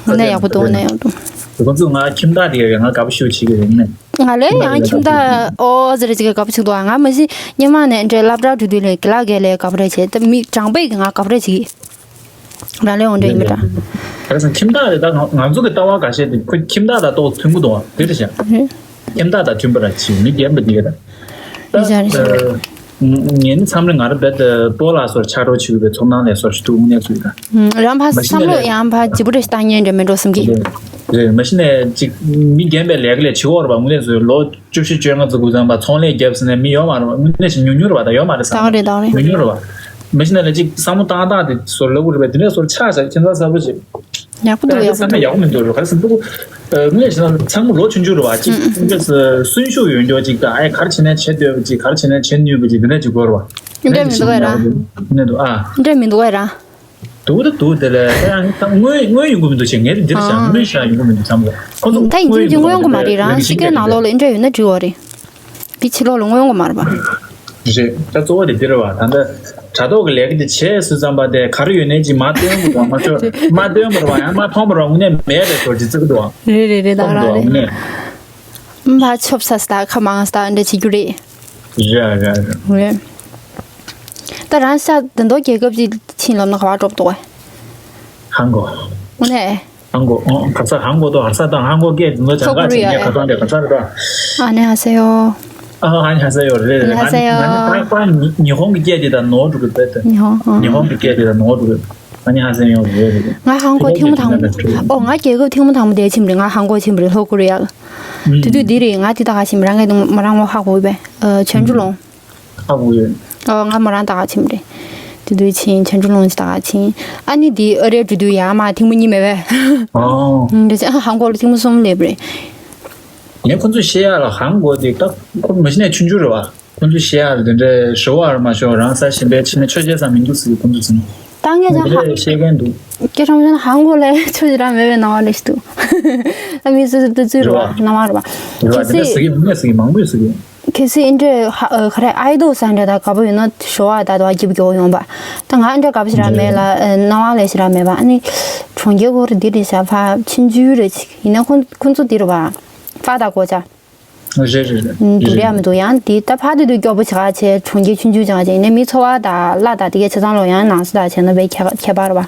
དངོས་གནས་ཡག་པོ་འདུག་དངོས་གནས་ཡག་པོ་འདུག་ཁོ་ཚོ་ང་ཁྱིམ་བདག་དེ་ག་ང་དགའ་པོ་ཞེ་པོ་བྱེད་ཀྱི་རེད་ནས། ང་ལས་ཡང་ཁྱིམ་བདག་ཨོ་ཟེར་ཅིག་ག་དགའ་པོ་བྱེད་འདུག་ང་མ་གཞི་སྔོན་མ་ནས་འདྲ་སློབ་གྲྭ་འགྲོ་དུས་ལས་གི་ལ་གས་ལས་དགའ་པོ་རེད་བྱས། ད་མི་གྲངས་པས་ཀྱི་ང་དགའ་པོ་རེད་བྱེད་ཀྱི། རང་ལས་འོང་འདྲ་ཡིན་པ་འདྲ། ག་རེ་ཟེར་ཁྱིམ་བདག་རེད། ད་ང་ང་ཚོ་གི་ལྟ་བ་འགའ་ཤས་དེ་ཁོ་ཁྱིམ་བདག་དང་ཏོག་མཐུན་པོ་འདུག་བ་དེ་རེད་ཤག་ཁྱིམ་བདག་དང་མཐུན་པ་ར་ཆེ་མི་རྒན་པ་འདི་ག་ད། ད་རེད་ཤག་རེད་ཤག་ངས་ནི་མཚམས་རེ་ང་རང་རྦད་དེ་སྤོ་ལགས་སོར་ཕྱག་རོགས་བྱེད་དགོས་པའི་ཚོར་སྣང་ལས་སོར་ཞིག་འདུག་དངོས་གནས་ཚུལ་ད། རང་ཕ་མ་གཞི་བསམ་ནས་བློ་ལས་ཡང་ཕ་ལྗིད་པོ་རེ་ཞིག་བཏང་ཉན་འདྲ་མེད་འགྲོ་བསམ་གི། རེད་རེད། མ་གཞི་ནས་ཅིག་མི་རྒན་པའི་ལས་ཀ་ལས་བྱེད་འོར་བ་དངོས་གནས་ཚུལ་ལོ་བཅུ་བཞི་བཅོ་ལྔ་ཙམ་སྒུག་ཙམ་པ་ཚོང་ལས་རྒྱབ་ཟིན་ནས་མི་ཡོད་མ་རེད་བ། དངོས་གནས་ཞིག་ཉུང་ཉུང་རེད་བ། ད་ཡོད་མ་རེད་བསམ། རེད་ད་རེད། ཉུང་ཉུང་རེད་བ། མ་གཞི་ནས་ལ་ཅིག་བསམ་བློ་བཏང་སྟངས་དེ་ཚོར་ལབ་དགོས་རེད་པས། དེ་འདྲས་ཚོར་ཆགས་བྱས་ཁྱིམ་ཚང་གསར་པ་ཅིག་ཡག་པོ་འདུག་ད་ཡག་པོ་ཚང་མ་འདུག་ཡག་པོ་མི་འདུག་རེད། ག་རེ་ཟེར་ན་ཕྲུ་གུ་དངོས་གནས་བྱས་ན་ཚང་མ་ལོ་ཆུང་ཆུང་རེད་བ། ཅིག་དངོས་གནས་སུན་ཤུགས་ཡོད་འགྱོ་ཅིག་ད་ཨེ་ག་རེ་བྱས་ནས་བྱེད་འདོད་པ་ཅིག་ག་རེ་བྱས་ནས་བྱེད་ནུས་པ་ཅིག་དེ་འདྲས་ཅིག་དགོས་རེད་བ། འདྲ་མི་འདུག་ཨེ་ར། འདུག་ཨ། འདྲ་མི་འདུག་ཨེ་ར། འདུག་ད་འདུག་དེ་ལས་ཨེ་ཡང་ད་དངོས་དངོས་ཡོང་གི་མི་འདུག་ཅིག་ངས་དེ་འདིར་བཞག་དངོས་བཞག་ཡོང་གི་མི་འདུག་བསམ་གི། ཁོ་ཚོ་ད་ཡིན་གཅིག་མིན་གཅིག་མངོན་གི་མ་རེད། རང་ཤི་ཀའི་ནང་ལོགས་ལ་འདྲ་ཡོད་ན་འགྲིག་བ་རེད། དེ་ཕྱི་ལོགས་ལ་མངོན་གི་མ་རེད་པ། རེད། ད་གཙོ་བོ་དེ་འདི་རེད་བ། ད་ལྟ་དྲ་ཐོག་གི་ལས་ཀ་དེ་བྱས་ཟེར་ཙམ་པ་དེ་ག་རེ་ཡོད་ནའི་ཅིག་མ་སྟོན་གི་འདུག་མ་ཆོ་མ་སྟོན་པར་བ་ཡང་མ་མཐོང་པར་བ་དངོས་གནས་མེད་པའི་སྐོར་ཅིག་བརྩི་གི་འདུག་མ་རེད་རེད་རེད། ད་རང་རེད། མ་ཆོབ་ས་ས་ད་ཁ་མང་ས་ད་འདྲ་བྱེད་རྒྱུ་རེད། རེད་རེད་རེད། རེད། ད་རང་ཤ་དེ་འདོག་རྒྱལ་ཁབ་ཅིག་ཕྱིན་ལབ་ན་ག་བ་འགྲོ་འདུག་གས། ཧང་གོ། དངོས་གནས། ཧང་གོ། ཨོ་ག་ས་ཧང་གོ་ཏོ་ཧར་ས་དང་ཧང་གོ་སྐད་དེ་ཚོ་ཅང་ག་ཅིག་ངས་ག་ས་རེད་ག་ས་རེད་པ། ཨ་ནེ་ཧ་ས་ཡོ། ཨ་ཧ་ནེ་ཧ་ས་ཡོ་རེད་རེད། ཨ་ནེ་ཧ་ས་ཡོ། ང་ནི་ད་ཉི་ཧོང་གི་སྐད་དེ་ད་ནོར་འགྲོ་གི་རེད། ཉི་ཧོང་ཨ། ཉི་ཧོང་གི་སྐད་དེ་ད་ནོར་འགྲོ་གི་རེད། ཨ་ནེ་ཧ་ས་ཡོ་རེད་རེད། ང་ཧང་གོ་ཐེངས་མ་དང་པོ། ཨོ་ང་རྒྱལ་ཁབ་ཐེངས་མ་དང་པོ་དེ་ཕྱིན་པ་རེད། ང་ཧང་གོ་ཕྱིན་པ་རེད། ལྷོ་ཀོ་རི་ཡ། དེ་དུས་འདི་རེད། ང་དེ་ད་ག་ཕྱིན་པ་རང་གི་མ་རང་ངོ་ཧ་གོ་བས། ཆོན་ཀྲུ་ལོང་། ཧ་གོ་ཡོད། ཨོ་ང་མོ་རང་ད་ག་ཕྱིན་པ་རེད། དེ་དུས་ཕྱིན་ཆོན་ཀྲུ་ལོང་ཅི་ད་ག་ཕྱིན། ཨ་ནི་དེ་ཨ་རིར་འགྲོ་དུས་ཡར་མར་ཐེངས་མ་གཉིས་མེད་པས། ཨོ། འདྲ་ཅི་ཧང་གོ་ལ་ཐེངས་མ་གསུམ་སླེབས་པ་རེད། ངས་ཁོ་ཚོས་བཤད་ཡག་ལ་ཧང་གོ་དེ་ད་ཁོ་མ་གཞི་ནས་ཆུང་ཆུང་རེད་བ། ཁོ་ཚོས་བཤད་ཡག་ལ་དེ་འདྲའི་ཞོ་བར་མ་ཞོ་རང་ས་གཞན་པའི་ཕྱི་ནས་ཆོས་བྱེད་ས་མི་འདུག་ཟེར་ཁོ་ཚོས་ཟིན། ད་ངས་ཀྱང་ཧ། ཤེས་མཁན་འདུག་སྐད་ཆ་མ་བཤད་ན་ཧང་གོ་ལས་ཆོས་ཅི་ར་མེད་པའི་སྣང་བ་རེ་ཞིག་འདུག་ད་མི་སུ་སུ་ཏུ་ཙུ་རུ་བ་རེད་བ། སྣང་བ་རུ་བ། རེད་བ། གལ་དེ་འདྲ་སྲིད། ཟེར་གི་མང་པོས་ཟེར་གི། གལ་སྲིད་ཨེ་འདྲས་ཧ་ཨ་ག་རེ་ཨའི་དོ་ས་འདྲ་ད་དགའ་པོ་ཡོད་ན་ཞོ་བ་ད་དོ་ཨ་སྐྱིབ་སྐྱོ་ཡོང་བ། ད་ང་ཨེ་འདྲས་དགའ་པོ་ཞིག་ར་མེད་ལ་ཨ་སྣང་བ་ལས་ཞིག་ར་མེད་པ། ཨ་ནི་གྲོང་ཁྱེར་སྐོར་འདི་རེད་ཤག་ཕ་ཆུང་ཆུང་རེད་ཅིག་ཡིན་ན་ཁོང་ཁོང་ཚོ་འདི་རུ་བ། ཕ་ད་གོ་ཆ། རེད་རེད་རེད། འདུག་རེད་ཡ་མི་འདུག་ཡང་འདི་ད་ཕ་དེ་དུས་སྐྱོ་པོ་ཆགས་ཆེ་གྲོང་ཁྱེར་ཆུང་ཆུང་ཅང་ཆེ་ཡིན་ན་མི་འཚོ་བ་ད་བླ་ད་དེ་གའི་ཆ་ཚང་ལོ་ཡང་ནང་སྲིད་ད་བྱས་ན་བའི་ཁྱད་ཁྱད་པར་བ།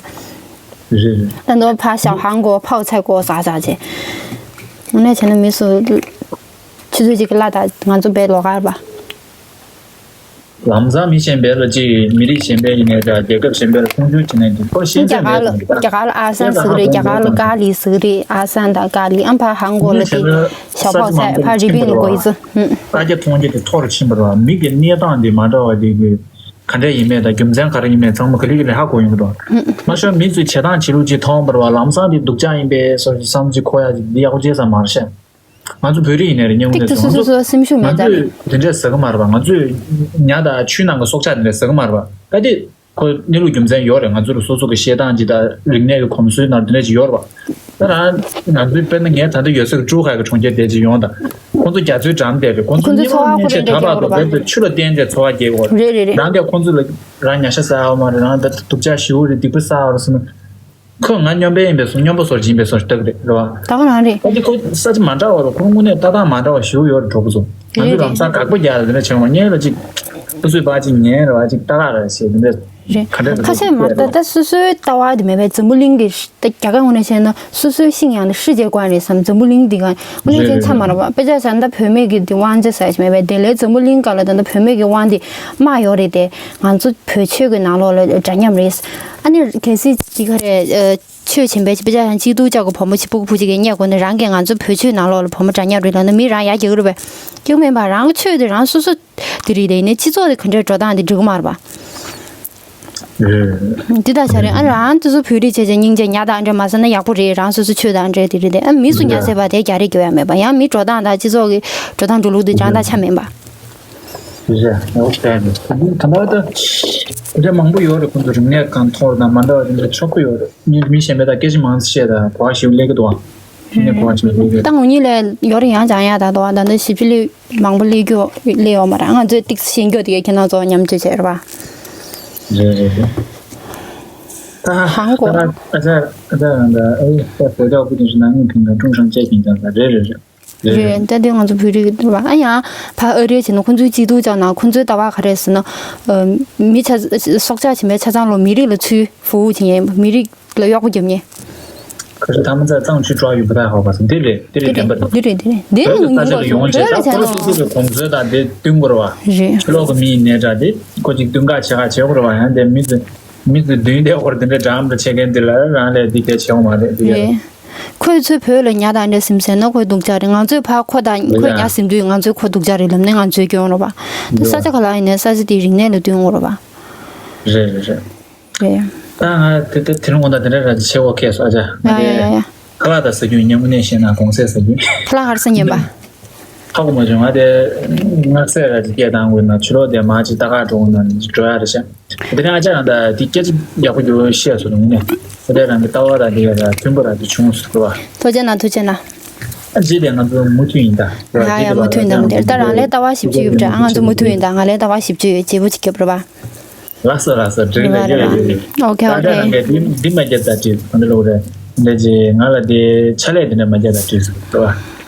རེད་རེད། ད་ནོ་ཕ་ཞག་ཧང་གོ་ཕའོ་ཚད་གོ་ཟ་ཟ་ཆེ། དངོས་གནས་བྱས་ན་མི་སུ། ཆུ་ཚོད་གཅིག་གི་བླ་དང་ང་ཚོ་བས་ལོག་གར་བ། ལམ་སང་མི་གཞན་པའི་ལ་ཅིག་མི་རིགས་གཞན་པའི་ཡིན་ནའི་འདྲ་རྒྱལ་ཁབ་གཞན་པའི་ལ་མཐོང་ཆུང་བྱེད་ནས་འདུག་ཁོ་ཤེས་རྒྱ་གར་ལ་རྒྱ་གར་ལ་ཨ་སན་ཟེར་གི་རེད། རྒྱ་གར་ལ་ཀ་ལི་ཟེར་གི་རེད། ཨ་སན་དང་ཀ་ལི་ཨམ་ཕ་ཧང་གོ་ལ་དེ་ཞག་ཕོག་ཚད་ཕ་རི་པིན་གོ་ཡི་ཙི། ལྟ་རྒྱ་མཐོང་རྒྱ་དེ་མཐོ་རུ་ཕྱིན་པ་རེད་བ། མི་གི་གནས་སྟངས་དེ་མ་འདྲ་བ་དེ་གི་ག་འདྲ་ཡིན་མེད་དང་རྒྱུ་མཚན་ག་རེ་ཡིན་མེད་ཚང་མ་ག་ལེ་ག་ལེ་ཧ་གོ་ཡོང་གི་འདུག་མ་གཞི་མི་ཚོས་བྱེད་སྟངས་བྱེད་ལུགས་ཅིག་མཐོང་བ་རེད་བ། ལམ་སང་དེ་སྡུག་ཅག་ཡིན་པའི་བསམ་ཚུལ་འཁོར་ཡ་ཅིག་འདི་ཡག་པོ་བྱས་ས་མ་རེད་ཤག་ང་ཚོ་བོད་རིགས་ཡིན་ནའི་རེད། སྙིང་ནས་ཏིག་ཏིག་སོ་སོ་སོ་སེམས་ཤུགས་མེད་ད་རེད། ང་ཚོས་དེ་འདྲས་ཟ་གི་མ་རེད་པ། ང་ཚོས་ཉ་དང་ཆུའི་ནང་གི་སྲོག་ཆགས་དེ་འདྲས་ཟ་གི་མ་རེད་པ། ད་དེ་ཁོ་གནས་ལུགས་རྒྱུ་མཚན་ཡོད་རེད། ང་ཚོ་རུ་སོ་སོ་གི་བཤད་སྟངས་ཅིག་དང་རིག་གནས་ཀྱི་གོམས་སྲོལ་ནང་དེ་འདྲས་ཅིག་ཡོད་རེད་པ། ད་རང་ང་ཚོའི་དཔེར་ན་ངས་ད་ལྟ་ཡོད་ས་གི་ཀྲུའུ་ཧའེ་གི་གྲོང་ཁྱེར་དེ་ཅིག་ཡོང་དང་། ཁོང་ཚོ་རྒྱ་མཚོའི་འགྲམ་དེ་རེད། ཁོང་ཚོ་ཁོང་ཚོ་གཉིས་པ་འཚོ་བ་ཁོ་གཉིས་ཆེད་རང་ད་འདྲ་བར་དུ་རྒྱག་གི་རེད་པ། རྦད་དེ་ཆུ་ལ་བརྟེན་ཏེ་འཚོ་བ་སྐྱེལ་གི་རེད། རེད་རེད་རེད། རང་གིས་ཁོང་ཚོ་ལ་རང་ཉ་ཤ་ཟ་ཡ་མ་རེད། རང་ད་སྡུག་ཅག་ཞེ་པོ་རེད། སྡིག་པ་བསགས་ཡ་རེད་ཟེར་ན། ཁོས་ང་སྨྱོན་པ་ཡིན་པའི་བཟོ་སྨྱོན་པ་བཟོ་བྱེད་ཡིན་པའི་བཟོ་ཞིག་ལྟ་གི་རེད། རེད་བ། ད་ག་རང་རེད། ཨ་ཅེ་ཁོ་ས་ཆ་མ་འདྲ་བ་རུ་ཁོ་དངོས་གནས་ལྟ་སྟངས་མ་འདྲ་བ་ཞེ་པོ་ཡོད་རེད། གྲོགས་པོ་ཚོ་ང་ཚོས་རེད་ལམ་སང་དགག་པ་རྒྱག་ཡ་དེ་འདྲ་བྱེད་མ་ཉན་ལ་ཅིག་ཁོ་ཚོས་ཕར་ཅིག་ཉན་རེད་བ། ཅིག་ལྟ་ག་རེད་ཟེར་དེ་འདྲ་རེད། ག་འདྲ་ཁ་ཤས་མ་ལྟ་ད་སོ་སོའི་ལྟ་བ་དེ་མེད་པའི་འཛམ་བུ་གླིང་གི་ད་རྒྱ་གར་ངོས་ནས་བཤད་ན་སོ་སོའི་ཤིང་ཡང་ན་世界观 རེད་བསམ། འཛམ་བུ་གླིང་འདི་ག་དངོས་གནས་ཅན་ཆ་མ་རེད་བ། དཔེ་ཆ་བཞག་ན་ད་བུད་མེད་ཀྱི་འདི་དབང་ཆ་ཟེར་ཞིག་མེད་པས། དེ་ལས་འཛམ་བུ་གླིང་སྒང་ལ་ད་ལྟ་བུད་མེད་ཀྱི་དབང་འདི་དམག་ཡོད་རེད་དེ། ང་ཚོ་བོད་ཆོལ་གྱི་ནང་ལོགས་ལ་འདྲ་མཉམ་རེད། ཨ་ནི་གལ་སྲིད་ཅིག་ག་རེ་ཨ། ཆོས་བྱེད་པའི་དཔེ་ཆ་ཡང་གཅིག་ཏུ་ལྕགས་ཀྱི་བུ་མོ་ཆེ་སྤུ་གུ་བུ་གཅིག་གིས་བསྙད་དགོས་ན་རང་གིས་ང་ཚོ་བོད་ཆོས་ནང་ལོགས་ལ་བུ་མོ་འདྲ་མཉམ་རེད་ལབ་ན་མི་རང་ཡ་རྒྱག་གི་རེད་པས། རྒྱག་མིན་པ་རང་གི་ཆོས་དེ་རང་སོ་སོ་དེ་རེད་དེ། ཡིན་ནའི་སྤྱི་ཚོགས་དེ་ག་འདྲའི་འགྲོ་སྟངས་དེ་འགྲིག་གི་མ་རེད་པ། འདི་ལྟར་བྱ་རེད། ཨ་རང་སོ་སོ་བོད་རིགས་བྱས་བྱས་སྙིང་རྗེ་ཉ་དང་འདྲ་མ་ཟ་ན་ཡག་པོ་རེད། རང་སོ་སོ་ཆོས་དང་འདྲ་དེ་རེད་དེ། ཨ་མི་སུ་ཉ་ཟེར་བ་དེ་རྒྱག་རེས་རྒྱག་ཡ་མེད་པ། ཡང་མི་འགྲོ་སྟངས་དང་སྤྱི་ཚོགས་ཀྱི་འགྲོ་སྟངས་འགྲོ་ལུགས་དེ་རང་དང་ཆ་མེད་པ། རེད། ཨོ་ཤ་རེད། ད་ལྟ་ད་དེ་འདྲ་མང་པོ་ཡོད་རེད། ཁོང་ཚོ་རིག་གནས་གང་མཐོ་རུ་དང་མ་འདྲ་བ་དེ་འདྲ་ཆོག་གི་ཡོད་རེད། མི་མི་གཞན་པས་ད་སྐད་ཆ་མང་ཙམ་བཤད་ད་གོ་བ་ཞིག་སླེབས་ཀྱི་འདུག་ཨ། ནས་གོ་བ་ཅིག་སླེབས་ཀྱི་ད་ངོ་གཉིས་ལས་ཡོད་རེད། ཡང་སྦྱང་ཡ་ད་འདུག་ཨ། ད་ལྟ་ཞིབ་ཕྲ་སླེབས་མང་པོ་སླེབས་རྒྱུ་སླེབས་ཡོད་མ་རེད། ང་ཚོས་ཏིག་ཙམ་ཤེས་རྒྱུ་དེ་གས་ཁྱེད་རང་ཚོ་མཉམ་སྤྱོད་བྱས་རེད་པ། རེད་རེད་རེད། ད་ཧང་གོ། ད་ཨ་ཅག་ཨ་ཅག་རང་ད་ཨེ་ད་བོད་ཀྱི་བུ་དེ་ཞིག་ནང་ངོས་ཕིང་དང་ཀྲུང་ཧྲང་བཅས་ཀྱིན་ཀྱང་ད་རེད་རེད་རེད། རེད། ད་དེ་ང་ཚོ་བོད་རིགས་རེད་པ། ཨ་ཡང་ཕ་ཨ་རིར་བྱས་ན་ཁོང་ཚོའི་སྐྱིད་སྡུག་ཅག་ན་ཁོང་ཚོའི་ལྟ་བ་ག་རེ་ཟེར་ན། ཨ་མི་ཆ་སྲོག་ཆགས་ཆེན་པོའི་ཆ་ཚང་ལོ་མི་རིགས་ལ་ཚུར་ཧྥུའུ་བྱེད་མཁན། མི་རིགས་ལ་གཡོག་པོ་རྒྱབ་མཁན། ཁ་ཤས་ཐ་མ་ཚ་གཙང་ཆུ་ཀྲོའུ་ཡུ་བ་ད་ཧོ་བ་སོང་འདི་རེད། འདི་རེད། བདེན་པ་རེད། འདི་རེད། འདི་རེད། འདི་བོད་ཀྱི་ས་ཆ་ལ་ཡོང་བྱས་ད་ཁོ་རང་སོ་སོ་གི་གོམས་སྲོལ་དང་དེ་བསྟུན་དགོས་རེད་བ། རེད། ཕྱི་ལོགས་ཀྱི་མི་ཡིན་ནའི་འདྲ་དེ་ཁོ་ཅིག་བསྟུན་ག་བྱེད་ག་བྱེད་དགོས་རེད་བ། ཡང་དེ་མི་ཚོ་མི་ཚོ་མདུན་དེ་ཧོར་དེ་འདྲ་འགྲམ་དུ་ཆེ་མཁན་དེ་ལ་རང་ལས་འདི་གས་བྱེད་དགོས་མ་རེད། འདི་གས་རེད། ཁོས་ཚོས་བོད་ལ་ཉ་དང་འདྲ་ཟིན་ཟེར་ན་ཁོས་སྡུག་ཅག་རེད། ང་ཚོས་ཕར་ཁོ་དང་ཁོས་ཉ་ཟིན་དུས་ང་ཚོས་ཁོ་སྡུག་ཅག་རེད་ལབ་ནས་ང་ཚོའི་སྐྱོན་རེད་བ། དེ་ས་ཆ་ག་ལ་ཡིན་ནའི་ས་ཆ་དེའི་རིག་གནས་ལ་བསྟུན་དགོས་རེད་བ། རེད་རེད་རེད། རེད། ད་ང་དེ་དེ་དེ་རིང་དགོང་དག་དེ་འདྲ་ར་ཅིག་བྱེད་དགོས་ཁེལ་སོང་ཨ་ཅག་ང་ཡ་ཡ་ཡ་དེ་ཡ། ཁ་ལག་དང་ཟ་རྒྱུ་ཉན་དངོས་གནས་བཤད་ན་གོང་ཚད་ཟ་རྒྱུ། ཁ་ལག་ག་རེ་ཟ་ཉན་པ། ཧ་གོ་མ་བྱུང་། ང་དེ་སྔགས་ཚད་ར་ཅིག་སྐད་བཏང་དགོས་ན་ཕྱི་ལོགས་དེ་མ་ཅིག་ལྟ་ག་འགྲོ་དགོས་ན་ཅིག་འགྲོ་ཡ་རེད་ཤག་དེ་ནས་ཨ་ཅག་རང་ད་དེ་སྐད་ཆ་ཡག་པོ་ཡོད་བཤད་སོང་ནས་ཨ་ཅག་རང་གི་ལྟ་བ་དང་དེ་ཡ་ར་མཐུན་པོ་ར་དེ་བྱུང་སོང་ར་བ། ཐུགས་རྗེ་གནང་། ཐུགས་རྗེ་གནང་། ཨ་ཅེ་དེ་ང་ཚོ་མུ་མཐུད་ཡིན་ད། ཡ་ཡ་མུ་མཐུད་གནང་། དེ་ད་རང་ལས་ལྟ་བ་ཞིབ་ཅིག་ཡོད་པ་འདྲ། ང་ཚོ་མུ་མཐུད་ཡིན་ད། ང་ལས་ལྟ་བ་ཞིབ་ཅིག་ཡོད། བརྗེ་པོ་ཅིག་རྒྱབ་ར་བ། ལགས་སོ་ལགས་སོ། འགྲིག་རེད་རེད་རེད་རེད། རེད་རེད། ཨོ་ཁེ་ཨོ་ད་ཁེ། རང་གིས་འདི་འདི་མ་བརྒྱབ་ད་བྲིས་སོང་འདི་ལོ་རེད། འདི་ཅི་ང་ལ་འདི་ཕྱག་ལས་འདི་འདྲ་མ་བརྒྱབ་ད་བྲིས་སོང་རེད་བ།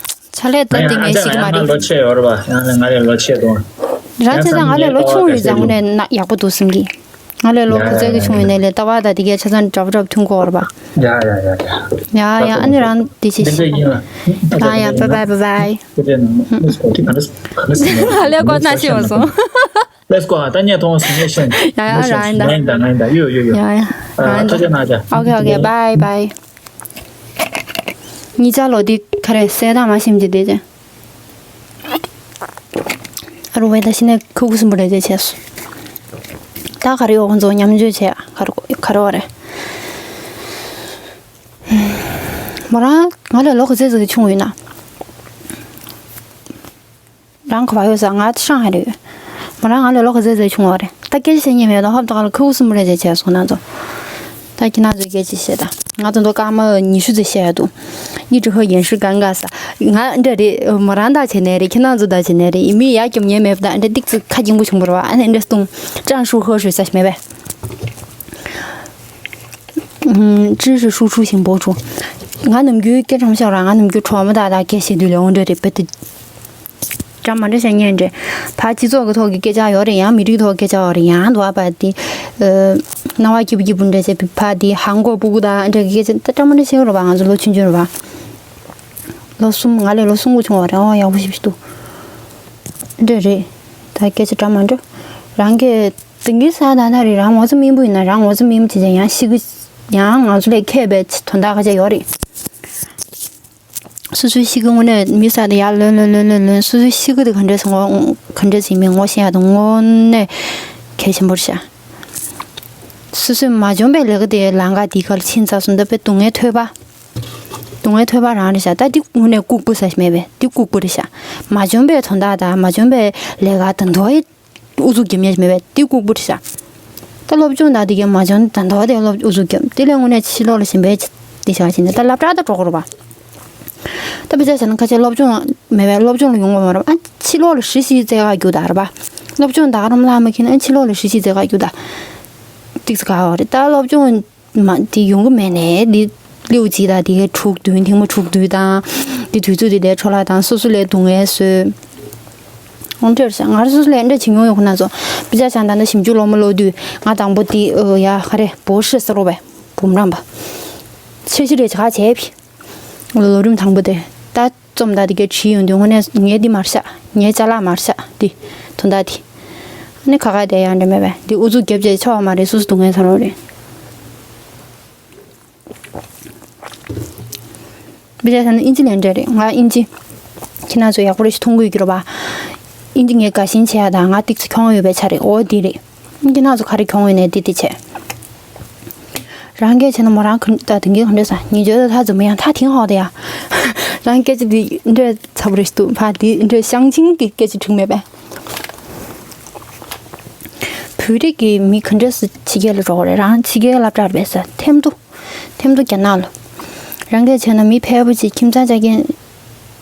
ཕྱག་ལས་ད་ང་འདི་ཡང་ཨ་ངས་ཅག་ཤེས་ཀྱི་ང་མ་ཡང་ང་རེད། ལོ་ཆེ་ཡོད་རེད་བ། ཡང་ང་ལས་ང་ལས་ལོ་ཆེ་འདུག་རང་ཡང་ཆ་ཚང་ང་ལས་ལོ་ཆུང་ཡོད་ཙང་ངོ་ནས་ན་ཡག་པོ་འདུག་བསམ་གི། ང་ལས་ལོ་ཡ་ག་ཚད་ཀྱི་ཡ་ཆུང་ཡོད་ནའི་ལས་ལྟ་བ་ད་འདི་གའི་ཆ་ཚང་འདྲ་པོ་འདྲ་པོ་མཐུན་གོ་རེད་བ། ཡ་ཡ་ཡ་ཡ། ཡ་ཡ་ཨ་ནི་རང་འདི་ཆེ་ཤི། ཡ་ཡ་བའི་བའི་བའི་བའི། ལས་ཀོ་ན་ཤི་བ་སོང་། Let's go. ད་ཉལ་ཐོང་སོང་ངས་ཤེས། ཡ་ཡ་རང་ཡིན་ད། ང་ཡིན་ད་ང་ཡིན་ད་ཡོ་ཡོ་ཡོ། ཡ་ཡ་རང་ཡིན་ད། ཐུགས་རྗེ་གནང་ཅག་ཨོ་ཁེ་ཨོ་ཁེ། བའི་བའི། གཉིས་ཆ་ལོ་འདི་ག་རེ་གསལ་ཐང་མ་ཤེས་ཀྱི་དེ་ཅན། ཨ་རུ་བའི་ད་ཤི་ནས་ཁུ་ཁུ་སུམ་པོ་རེ་ཅེ་བྱས་སོ། ད་ག་རེ་ཡོ་ཁོང་ཚོ་མཉམ་སྤྱོད་བྱས་ག་རེ་ག་རེ་བ་རེད། མོ་རང་ང་ལས་ལོ་ག་ཚོད་ཙམ་ཆུང་ཡོད་ན། རང་ག་བ་ཡོད་ས། ང་ཧྲང་ཧའེ་རེད། མོ་རང་ང་ལས་ལོ་ག་ཚོད་ཙམ་ཆུང་བ་རེད། ད་སྐད་ཆ་བཤད་མཁན་མེད་དང་ཧོབ་ཏེ་ཁ་ལ་ཁུ་ཁུ་སུམ་པོ་རེ་བྱས་བྱས་སོང་ན་ཚོ། ད་ཁྱེད་རང་ཚོས་སྐད་ཆ་བཤད་དང་། ང་ད་དུང་སྐར་མ་ཉི་ཤུ་ཙམ་བཤད་ཡ་འདུག 一直和饮食尴尬死。 ང་འདྲ་རེད། མོ་རང་ད་བྱས་ནའི་རེད། ཁྱེད་རང་ཚོ་ད་བྱས་ནའི་རེད། མི་ཡར་རྒྱབ་ཉན་མེད་པ་དང་འདྲ་ཏིག་ཙི་ཁ་སྐྱེངས་པོ་བྱུང་བ་རེད་བ། ཨ་ནི་འདྲ་སྟོང་ཀྲང་ཧྲུའུ་ཧོ་ཧྲུའུ་ས་ཞིག་མེད་པས། ཀྲི་ཧྲི་ཧྲུའུ་ཧྲུའུ་ཞིང་པོ་ཧྲུའུ། ང་ནམ་རྒྱུན་སྐད་ཆ་མ་བཤད་ར། ང་ནམ་རྒྱུན་གྲོགས་མོ་དག་དང་སྐད་བཤད་དུས་ལས་འོང་འདྲ་རེད་པ་དེ། འདྲ་མ་འདྲ་བཤད་ཉན་འདྲ། ཕ་སྤྱི་ཚོགས་ཀྱི་ཐོག་གི་སྐད་ཆ་ཡོད་རེད། ཡང་མི་རིགས་ཐོག་སྐད་ཆ་ཡོད་རེད། ཡང་འདུག་ཨ་ཕ་དེ། སྣང་བ་སྐྱིད་པོ་སྐྱིད་པོ་འདྲ་བྱས་པའི་ཕ་དེ་ཧང་གོ་སྤུ་གུ་དང་འདྲ་གི་སྐད་ཆ་ད་འདྲ་མ་འདྲ་བཤད་ཡོད་རེད་པ། ང་ཚོ་ལོ་ཆུང་ཆུང་རེད་པ། ལོ་གསུམ། ང་ལས་ལོ་གསུམ་དགུ་ཆུང་བ་རེད། ཨོ་ཡག་པོ་ཞིག་ཞིག་འདུག་འདྲ་རེད། ད་སྐད་ཆ་འདྲ་མ་འདྲ། རང་གི་དེང་གི་ས་ད་ད་རེད། རང་ངོ་ཚ་མིན་པོ་ཡིན་ན། རང་ངོ་ཚ་མིན་པོ་བྱས་ཙང་ཡང་ཤི་གི། ཡང་ང་ཚོ་ལས་མཁས་པའི་དོན་དག་ཁ་ཆེ་ཡོད་རེད། སོ་སོའི་གཤིས་ཀ་དངོས་གནས་མི་ས་དེ་ཡར་ལོན་ལོན་ལོན་ལོན་ལོན། སོ་སོའི་གཤིས་ཀ་དེ་ག་འདྲས་སེ་ངོ་ག་འདྲས་སེ་མི་ངོ་ཤེས་ཡ་དེ་དངོས་གནས་གལ་ཆེན་པོ་རེད་ཤག་སོ་སོས་མ་འཇོན་པའི་ལས་ཀ་དེ་ལམ་ཁ་དེའི་ཁར་ཕྱིན་ཚར་སོང་ད་དཔེ་སྡུག་བསྔལ་ཐོས་པ། སྡུག་བསྔལ་ཐོས་པ་རང་རེད་ཤག་ད་འདི་དངོས་གནས་ལྐུགས་པ་ཟེར་མེད་པས། འདི་ལྐུགས་པ་རེད་ཤག་མ་འཇོན་པའི་དོན་དག་དང་མ་འཇོན་པའི་ལས་ཀ་ད་དུང་ཨུ་ཚུགས་རྒྱབ་ཉན་ཞིག་མེད་པས། དེ་ལྐུགས་པ་རེད་ཤག་ད་སློབ་སྦྱོང་དང་དེ་གའི་མ་འཇོན་ད་དུང་དེ་སློབ་ཨུ་ཚུགས་རྒྱབ། དེ་ལས་དངོས་གནས་ཕྱི་ལོགས་ལ་ཞིང་པའི་དེ་བྱ་བྱེད་ནས་ད་སློབ་གྲྭ་ད་འགྲོ་དགོས་རེད་པ། ད་དཔེ་ཆ་བཞག་ན་ཁ་ཆེ་སློབ་སྦྱོང་མེད་པས། སློབ་སྦྱོང་ལ་ཡོང་དགོས་མ་རེད་པ། ཨ་ཕྱི་ལོགས་ལ་གཞི་ཞིག་བཙལ་ག་རྒྱུག་ད་རེད་པ། སློབ་སྦྱོང་ད་ག་རང་ལ་མ་ཁེལ་ན་ཨ་ཕྱི་ལོགས་ལ་གཞི་ཞིག་བཙལ་ག་རྒྱུག་ད། ཏིག་ཙི་ག་བ་རེད། ད་སློབ་སྦྱོང་མ་དེ་ཡོང་གི་མེད་ནས་དེ་སླེའུ་གཅིག་དང་དེ་གའི་དྲུག་བདུན། ཐེངས་མ་དྲུག་བདུན་དང་། དེ་དུས་ཚོད་དེ་ལས་འཕྲོ་བརླག་དང་། སོ་སོ་ལ་སྡུག་བསྔལ་བཟོས། འོང་འདྲ་རེད་ཤག་ང་རང་སོ་སོ་ལ་འདྲ་བྱེད་མྱོང་ཡོད། ཁོ་ན་ཚོ་དཔེ་ཆ་བཞག་ན་ད་ཞིབ་འཇུག་སློབ་མ་སློབ་དུས་ང་དང་པོ་དེ་ཨོ་ཡ་ག་རེ་博士ཟེར་རོ་བས། འབུམ་རམས་པ། འཆར་གཞི་རེ་ཆ་བྱས་པས། ལོ་རིམ་དང་པོ་དེ་ད་རྩོམ་ད་དེ་གའི་བྲིས་ཡོང་དུས་དངོས་གནས་ངའི་འདི་མ་རེད་ཤག་ངའི་ཅ་ལག་མ་རེད་ཤག་འདི་དོན་དག་དེ། ཨ་ནི་ཁ་ཁ་དེ་ཡང་འདྲ་མེད་པས། འདི་ཨུ་ཚུགས་རྒྱབ་བྱས་ཆོག་པ་མ་རེད། སོ་སོ་སྡུག་བསྔལ་ཚ་རོགས་རེད། དཔེ་ཆ་བཞག་ན་ཨིན་ཇི་ལན་འདྲ་རེད། ང་ཨིན་ཇི་ཁྱེད་རང་ཚོ་ཡག་པོ་རེ་ཞིག་མཐོང་གི་ཡོད་ཀྱི་རེད་པ། ཨིན་ཇི་ངས་དགའ་ཞེན་བྱེད་ཡ་དང་ང་ཏིག་ཙི་གྱོང་ཡོད་པའི་ཆ་རེད། འོ་འདི་རེད། ཁྱེད་རང་ཚོ་ག་རེ་གྱོང་ཡོད་ནས་འདི་འདི་བྱས། རང་སྐད་བྱས་ན་མོ་རང་ག་ད་དེང་གི་ག་འདྲ་ཟ། ཉིན་བརྗོད་ད་ཐག་རྫུན་མ་ཡང་ཐག་དེང་ཧོག་དེ་ཡ། རང་སྐད་ཆ་འདི་འདྲ་ཚ་པོ་རེ་ཞིག་འདུག་ཕ་འདི་འདྲ་ཤང་ཆིང་གི་སྐད་ཆ་དྲུག་མེད་པས། བོད་རིགས་ཀྱི་མི་ག་འདྲ་སེ་ཕྱི་རྒྱལ་ལ་འགྲོ་གི་རེད། རང་ཕྱི་རྒྱལ་སློབ་གྲྭར་བས་ས་ཐེམ་ཐུ། ཐེམ་ཐུ་རྒྱ་ནག་ལ། རང་སྐད་བྱས་ན་མི་ཕལ་པོ་ཅིག་ཁྱིམ་ཚང་ཆ་རྐྱེན་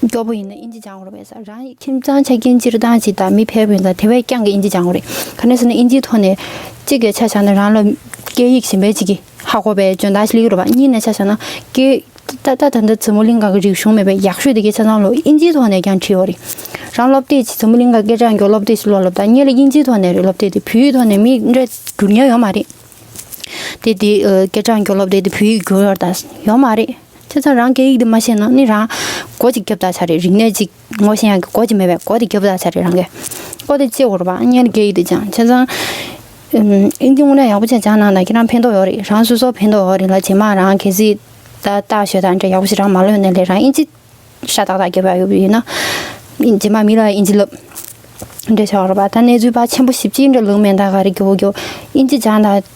སྐྱོ་པོ་ཡིན་ན་ཨིན་ཇི་སྦྱང་དགོས་རེད་པས་ས། རང་ཁྱིམ་ཚང་ཆ་རྐྱེན་སྤྱིར་བཏང་ཅིག་དང་མི་ཕལ་པོ་ཡིན་ཙང་དེ་བས་རྐྱང་གི་ཨིན་ཇི་སྦྱང་དགོས་རེད། ག་ནས་ཟེར་ན་ཨིན་ཇིའི་ཐོག་ནས་གཅིག་གི་ཆ་བཞག་ན་རང་ལ་སྐད་ཡིག་གཞན་པའི་ཅིག་གི་ཧ་གོ་བའི་འཇོན་ཐང་ཞིག་སླེབས་ཀྱི་རེད་པ། གཉིས་ནས་ཆ་བཞག་ན་སྐད་ད་ད་ད་ད་འཛམ་བུ་གླིང་ག་གི་རིག་གཞུང་མེད་པའི་ཡག་ཤོས་དེ་གའི་ཆ་ཚང་ལོ་ཨིན་ཇིའི་ཐོག་ནས་ཀྱང་བྲིས་ཡོད་རེད། རང་སློབ་དེབ་ཅིག་འཛམ་བུ་གླིང་ག་སྐད་གྲགས་མགྱོགས་སློབ་དེབ་ཅིག་ཀློག་ལབ་ད་ངས་ལ་ཨིན་ཇིའི་ཐོག་ནས་རེད། སློབ་དེབ་དེ་བོད་ཡིག་ཐོག་ནས་མིག་འདྲ་འགྱུར་ཉེན་ཡོད་མ་རེད། དེ་དེ་ཨ་སྐད་གྲགས་མགྱོགས་སློབ་དེབ་དེ་བོད་ཡིག་བསྒྱུར་ཡོད་ད་ཡོད་མ་རེད། བྱས་ཙང་རང་སྐད་ཡིག་དེ་མ་ཤེས་ན་ནི་རང་སྒོ་གཅིག་རྒྱབ་ད་ཆ་རེད། རིག་གནས་གཅིག་ངོ་ཤེས་ཡག་གི་སྒོ་གཅིག་མེད་པས། སྒོ་དེ་རྒྱབ་ད་ཆ་རེད་རང་གིས། སྒོ་དེ་ཕྱེ་དགོས་རེད་པ། ངས་ལ་སྐད་ཡིག་དེ་སྦྱང་། བྱས་ཙང་ཨིན་ཇི་དངོས་གནས་ཡག་པོ་བྱས་སྦྱང་གནང་ན་ཁྱེད་རང་ཕན་ཐོགས་ཡོད་རེད། རང་སོ་སོ་ཕན་ཐོགས་ཡོད་རེད་ལ། རྗེས་མ་རང་གལ་སྲིད་ད་ལྟ་ཞོད་དང་འདྲ་ཡག་པོ་ཞིག་རང་མ་ལོན་ནས་ལས་རང་ཨིན་ཇི་ཤ་སྟག་སྟག་རྒྱབ་ཡག་ཡོད་པ་ཡིན་ན། རྗེས་མ་མི་ལ་ཨིན་ཇི་ལབ། འདྲ་ཆགས་རེད་པ། ད་གནས་ཚུལ་ཕར་ཆེན་པོ་ཞིབ་ཅིག་འདྲ་ལུགས་མེད་ད་ག་རེ་མགྱོགས་མགྱོགས་ཨིན་ཇི་སྦྱང་ད་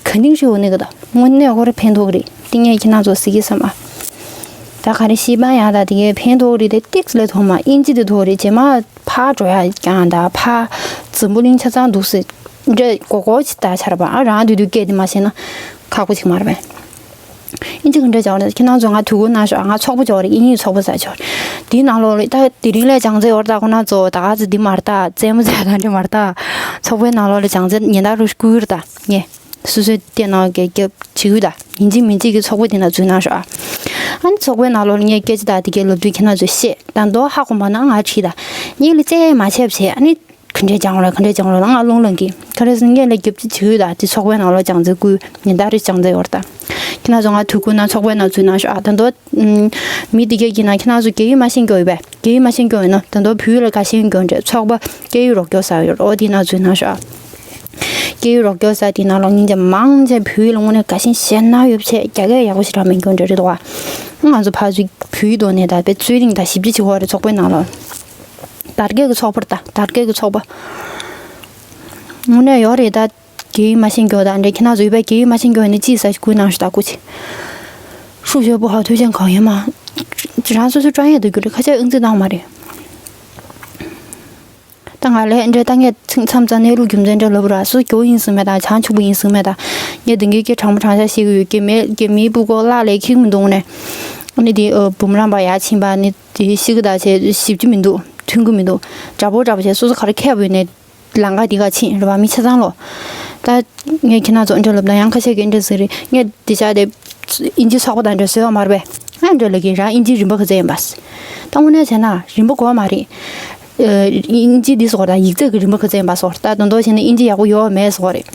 ག་ནིང་ཧྲི་འོ་ནི་ག་ད་དངོས་གནས་ཁོ་རང་ཕན་ཐོགས་རེད། དེ་ངས་ཁྱེད་རང་ཚོ་གཟིགས་ཀྱི་བསམ་ཨ། ད་ག་རེ་ཤེས་པ་ཡག་ད་དེ་གའི་ཕན་ཐོགས་རེད་དེ་ཏིག་ཙི་ལས་ཐོག་མ་ཨིན་ཇི་དེ་ཐོག་རེད། རྗེས་མ་ཕར་འགྲོ་ཡག་ཀྱང་ད་ཕར་འཛམ་བུ་གླིང་ཆ་ཚང་འདུག་སེ་འདྲ་གོ་གོ་ཅིག་ད་ཆ་རེད་པ། ཨ་རང་དུས་དུས་སྐད་དེ་མ་ཤེས་ན་ཁག་པོ་ཅིག་མ་རེད་པས། ཨིན་ཇི་ག་འདྲ་སྦྱང་རེད། ཁྱེད་རང་ཚོ་ང་དུས་འཁོར་གནང་ཤོག་ང་ཚོགས་པ་སྦྱོར་རེད། དབྱིན་ཡིག་ཚོགས་པ་ཟ་སྦྱོར་རེད། དེའི་ནང་ལོགས་ལ་ད་དེ་རིང་ལས་སྦྱང་ཚེ་ཡོད་རེད་ད། ཁོ་ན་ཚོ་ད་ག་ཚོད་འདི་མ་རེད་ད། རྩེད་མོ་རྩེ་ག་འདྲ་མ་རེད་ད། ཚོགས་པའི་ནང་ལོགས་ལ་སྦྱང་ཚེ་ཉེན་བརྡ་རུ་བསྐུར་རེད་ད། ངས་སོ་སོའི་ལྟས་ནང་གི་རྒྱབ་བྱེད་ཀྱི་ད། ཡིན་གཅིག་མིན་གཅིག་གི་ཚོགས་པ་དེ་ནང་འཛུལ་གནང་ཤོག་ཨ་ནི་ཚོགས་པའི་ནང་ལོགས་ལ་ངས་སྐད་ཆ་ད་དེ་གའི་ལབ་དུས་ཁྱེད་རང་ཚོས་བཤད་ད། མདོ་ཧ་གོ་མ་ན་ང་བྲིས་ད། ངས་ལ་རྩེད་མ་བྱས་བྱས་ཨ་ནི། ག་འདྲས་སྦྱང་རོགས་ག་འདྲས་སྦྱང་རོགས་ལ་ང་རླུང་ལངས་ཀྱི། ག་རེ་ཟེར་ན་ངས་ལས་རྒྱབ་ཅིག་བྱེད་ཡོད་ད། དེ་ཚོགས་པའི་ནང་ལོགས་སྦྱང་ཚེ་སྐུལ་ཉིན་ལྟར་རེ་སྦྱང་ཚེ་ཡོད་རེད་ད། ཁྱེད་རང་ཚོ་ང་དུས་འཁོར་ནང་ཚོགས་པའི་ནང་འཛུལ་གནང་ཤོག་ཨ་ད་མདོ། མི་འདི་གས་ཀྱི་ན་ཁྱེད་རང་ཚོ་རྒྱ་ཡིག་མ་ཤེས་མཁན་ཡོད་པས། རྒྱ་ཡིག་མ་ཤེས་མཁན་ཡོད་ན་ད་མདོ་བོད་ཡིག་ལ་དགའ་ཤེས་མཁན་འདྲ་ཚོགས་པ་སྐད་ཡིག་རོགས་སྐྱོར་ས་ཡོད་རེད། འོ་དེའི་ནང་འཛུལ་གནང་ཤོག་ཨ། སྐད་ཡིག་རོགས་སྐྱོར་ས་དེའི་ནང་ལོགས་སྙིང་རྗེ་མང་ཆེ་བོད་ཡིག་ལ་དངོས་གནས་དགའ་ཞེན་ཞེ་དྲག་ཡོད་བྱས་རྒྱ་སྐད་ཡག་པོ་ཞེ་དྲག་མེད་མཁན་འདྲ་རེད་འདུག་ཨ། ང་ཚོ་ཕར་ཚུར་བོད་ཡིག་ཐོག་ནས་ད་དཔེ་རྩོད་རྙོག་དང་ཞིབ་ཕྲ་བྱེད་དགོས་རེད་ཚོགས་པའི་ནང་ལོགས། དར་རྒྱས་ཀྱི་ཚོགས་པར་ལྟ། དར་རྒྱས་ཀྱི་ཚོགས་པ། དངོས་གནས་ཡོད་རེད་ད། རྒྱ་ཡིག་མ་ཤེས་མཁན་དང་འདྲ་ཁྱེད་རང་ཚོ་ཡོད་པས། རྒྱ་ཡིག་མ་ཤེས་མཁན་ཡོད་ན་ཅིག་ཟ་ཞིག་སྐུལ་གནང་ཞིག་ད་སྐུ་ཅིག་ཧྲུའུ་ཞོ་པོ་ཧ་ཐུའུ་ཅན་གང་ཡོད་མ། རང་སོ་སོའི་专业དུ་རྒྱུ་རེད། ཁ་ཆེ་ཨང་རྩིས་བཏང་མ་རེད། ད་ང་ལས་འདྲ་ད་ངས་ཚིག་མཚམས་རྩ་གནས་ལུགས་རྒྱུ་མཚན་འདྲ་ལབ་ར་སུ་རྒྱུ་ཡིན་ཟིན་མེད་ད་བྱང་ཆུབ་པ་ཡིན་ཟིན་མེད་ད། ངས་དེང་གི་སྐད་དྲང་མོ་དྲང་བཞག་བཤད་གི་ཡོད་ཀྱི་མེད་ཀྱི་མི་སྤུ་གོ་བརླག་ལས་ཁེག་མི་འདུག་ནས། ཨ་ནི་དེ་ཨ་འབུམ་རམས་པ་ཡར་ཕྱིན་པ་ནི་དེ་ཤི་གི་ད་བྱས་ཞིབ་ཀྱི་མི་འདུག་མཐུན་གི་མི་འདུག་འདྲ་པོ་འདྲ་པོ་བྱས་སོ་སོ་ག་རེ་ཁྱད་པོ་ཡོད་ནས་ལམ་ཁ་དེ་ག་ཕྱིན་རེད་བ་མི་ཆ་ཚང་ལོ། ད་ངས་ཁྱེད་རང་ཚོ་འདྲ་ལབ་ན་ཡང་ཁ་ཤས་ཀྱིས་འདྲ་ཟེར་རེད། ངས་དེ་ཆ་དེ་ཨིན་ཇི་ཚོགས་པ་དང་འདྲ་བཟོས་པ་མ་རེད་པས། ཨ་འདྲ་ལབ་གི་རང་ཨིན་ཇི་རིན་པ་ག་ཚད་ཡིན་པ། ད་དངོས་གནས་བྱས་ན་རིན་པ་དགོས་མ་རེད། ཨིན་ཇི་འདི་སོགས་དང་ཡིག་ཚད་ཀྱི་རིན་པ་ག་ཚད་ཡིན་པ་སོགས་ད་དོན་དག་བྱས་ན་ཨིན་ཇི་ཡག་པོ་ཡོད་མེད་སོགས་རེད།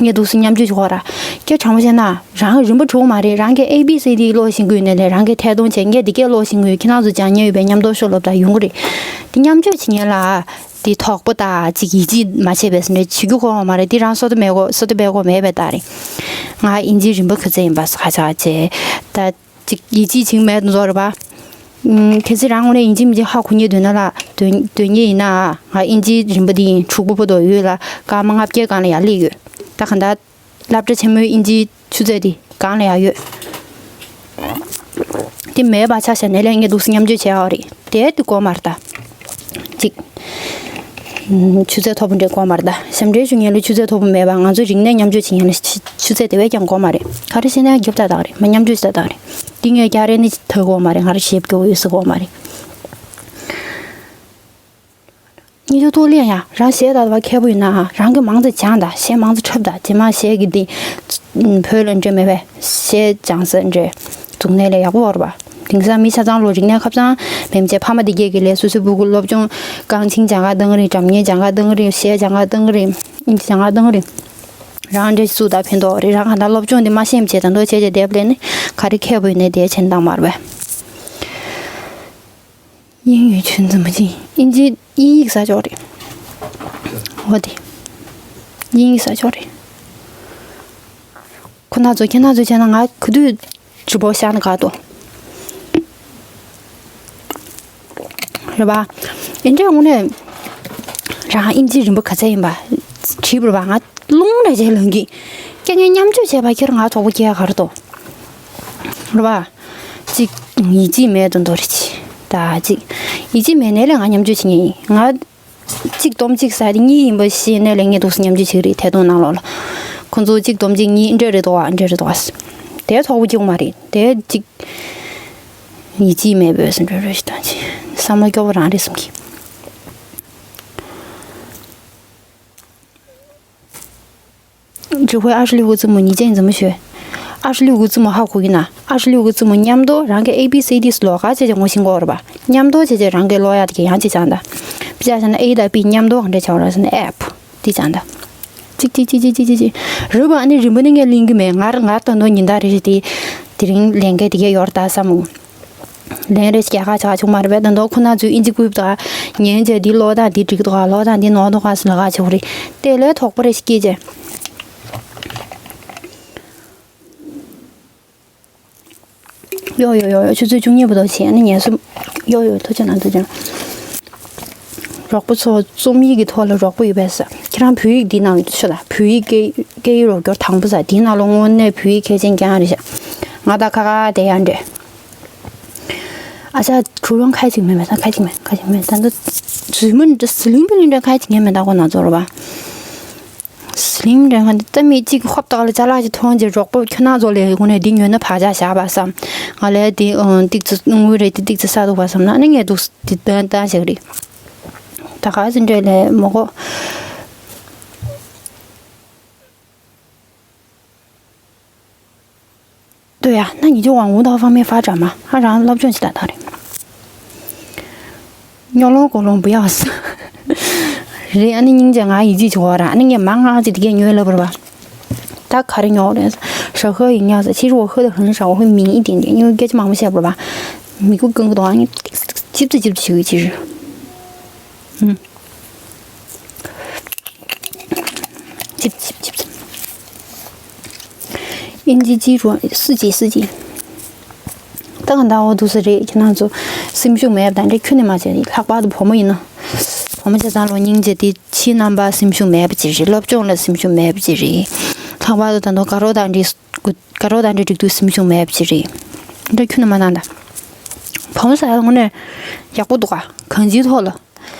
ངས་འདུག་སེ་མཉམ་སྤྱོད་བྱེད་དགོས་ར། སྐད་དྲང་པོ་བཤད་ན་རང་རིན་པ་འགྲོ་མ་རེད། རང་གི་ཨེ་བི་སི་ཌི་ཀློག་ཤེས་ཀྱི་ཡོད་ནའི་ལས་རང་གིས་ཐད་གཏོང་བྱས་ངས་འདི་སྐད་ཀློག་ཤེས་ཀྱི་ཡོད། ཁྱེད་རང་ཚོ་སྦྱང་མཁན་ཡོད་པས་མཉམ་དུ་ཤོག་ལབ་ད་ཡོང་གི་རེད། འདི་མཉམ་སྤྱོད་བྱེད་མཁན་ལ་འདི་དོགས་པ་དང་ཅིག་ཡིད་ཆེས་མ་བྱས་པས་ཟེར་ནས་བྱེད་རྒྱུ་གོ་བ་མ་རེད། འདི་རང་བསོད་བདེ་མེད་གོ་བསོད་བདེ་མེད་གོ་མེད་པས་ད་རེད། ང་ཨིན་ཇི་རིན་པ་ག་ཚད་ཡིན་པ་ཧ་ཅང་བྱས་ད། ཅིག་ཡིད་ཆེས་བྱེད་མེད་དུ་བཟོ་རེད་པ། ཨུམ། གལ་སྲིད་རང་ངོས་ནས་ཡིན་གཅིག་མིན་གཅིག་ཧ་གོ་མཁན་འདོད་ན་ལ་འདོན་འདོན་མཁན་ཡིན་ན་ང་ཨིན་ཇིའི་རིན་པ་འདི་ཡིན་གྲུག་པོ་པོ་དོ་ཡོད་ལ་སྐར་མ་ལྔ་བརྒྱའི་སྒང་ལ་ཡར་སླེབས་ཡོད། ད་ག་འདྲ་སློབ་གྲྭ་ཆེན་མོའི་ཨིན་ཇིའི་ཆུ་ཚད་འདི་སྒང་ལ་ཡར་ཡོད། འདི་མེད་པ་ཆ་བཞག་ནས་ལས་ངས་འདུག་སེ་མཉམ་སྤྱོད་བྱས་ཡོད་རེད། དེ་འདི་དགོས་མ་རེད་ད། ཅིག་ཆུ་ཚད་མཐོ་པོ་འདྲ་དགོས་མ་རེད་ད། ཞབས་འདྲེན་ཞུ་མཁན་ལ་ཆུ་ཚད་མཐོ་པོ་མེད་པ་ང་ཚོ་རིག་གནས་མཉམ་སྤྱོད་བྱེད་མཁན་ལ་ཆུ་ཆུ་ཚད་དེ་བས་ཀྱང་དགོས་མ་རེད། ག་རེ་བཤད་ན་རྒྱབ་ལྟ་དག་རེད་མ་མཉམ་སྤྱོད་བྱེད་ལྟ་དག་རེད། འདི་ངས་རྒྱ་རེ་ནི་ཐོས་དགོས་མ་རེད། ང་རེ་ཞེབ་དགོས་ཡོད་ཟེར་དགོས་མ་རེད། ཉི་ཆུ་ཐོག་ལེན་ཡ་རང་གཞས་ལྟ་བ་མཁས་པོ་ཡིན་ན་རང་གི་མང་ཚེ་སྦྱང་ད་གཞས་མང་ཚེ་འཁྲབ་ད་རྗེས་མ་གཞས་ཀྱི་འདི་བོད་ལ་འདྲ་མེད་པས་གཞས་སྦྱང་ས་འདྲ་འཛུགས་ནས་ལས་ཡག་པོ་བར་བ། དེང་སང་མི་ཆ་ཚང་ལོ་རིག་གནས་ཁབ་ཚང་མེད་མཁན་ཕ་མ་དེ་གས་ཀྱི་ལས་སོ་སོའི་སྤུ་གུ་སློབ་སྦྱོང་། རྐང་འཆིང་སྦྱང་ག་བཏང་གི་རེད། སྒྲ་སྙན་སྦྱང་ག་བཏང་གི་རེད། གཞས་སྦྱང་ག་བཏང་གི་རེད། ཨིན་ཇི་སྦྱང་ག་བཏང་གི་རེད། རང་འདྲ་ཞིག་བཙུགས་ད་ཕན་ཐོགས་རེད། རང་ག་ད་སློབ་སྦྱོང་དེ་མ་ཤེས་བྱས་ད་མདོ་བྱས་བྱས་བསྡད་པ་ལས་ནི་ག་རེ་མཁས་པོ་ཡིན་ནའི་དེ་བྱེད་བཏང་མ་རེད་པས། དབྱིན་ཡུལ་ཆུ་འཛིན་པ་ཅིག་དབྱིན་ཇི་དབྱིན་ཡིག་ས་ཕྱོགས་རེད། འོ་དེ། དབྱིན་ཡིག་ས་ཕྱོགས་རེད། ཁོ་ན་ཚོ་ཁྱེད་ན་ཚོ་བྱས་ན་ང་ག་དུས་ཇི་པོ་ཤ་ན་ག་ཏོ། རེད་པ། ཨེ་འདྲས་དངོས་གནས། རང་ཨིན་ཇི་རིན་པ་ག་ཚད་ཡིན་པ། དྲིས་པ་རེད་པ་ང་རླུང་རེ་བྱས་ལངས་ཀྱི། ཁྱེད་ངས་མཉམ་སྤྱོད་བྱས་པ་ཁྱེད་ང་གྲོགས་པོ་སྐྱེ་ག་རེད་དོ། རེད་པ། གཅིག་ཡིད་ཆེས་མེད་དུ་འདོར་ཅི། ད་གཅིག་ཡིད་ཆེས་མེད་ནས་ལས་ང་མཉམ་སྤྱོད་བྱེད་ངེས་ཡིན། ང་གཅིག་སྡོམ་གཅིག་ཟ་དེ་གཉིས་ཡིན་པ་ཤེས་ནས་ལས་ངས་འདུག་སེ་མཉམ་སྤྱོད་བྱེད་ཀྱི་རེད་ཐད་གཏོང་ནང་ལོགས་ལ། ཁོང་ཚོ་གཅིག་སྡོམ་གཅིག་གཉིས་འདྲ་རེད་དོ་འདྲ་རེད་དོ། དེ་ཚོགས་པ་སྐྱོང་མ་རེད་དེ་གཅིག་ཡིད་ཆེས་མེད་པའི་སེམས་ཁྲལ་རེ་ཞིག་བཏང་ཅི། བསམ་བློ་སྐྱོ་པོ་རང་རེད་བསམ་གི། 指挥二十六个字母你见怎么学？二十六个字母 ཧ་གོ་གི་ན། 二十六个字母 མཉམ་དུ་རང་གི་A B C D ལོགས་ཀ་བྱས་བྱས་ངོ་ཤེས་དགོས་རེད་པ། མཉམ་དུ་བྱས་བྱས་རང་གི་ཀློག་ཡག་དེ་ག་ཡང་ཅིག་སྦྱང་དང་། དཔེ་ཆ་བཞག་ན་A དང་B མཉམ་དུ་གང་འདྲ་བྱ་བ་རེད་ཟེར་ན་app དེ་སྦྱང་དང་། ཅིག་ཅིག་ཅིག་ཅིག་ཅིག་ཅིག་ཅིག་རེད་པ། ཨ་ནི་རིན་པ་ནི་ངས་ལེན་གི་མེད། ངར་ངར་ད་དུང་ཉིན་ལྟར་རེ་རེ་དེ་དེ་རིང་ལེན་མཁན་དེ་གས་ཡོད་རེད་ད་བསམ་འོང་། ལན་རེ་ཞིག་རྒྱག་ཁ་ཆག་ཆོག་མ་རེད་པས། ད་དུང་ཁོ་ན་ཚོས་ཨིན་ཇི་ཀུབ་དང་ཉན་བྱས་འདི་ཀློག་སྟངས་འདི་འགྲིག་འདུག་ག་ཀློག་སྟངས་འདི་ནོར་འདུག་ག་ཟེར་ལབ་ཁ་ཆོག་རེད། དེ་ལས་དོགས་པ་རེ་ཞིག་སྐྱེས་བྱས། ཡོ་ཡོ་ཡོ་ཡོ་ཆུ་ཚོད་བཅུ་གཉིས་བར་དུ་བྱས་ནས་ངལ་གསོ། ཡོ་ཡོ་ཐུགས་རྗེ་གནང་ཐུགས་རྗེ་གནང་། རོགས་པ་ཚོ་རྩོམ་ཡིག་གི་ཐོག་ལ་རོགས་པ་ཡོད་པས་ཟེར། ཁྱེད་རང་བོད་ཡིག་འདི་ནང་ཡོད་ཤོད་ལ། བོད་ཡིག་སྐད་སྐད་ཡིག་རོགས་སྐྱོར་དང་པོ་ཟེར་འདིའི་ནང་ལ་དངོས་གནས་བོད་ཡིག་མཁས་ཅན་རྐྱང་རེད་ཤག་ང་ད་ཁ་ཁ་དེ་ཡང་འདྲེ། ཨ་ཅག་གྲུ་རོང་ཁ་ཅིག་མེད་མེད་ད་ཁ་ཅིག་མེད་ཁ་ཅིག་མེད་ད་འདི་ཟི་མི་འདྲ་ཟི་ལིང་པི་ལིང་འདྲ་ཁ་ཅིག་ངས་མེད་ད་ཁོ་ན་ཚོར་བ། ཟི་ལིང་འདྲ་ཁ་འདི་ད་མི་གཅིག་ཧོབ་ཏག་ལ་ཅ་ལག་ཅིག་མཐོང་རྗེས་རོགས་པ་ཁྱོད་ན་ཚོ་ལས་དགོན་ནས་འདི་ཉོས་ན་བག་ཆགས་བཞག་པ་བསམ། ང་ལས་འདི་ཏིག་ཙི་དངུལ་རེད་འདི་ཏིག་ཙི་ས་འདུག་པ་བསམ་ན་ནི་ངས་འདུག་འདི་ཏན་ཏན་ཞིག་རེད། ད་ག་ཟི་འདྲ་ལས་མོ་གོ། 对呀，那你就往舞蹈方面发展嘛，啊，然后老不转去打他的。 ཉོ་ལོང་ཀོ་ལོང་不要死། རེད། ཨ་ནི་སྙིང་རྗེ་ང་ཡིད་ཆེས་བྱེད་དགོས་ར། ཨ་ནི་ངས་མང་ང་ཅིག་དེ་གས་ཉོས་ལབ་པ་རེད་པ། ད་ག་རེ་ཉོ་རེད། 小何也要死，其实我喝的很少，我会抿一点点，因为 སྐད་ཆ་མང་པོ་བཤད་པ་རེད་པ། མི་གུ་ཀུན་གུ་དང་ཨ་ནི་ཅིབ་ཙི་ཅིབ་ཙི་བྱེད་ཀྱི་ཅི་རེད། ཨུམ། ཅིབ་ཅིབ་ཅིབ་ཅིབ། ཨིན་ཇི་ཅི་རུ་སི་ཅི་སི་ཅི། ད་ག་འདྲ་འོ་འདུག་ས་རེད། ཁྱེད་རང་ཚོ་སེམས་ཤུགས་མེད་པ་དང་འདྲ་ཁྱོན་ནས་མ་བྱེད། ལྷག་པར་དུ་བུ་མོ་ཡིན་ན། བུ་མོ་ཆ་ཚང་ལོ་སྙིང་རྗེ་དེ་ཕྱི་རྣམ་པ་སེམས་ཤུགས་མེད་པ་ཅིག་རེད། སློབ་སྦྱོང་ལ་སེམས་ཤུགས་མེད་པ་ཅིག་རེད། ལྷག་པར་དུ་ད་དུང་དགའ་རོགས་དང་འདྲ་དགའ་རོགས་དང་འདྲ་འགྲིག་དུས་སེམས་ཤུགས་མེད་པ་ཅིག་རེད། འདྲ་ཁྱོན་ནས་མ་གནང་ད། བུ་མོ་ཟེར་ཡ་དངོས་གནས་ཡག་པོ་འདུག་ག་གང་ཅིའི་ཐོག་ལ།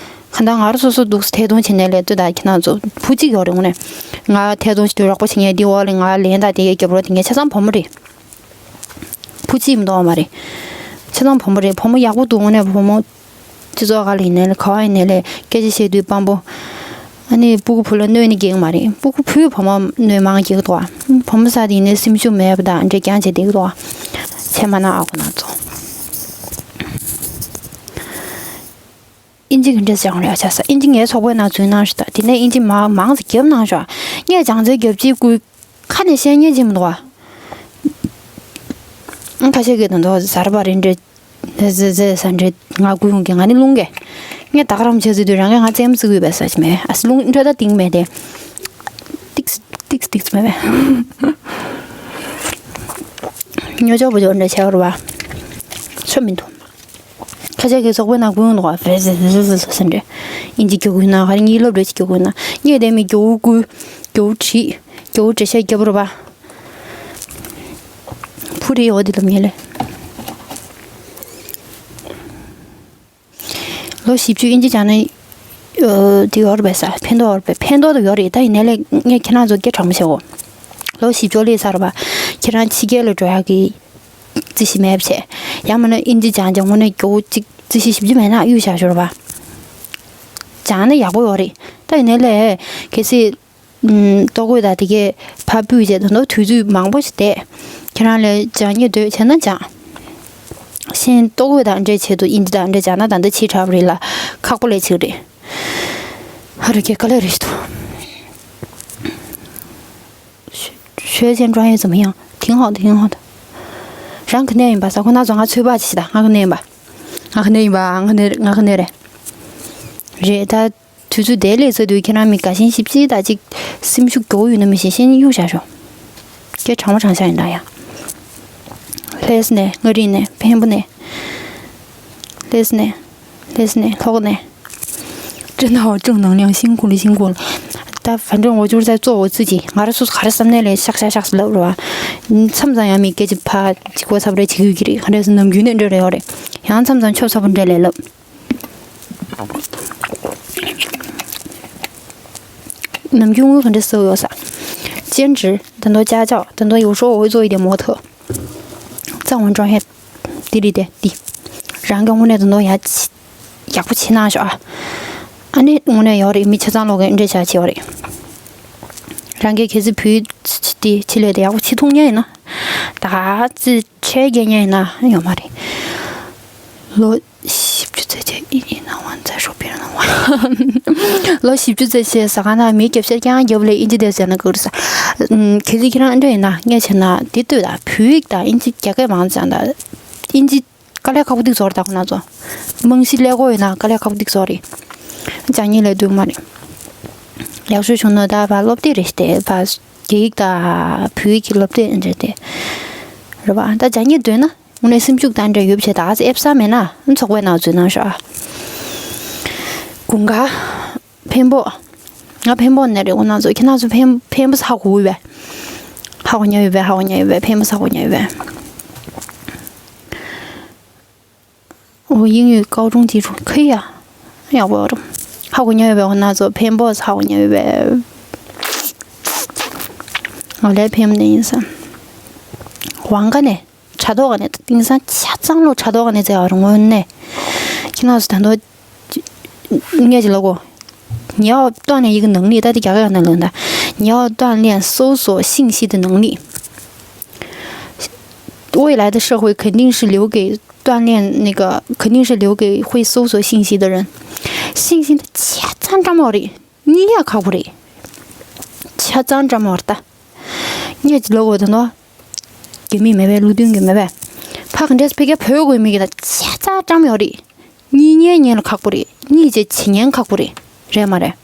ད་ང་རང་སོ་སོ་འདུག་ཐད་གཏོང་བྱེད་ནས་ལས་དུས་ད་ཁྱེད་རང་ཚོ་བུ་གཅིག་ཡོད་རེད་དངོས་གནས། ང་ཐད་གཏོང་བྱེད་དུས་རོགས་པ་བྱེད་མཁན་འདི་འོག་ལ་ང་ལན་དང་དེ་རྒྱབ་རོགས་དེ་ངས་ཆ་ཚང་བུ་མོ་རེད། བུ་གཅིག་མི་འདུག་མ་རེད། ཆ་ཚང་བུ་མོ་རེད། བུ་མོ་ཡག་པོ་འདུག་དངོས་གནས་བུ་མོ། སྤྱི་ཚོགས་སྒང་ལ་ཡིན་ནའི་ལས་ག་བ་ཡིན་ནའི་ལས་སྐད་ཆ་བཤད་དུས་དཔང་པོ། ཨ་ནི་སྤུ་གུ་བུ་ལ་གནོད་ནི་འགན་མ་རེད། སྤུ་གུ་བུས་བུ་མོ་གནོད་མང་འགེལ་འདུག་ཨ། བུ་མོ་ས་དེ་ཡིན་ནའི་སེམས་ཤུགས་མེད་པ་དང་འདྲེ་རྐྱང་བྱས་བསྡད་འདུག་ཨ། བྱས་མ་ན་ཨ་ཁོ་ན་ཚོ། ཨིན་ཇི་གི་འདྲ་སྦྱང་རེ་ཆ་ས། ཨིན་ཇི་ངའི་ཚོགས་པའི་ནང་འཛུལ་གནང་ཞུ་ད། དེ་ནས་ཨིན་ཇི་མ་མང་ཙམ་རྒྱབ་གནང་ཤོག་ངས་སྦྱང་ཚེ་རྒྱབ་ཅིག་སྐུལ་ཁ་ནས་བཤད་ཉན་ཅིག་མི་འདུག་ཨ། ཁ་ཤས་ཀྱིས་ད་དུང་གཟར་པ་རེད་འདྲ། ཟེ་ཟེ་ཟེ་ཟ་འདྲ་ང་སྐུལ་ཡོང་གི། ང་ནི་རླུང་གི། ངས་ད་ག་རང་བྱས་ཟེར་དུས་རང་གིས་ང་རྩེད་མོ་རྩེ་གི་ཡོད་པ་ས་ཅི་མེད། ཨ་སི་རླུང་འཕྲོད་ད་ཏིང་མེད་དེ། ཏིག་ཏིག་ཏིག་མེད་པས། ཉོ་ཆོག་པོ་ཆོག་འདྲ་བྱས་པ་རེད་བ། ཆོ་མི་འདུག་ཁ་ཤས་ཀྱིས་ཚོགས་པའི་ནང་སྐུལ་ཡོང་འདུག་བ། ཟེ་ཟེ་ཟེ་ཟེ་ཟེ་འདྲ། ཨིན་ཇི་རྒྱུག་གུ་ན་ག་རེ་གཉིས་སློབ་གྲྭ་ཅིག་རྒྱུག་གུ་ན་ངས་དེ་མི་རྒྱུག་གུ་རྒྱུག་བྲིས་རྒྱུག་བྲིས་ཤ་རྒྱབ་རེད་བ། ཕུ་རེ་ཡོད་དེ་ལ་ངས་ལས། ལོ་བཞི་བཅུ་ཨིན་ཇི་སྦྱང་ན། ཨ་དེ་ཡོད་རེད་པས་ས། ཕན་ཐོགས་ཡོད་རེད་པས། ཕན་ཐོགས་དུ་ཡོད་རེད། ད་ཡིན་ནའི་ལས་ངས་ཁྱེད་རང་ཚོ་སྐད་གྲགས་མོ་བྱེད་འོ། ལོ་བཞི་བཅུ་སླེབས་ཚར་བ། ཁྱེད་རང་ཕྱི་རྒྱལ་ལ་འགྲོ་ཡག་གི་རྩིས་གཞི་མེད་པ་བྱས། ཡང་མིན་ན་ཨིན་ཇི་སྦྱང་སྦྱང་དངོས་གནས་སྐྱོ་བོ་གཅིག་རྩིས་གཞི་ཞིབ་ཅིག་མེད་ན་གཡུག་བཞག་ཤོར་བ། སྦྱང་ན་ཡག་པོ་ཡོད་རེད། ད་ཡིན་ནའི་ལས་གལ་སྲིད། ཨུམ། ལྟོ་གོས་དང་དེ་གས་ཕར་ཕུད་བྱས་ད་དུང་དུས་ཚོད་མང་པོ་ཞིག་བསྡད། ཁྱེད་རང་ལས་སྦྱང་སྙིང་འདོད་བྱས་ན་སྦྱང་། གཞན་ལྟོ་གོས་དང་འདྲ་བྱས་དུ་ཨིན་ཇི་དང་འདྲ་སྦྱང་ན་ད་ལྟ་ཕྱི་དྲགས་པ་རེད་ལ་ཁག་པོ་ལས་ཆེ་རེད། ཧ་རུ་ཁྱེད་དཀའ་ལས་རེད་ཞིག་འདུག学前专业怎么样？挺好的，挺好的。རང་ག་ནས་ཡིན་པ་ས་ཁོ་ན་ཚོ་ང་ཚོད་དཔག་ཅིག་ད་ང་ག་ནས་ཡིན་པ། ང་ག་ནས་ཡིན་པ་ང་ག་ནས་ང་ག་ནས་རེད། རེད་ད། དུས་ཚོད་དེ་ལས་ཚ་དུས་ཁྱེད་རང་མི་དགའ་ཞེན་ཞིབ་ཅིག་ད་ཅིག་སེམས་ཤུགས་མགྱོགས་ཡོད་ན་མི་ཤེས་ཤེས་གཡུག་བཞག་ཤོག་ཁྱེད་དྲང་མོ་དྲང་བཞག་ཡིན་ད་ཡ། ལྷས་ནས་མངའ་རིས་ནས་འཕན་པོ་ནས། ལྷས་ནས། ལྷས་ནས་ལྷོག་ནས། 真的好正能量，辛苦了，辛苦了。 ད་反正我就是在做我自己。 ང་རང་སོ་སོ་ག་རེ་བསམ་ནས་ལས་ཤག་ཤག་ཤག་ལབ་རེད་བ། མཚམས་མཚམས་ཡང་མི་སྐད་ཅིག་ཕ་ཅིག་གོ་ཚབ་རེ་བྱེད་ཀྱི་ཡོད་ཀྱི་རེད། ག་འདྲ་སེ་ནམ་རྒྱུན་ནས་འདྲ་རེ་ཡོད་རེད། ཡང་མཚམས་མཚམས་ཆོབ་ཚ་པོ་འདྲ་ལས་ལབ། ནམ་རྒྱུན་དངུལ་ག་འདྲ་ཟ་ཡོད་ས། 兼职， ད་དུང་家教， ད་དུང་有时候我会做一点模特。 ཙང་འོན་ཀྲང་ཧེ། འདི་རེད་དེ་འདི། རང་གི་དངོས་གནས་ད་དུང་ཡག་ཡག་པོ་བྱེད་གནང་ཤོག་ཨ། ཨ་ནི་དངོས་གནས་ཡོད་རེད། མི་ཆ་ཚང་ལོག་གི་འདྲ་ཆགས་བྱེད་ཡོད་རེད། རང་གི་གལ་སྲིད་བུ་དེ་ཆེད་ལས་དེ་ཡག་པོ་བྱེད་ཐུབ་མཁན་ཡིན་ན། ད་ཙི་ཆེ་རྒྱལ་མཁན་ཡིན་ན་ཡོད་མ་རེད། ལོ། 十九岁就一一难忘在手别人的碗。 ལོ་བཞི་བཅུ་ཙམ་བྱས་ཟ་ཁང་ནང་མི་རྒྱབ་ཤར་རྐྱང་རྒྱབ་ལས་ཨིན་ཇི་དེ་ཟེར་ན་དགོས་རེད་ས། ཨུམ། གལ་སྲིད་ཁྱེད་རང་འདྲ་ཡིན་ན་ངས་བྱས་ན་འདི་ལྟོས་དང་བོད་ཡིག་དང་ཨིན་ཇི་རྒྱ་སྐད་མང་ཙམ་དང་། ཨིན་ཇི་དཀའ་ལས་ཁག་པོ་འདུག་ཟེར་ད་ཁོ་ན་ཚོ། རྨང་གཞི་ཀླད་ཀོར་ཡིན་ན་དཀའ་ལས་ཁག་པོ་འདུག་ཟེར་རེད། སྦྱང་ཉིན་ལས་འདུག་མ་རེད། ཡག་ཤོས་བྱུང་ན་ད་ཕར་སློབ་དེབ་རེ་ཞིག་དེ་ཕར་རྒྱ་ཡིག་དང་བོད་ཡིག་གི་སློབ་དེབ་འདྲ་དེ་རེད་པ། ད་སྦྱང་ཉིན་འདོད་ན། དངོས་གནས་སེམས་ཤུགས་དང་འདྲ་ཡོད་བྱས་ད་ཨེབ་ས་མེད་ན་ཚོགས་པའི་ནང་འཛུལ་གནང་ཤོག་ཨ། དགུན་ཁ། འཕན་པོ། ང་འཕན་པོ་ནས་རེད། འོ་ན་ཚོ་ཁྱེད་རང་ཚོ་འཕན་འཕན་པོ་ས་གོ་ཡོད་པས། ཧ་གོ་ཉན་ཡོད་པས། ཧ་གོ་ཉན་ཡོད་པས། འཕན་པོ་ས་གོ་ཉན་ཡོད་པས། འོ་英语高中基础可以啊。 ཡག་པོ་རུ། ཧ་གོ་ཉན་ཡོད་པས། འོ་ན་ཚོ་འཕན་པོ་ས་གོ་ཉན་ཡོད་པས། འོ་ལས་འཕན་པོ་ནས་ཡིན་ས། ཝང་ཀ་ནས། དྲ་ཐོག་ནས་དེང་སང་ཆ་ཚང་ལོ་དྲ་ཐོག་ནས་བཙལ་བ་རུང་ངོ་ནས། ཁྱེད་རང་ཚོ་ད་དུང་ངས་ཅི་ལབ་གོ། 你要锻炼一个能力， ད་དེ་རྒྱ་སྐད་ནང་ལབ་ན། 你要锻炼搜索信息的能力。 未来的社会肯定是留给锻炼那个，肯定是留给会搜索信息的人。 信息ཆ་ཚང་འདྲ་མོ་རེད། རྙེད་ཡག་ཁག་པོ་རེད། ཆ་ཚང་འདྲ་མོ་རེད་ད། ངས་ཅི་ལབ་གོ་ད་ནོ། རྒྱ་མི་མེད་པས། ལུགས་མཐུན་གྱི་མེད་པས། ཕ་གི་འདྲས་ཕ་གིར་བོད་དགོས་མི་གི་ད་ཆ་ཚང་འདྲ་མོ་ཡོད་རེད། རྙེད་ཉན་ཉན་ལ་ཁག་པོ་རེད། རྙེད་བྱས་བྱེད་ཉན་ཁག་པོ་རེད། རེད་མ་རེད།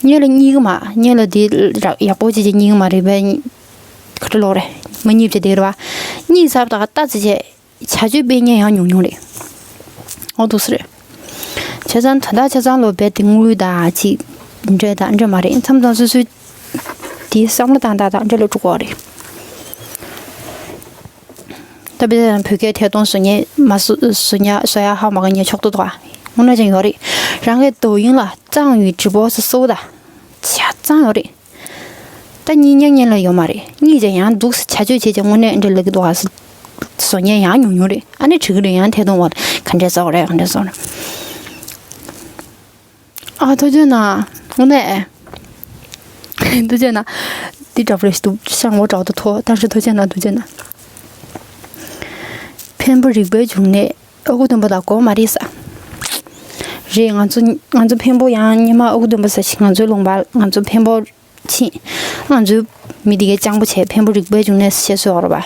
ཉན་ལ་རྙེད་གི་མ། ཉན་ལ་དེ་ར་ཡག་པོ་བྱས་བྱས་རྙེད་གི་མ་རེད་པས། ག་རེ་ལོག་རེད། མ་རྙེད་བྱས་དེ་རེད་བ། རྙེད་ཚར་བ་ད་ག་ལྟ་ཚེ་བྱས། བྱ་སྤྱོད་སྤེལ་མཁན་ཡང་ཉུང་ཉུང་རེད། འོ་འདུག་སེ་རེད། བྱས་ཙང་ད་ལྟ་ཆ་ཚང་ལོ་རྦད་དེ་དངུལ་དང་ཅིག་འདྲ་དང་འདྲ་མ་རེད། མཚམས་མཚམས་སོ་སོའི་དེའི་བསམ་བློ་བཏང་སྟངས་དང་འདྲ་ལ་འགྲོ་གི་རེད། ད་དཔེ་བོད་སྐད་ཐད་གཏོང་བཟོ་མཁན་མ་བཟོ་བཟོ་ཉག་བཟོ་ཡག་ཧ་མ་གོ་མཁན་ཕྱོགས་གཏོགས་འདུག་ག་དངོས་གནས་ཅན་ཡོད་རེད། རང་གི་དོ་དབྱིངས་ལ་གཙང་བའི་直播ས་གཙོ་བོ་ད་ཆ་གཙང་ཡོད་རེད། ད་གཉིད་ཉལ་ཉལ་ལ་ཡོད་མ་རེད། གཉིད་ཀྱང་ཡང་འདུག་ས་བྱ་སྤྱོད་བྱེད་ཀྱང་དངོས་གནས་འདྲ་ལབ་ཀྱི་འདུག་ཨ། བཟོ་ཉལ་ཡང་ཉུང་ཉུང་རེད། ཨ་ནི་བྲིས་ཀྱི་རེད། ཡང་ཐད་གཏོང་བ་ག་འདྲས་བཟོ་རེད། ག་འདྲས་བཟོ་རེད། ཨ་ཐུགས་རྗེ་གནང་། དངོས་གནས། ཐུགས་རྗེ་གནང་། འདི་འདྲ་པོ་རེད་ཞིག་འདུག་ཤང་འོ་དྲག་ཏུ་ཐོ་ད་ཧྲི་ཐུགས་རྗེ་གནང་། ཐུགས་རྗེ་གནང་། འཕན་པོ་རིག་པའི་འབྱུང་གནས། ཨ་ཁུ་སྟོན་པ་དང་གོ་མ་རེད་ས། རེད། ང་ཚོ་ང་ཚོ་འཕན་པོ་ཡང་སྔོན་མ་ཨ་ཁུ་སྟོན་པ་ས་ཞིག་ང་ཚོའི་ལུང་པ་ང་ཚོ་འཕན་པོ་ཕྱིན། ང་ཚོའི་མི་དེ་གའི་སྤྱང་པོ་བྱས། འཕན་པོ་རིག་པའི་འབྱུང་གནས་བཤད་སྲོལ་ཡོད་རེད་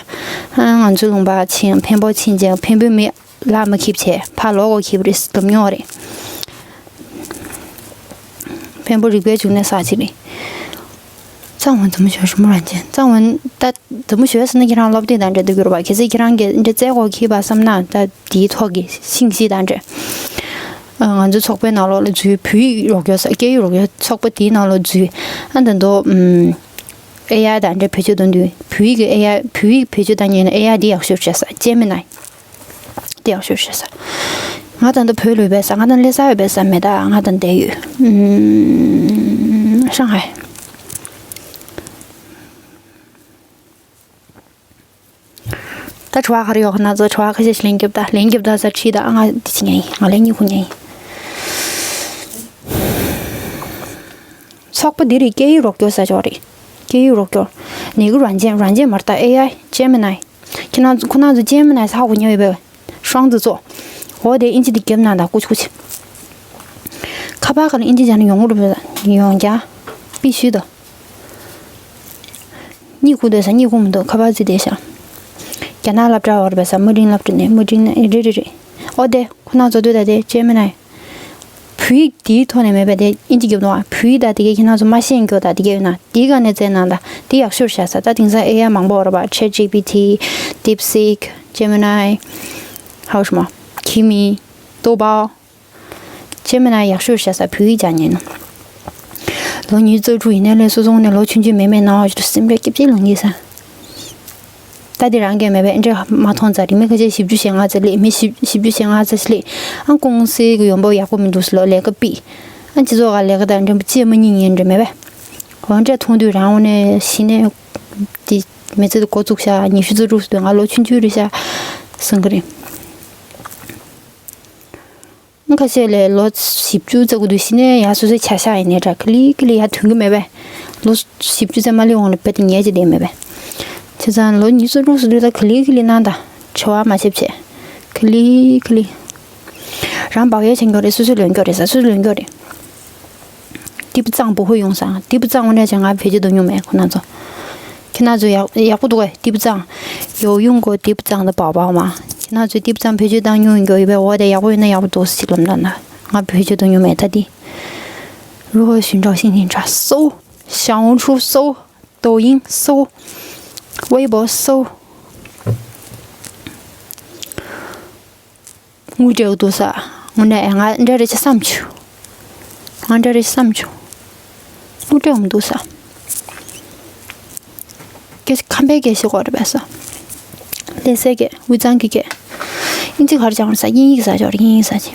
པ། ང་ཚོའི་ལུང་པ་ཕྱིན། འཕན་པོ་ཕྱིན་རྗེས་འཕན་པོའི་མི་ལ་མ་ཁེབས་བྱས་ཕར་ལོག་གོ་ཁེབས་རེད་ལབ་མྱོང་རེད། འཕན་པོ་རིག་པའི་འབྱུང་གནས་ས་ཅིག་རེད། གཙང་བོ་འཛམ་བུ་ཞོལ་ཧྲིལ་མོ་རང་ཅན། གཙང་བོ་ད་འཛམ་བུ་ཞོལ་ཟེར་ན་ཁྱེད་རང་སློབ་དེབ་དང་འབྲེལ་འདུག་གི་རེད་པ། གལ་སྲིད་ཁྱེད་རང་གིས་འདྲ་བཙལ་གོ་ཁེབས་པ་བསམ་ན་ད། དེའི་ཐོག་གི་ཤིང་གཤིས་དང་འདྲ། ཨ། ང་ཚོའི་ཚོགས་པའི་ནང་ལོགས་ལ་འཛུལ། བོད་ཡིག་རོགས་སྐྱོར་ས། སྐད་ཡིག་རོགས་སྐྱོར་ཚོགས་པ་དེའི་ནང་ལོགས་འཛུལ། ཨ། ད་དུང་ཨམ། ཨེ་ཨའི་དང་འདྲ་བེད་སྤྱོད་གཏོང་དུས་བོད་ཡིག་གི་ཨེ་ཨའི། བོད་ཡིག་བེད་སྤྱོད་བཏང་མཁན་ནི་ཨེ་ཨའི་དེ་ཡག་ཤོས་བྱས་ས། ཅེ་མི་ནའི་དེ་ཡག་ཤོས་བྱས་ས། ང་ད་ལྟ་བོད་ལ་ཡོད་པས་ས། ང་ད་ལྟ་ལྷ་སར་ཡོད་པས་ས་མེད། ད་ང་ད་ལྟ་བསྡད་ཡོད། ཨམ། ཧྲང་ཧའེ། ད་དྲི་བ་ག་རེ་ཡོད་ཁ་ན་ཚོ། དྲི་བ་ཁ་ཤས་ཤིག་ལན་རྒྱོབ་ད། ལན་རྒྱོབ་ད་ཟེར་ཁྲིད་ད། ང་འདི་བྱེད་མཁན་ཡིན། ང་ལན་གཉིས་ཁུར་མཁན་ཡིན། ཚོགས་པ་འདི་རེད། སྐད་ཡིག་རོགས་སྐྱོར་ཟེར་ཅིག་ཡོད་རེད། སྐད་ཡིག་རོགས་སྐྱོར། ནི་གུ་软件། 软件མ་རེད་ད། ཨེ་ཨའི། ཅེ་མི་ནའི། ཁྱེད་རང་ཁོ་རང་ཚོ་ཅེ་མི་ནའི་ཧ་གོ་མྱོང་ཡོད་པས། 双子座། འོ་དེ་ཨིན་ཇི་འདི་རྒྱབ་ན་ད་ཀུ་ཅི་ཀུ་ཅི། ཁ་པར་ག་ལ་ཨིན་ཇི་སྦྱར་ན་ཡོང་གི་རེད་པས། ཡོང་རྒྱ། པི་ཤུ་དོ། གཉིད་ཁུག་བསྡད་ས། གཉིད་ཁུག་མི་འདུག་ཁ་པར་རྩིས་བསྡད་ཤག་རྒྱ་ནག་སློབ་གྲྭ་བར་བས་ས། དམའ་འབྲིང་སློབ་གྲྭ་ནས། དམའ་འབྲིང་ནས། རེད་རེད་རེད། ཨོ་དེ་ཁོ་ན་ཚོ་སྡོད་ད་དེ་ཅེ་མི་ནའི། བོད་ཡིག་དེའི་ཐོག་ནས་མེད་པས་དེ་ཨིན་ཇི་རྒྱབ་འདུག་ཨ། བོད་ཡིག་ད་དེ་གས་ཁྱེད་རང་ཚོ་མ་ཤེས་མཁན་ད་དེ་གས་ཡོད་ན་དེའི་སྒང་ནས་བཙལ་ན་ད་དེ་ཡག་ཤོས་བྱས་ས། ད་དེང་སང་ཨེ་ཨའི་མང་པོ་ཡོད་རེད་པ། ཆེ་ཊི་ཇི་པི་ཊི། ཌིབ་སིག་ཅེ་མི་ནའི། ཧའོ་ཧྲི་མ། ཁི་མི། ཏོ་པའོ། ཅེ་མི་ནའི་ཡག་ཤོས་བྱས་ས། བོད་ཡིག་སྦྱང་མཁན་ནོ། ལོ་ཉི་ཤུ་རྩ་དྲུག་ཡིན་ནའི་ལས་སོ་སོ་ངོས་ནས་ལོ་ཆུང་ཆུང་མེད་མེད་ནང་བཞིན་དུ་སེམས་ཁྲལ་སྐྱིད་སྐྱིད་ལངས་ཀྱི་ས། ད་དེ་རང་གིས་མེད་པས་འདྲ་མ་མཐོང་ཙང་རེད། མི་ཁ་ཤས་བཞི་བཅུ་ཞེ་ལྔ་ཙམ་སླེབས། མི་བཞི་བཞི་བཅུ་ཞེ་ལྔ་ཙམ་སླེབས། ཨང་ཀུང་སི་གི་ཡོང་འབབ་ཡག་པོ་མི་འདུག་ཟེར་ལོ་ལས་ཀ་ཕུད། ཨང་སྤྱི་ཚོགས་ཁ་ལས་ཀ་དང་འགྲན་པ་ཅི་མ་གཉིས་ཉན་འདྲ་མེད་པས། འོ་འདྲ་མཐོང་དུས་རང་དངོས་གནས་གཞི་ནས་དེ་མི་ཚེ་དེ་འགོ་བཙུགས་ཤག་ཉི་ཤུ་རྩ་དྲུག་ཙམ་དུས་ང་ལོ་ཆུང་ཆུང་རེད་ཤག་བསམ་གི་རེད། ཁ་ཤས་ལས་ལོ་བཞི་བཅུ་ཙམ་གྱི་དུས་གཞི་ནས་ཡར་སོ་སོའི་བྱ་གཞག་ཡིན་ནའི་འདྲ་ཁ་ལི་ཁ་ལི་ཡར་ཐོན་གྱི་མེད་པས། ལོ་བཞི་བཅུ་ཙམ་མ་སླེབས་གོང་ལ་རྦད་དེ་ཉལ་བྱས་བསྡད་མེད་པས། བྱས་ཙང་ལོ་ཉི་ཤུ་རྩ་དྲུག་ཙམ་དུས་ད་ཁ་ལི་ཁ་ལི་གནང་དང་བྲེལ་བ་མ་བྱེད་བྱས། ཁ་ལི་ཁ་ལི། རང་བག་ཡོད་བྱེད་མཁན་རེད། སོ་སོས་ལོན་རྒྱུ་རེད་ས། སོ་སོས་ལོན་རྒྱུ་རེད། 地不脏不会用ས། 地不脏 འོ་ནས་ཀྱང་ང་བེད་སྤྱོད་གཏོང་མྱོང་མེད་ཁོ་ན་ཚོ། ཁྱེད་རང་ཚོ་ཡག་ཡག་པོ་འདུག་གས། 地不脏 有用过地不脏的宝宝吗？ ཁྱེད་རང་ཚོས་地不脏 བེད་སྤྱོད་བཏང་མྱོང་ཡོད་པས། འོ་དེ་ཡག་པོ་ཡོད་ན་ཡག་པོ་འདུག་ཟེར་ལབ་ན་ན། ང་བེད་སྤྱོད་གཏོང་མྱོང་མེད་ད་དེ། 如何寻找心情差？ 搜，小红书搜，抖音搜，微博搜。 དངུལ་སྤྲད་འདུག་ས། དངུལ་སྤྲད་ང་འདྲ་རེ་ཆ་བསམ་བྱུང་། ང་འདྲ་རེ་བསམ་བྱུང་། དངུལ་སྤྲད་འདུག་ས། སྐད་ཆ་ཁམས་པའི་སྐད་ཆ་གོ་རེ་བས་ས། ལྷ་སའི་སྐད། དབུས་གཙང་གི་སྐད། ཨིན་ཇི་ག་རེ་སྦྱང་རེ་ས། དབྱིན་ཡིག་ས་ཅོག་རེ། དབྱིན་ཡིག་ས་ཅི།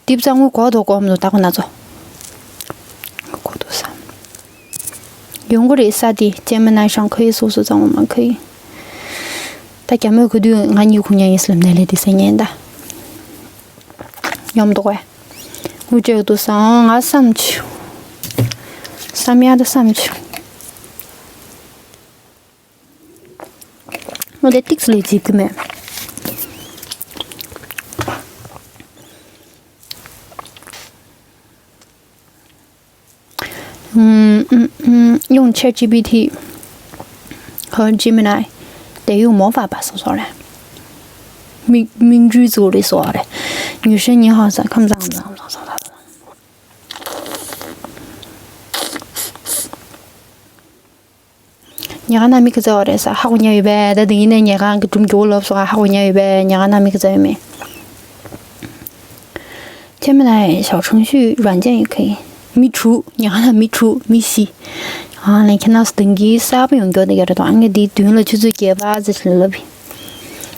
地不脏 དངུལ་གོ་དོ་གོ་མི་འདུག་ད་ཁོ་ན་ཚོ། གོ་དོ་ས། ཡོང་གི་རེད་ས་དེ། 见面来上可以搜索脏话吗？可以。 ད་རྒྱ་མོས་གོ་དུས་ང་གཉིད་ཁུག་ཉན་ཡིན་ཟེར་ལབ་ནས་ལས་དེ་ཟེར་ཉན་ད། ཡོང་མི་འདུག་གས། དངུལ་སྤྲད་འདུག་ས། ང་བསམ་བྱུང་། བསམ་ཡག་ད་བསམ་བྱུང་། ང་དེ་ཏིག་ཙམ་ལས་བརྗེད་ཀྱི་མེད། 嗯嗯嗯，用 ChatGPT 和 Gemini 得用魔法吧，搜索来。命命中注的说的，女生你好，看不上，看不上，看不上。 ཉལ་ཁང་ནང་མི་ག་ཚོད་ཡོད་རེད་ས། ཧ་གོ་ཉན་ཡོད་པས། ད་དེ་ཡིན་ནའི་ཉལ་ཁང་གི་སྒྲུང་མགྱོགས་ལབ་སོང་ང་ཧ་གོ་ཉན་ཡོད་པས། ཉལ་ཁང་ནང་མི་ག་ཚོད་ཡོད་མེད། 见面来小程序软件也可以。 མི་དྲུག་ཉལ་ཁང་ནང་མི་དྲུག་མི་བཞི། ཨ་ནི་ཁྱེད་རྣམ་ཚོ་གདན་འདྲེན་གསར་པ་ཡོང་རྒྱུ་དེ་ག་རེ་དང་ཨ་ནི་དེའི་མདུན་ལ་ཆུ་ཚོད་བརྒྱད་པ་ཙམ་ཞིག་ལབ།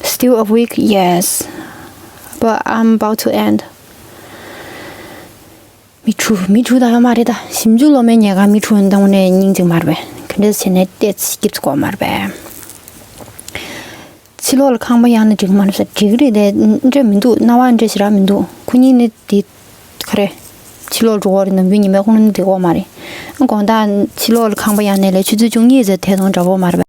Still awake? Yes. But I'm about to end. མི་ཁྲུ་མི་ཁྲུ་ད་ཡོད་མ་རེད་ད། ཞིབ་འཇུག་སློབ་མའི་ཉལ་ཁང་མི་ཁྲུ་ཡོད་ནི་ད་དངོས་གནས་སྙིང་རྗེ་མ་རེད་པས། ག་འདྲས་བྱས་ནས་བལྟས་སྐྱིད་པོ་མ་རེད་པས། ཕྱི་ལོགས་ལ་ཁང་པ་གཡར་ན་འགྲིག་མ་རེད་ཟེར། འགྲིག་རེད་དེ། འདྲ་མི་འདུག་སྣང་བ་འདྲ་ཞེ་དྲག་མི་འདུག་ཁོ་གཉིས་ནི་དེ་ག་རེ། ཕྱི་ལོགས་འགྲོ་བ་རེད། ནམ་རྒྱུན་ཉི་མའི་ཁོང་ནི་བསྡད་ཀྱི་ཡོད་མ་རེད། དགོང་དག་ཕྱི་ལོགས་ལ་ཁང་པ་གཡར་ནས་ལས་ཆུ་ཚོད་བཅུ་གཉིས་ཙམ་དེ་དང་འདྲ་པོ་མ་རེད་པས།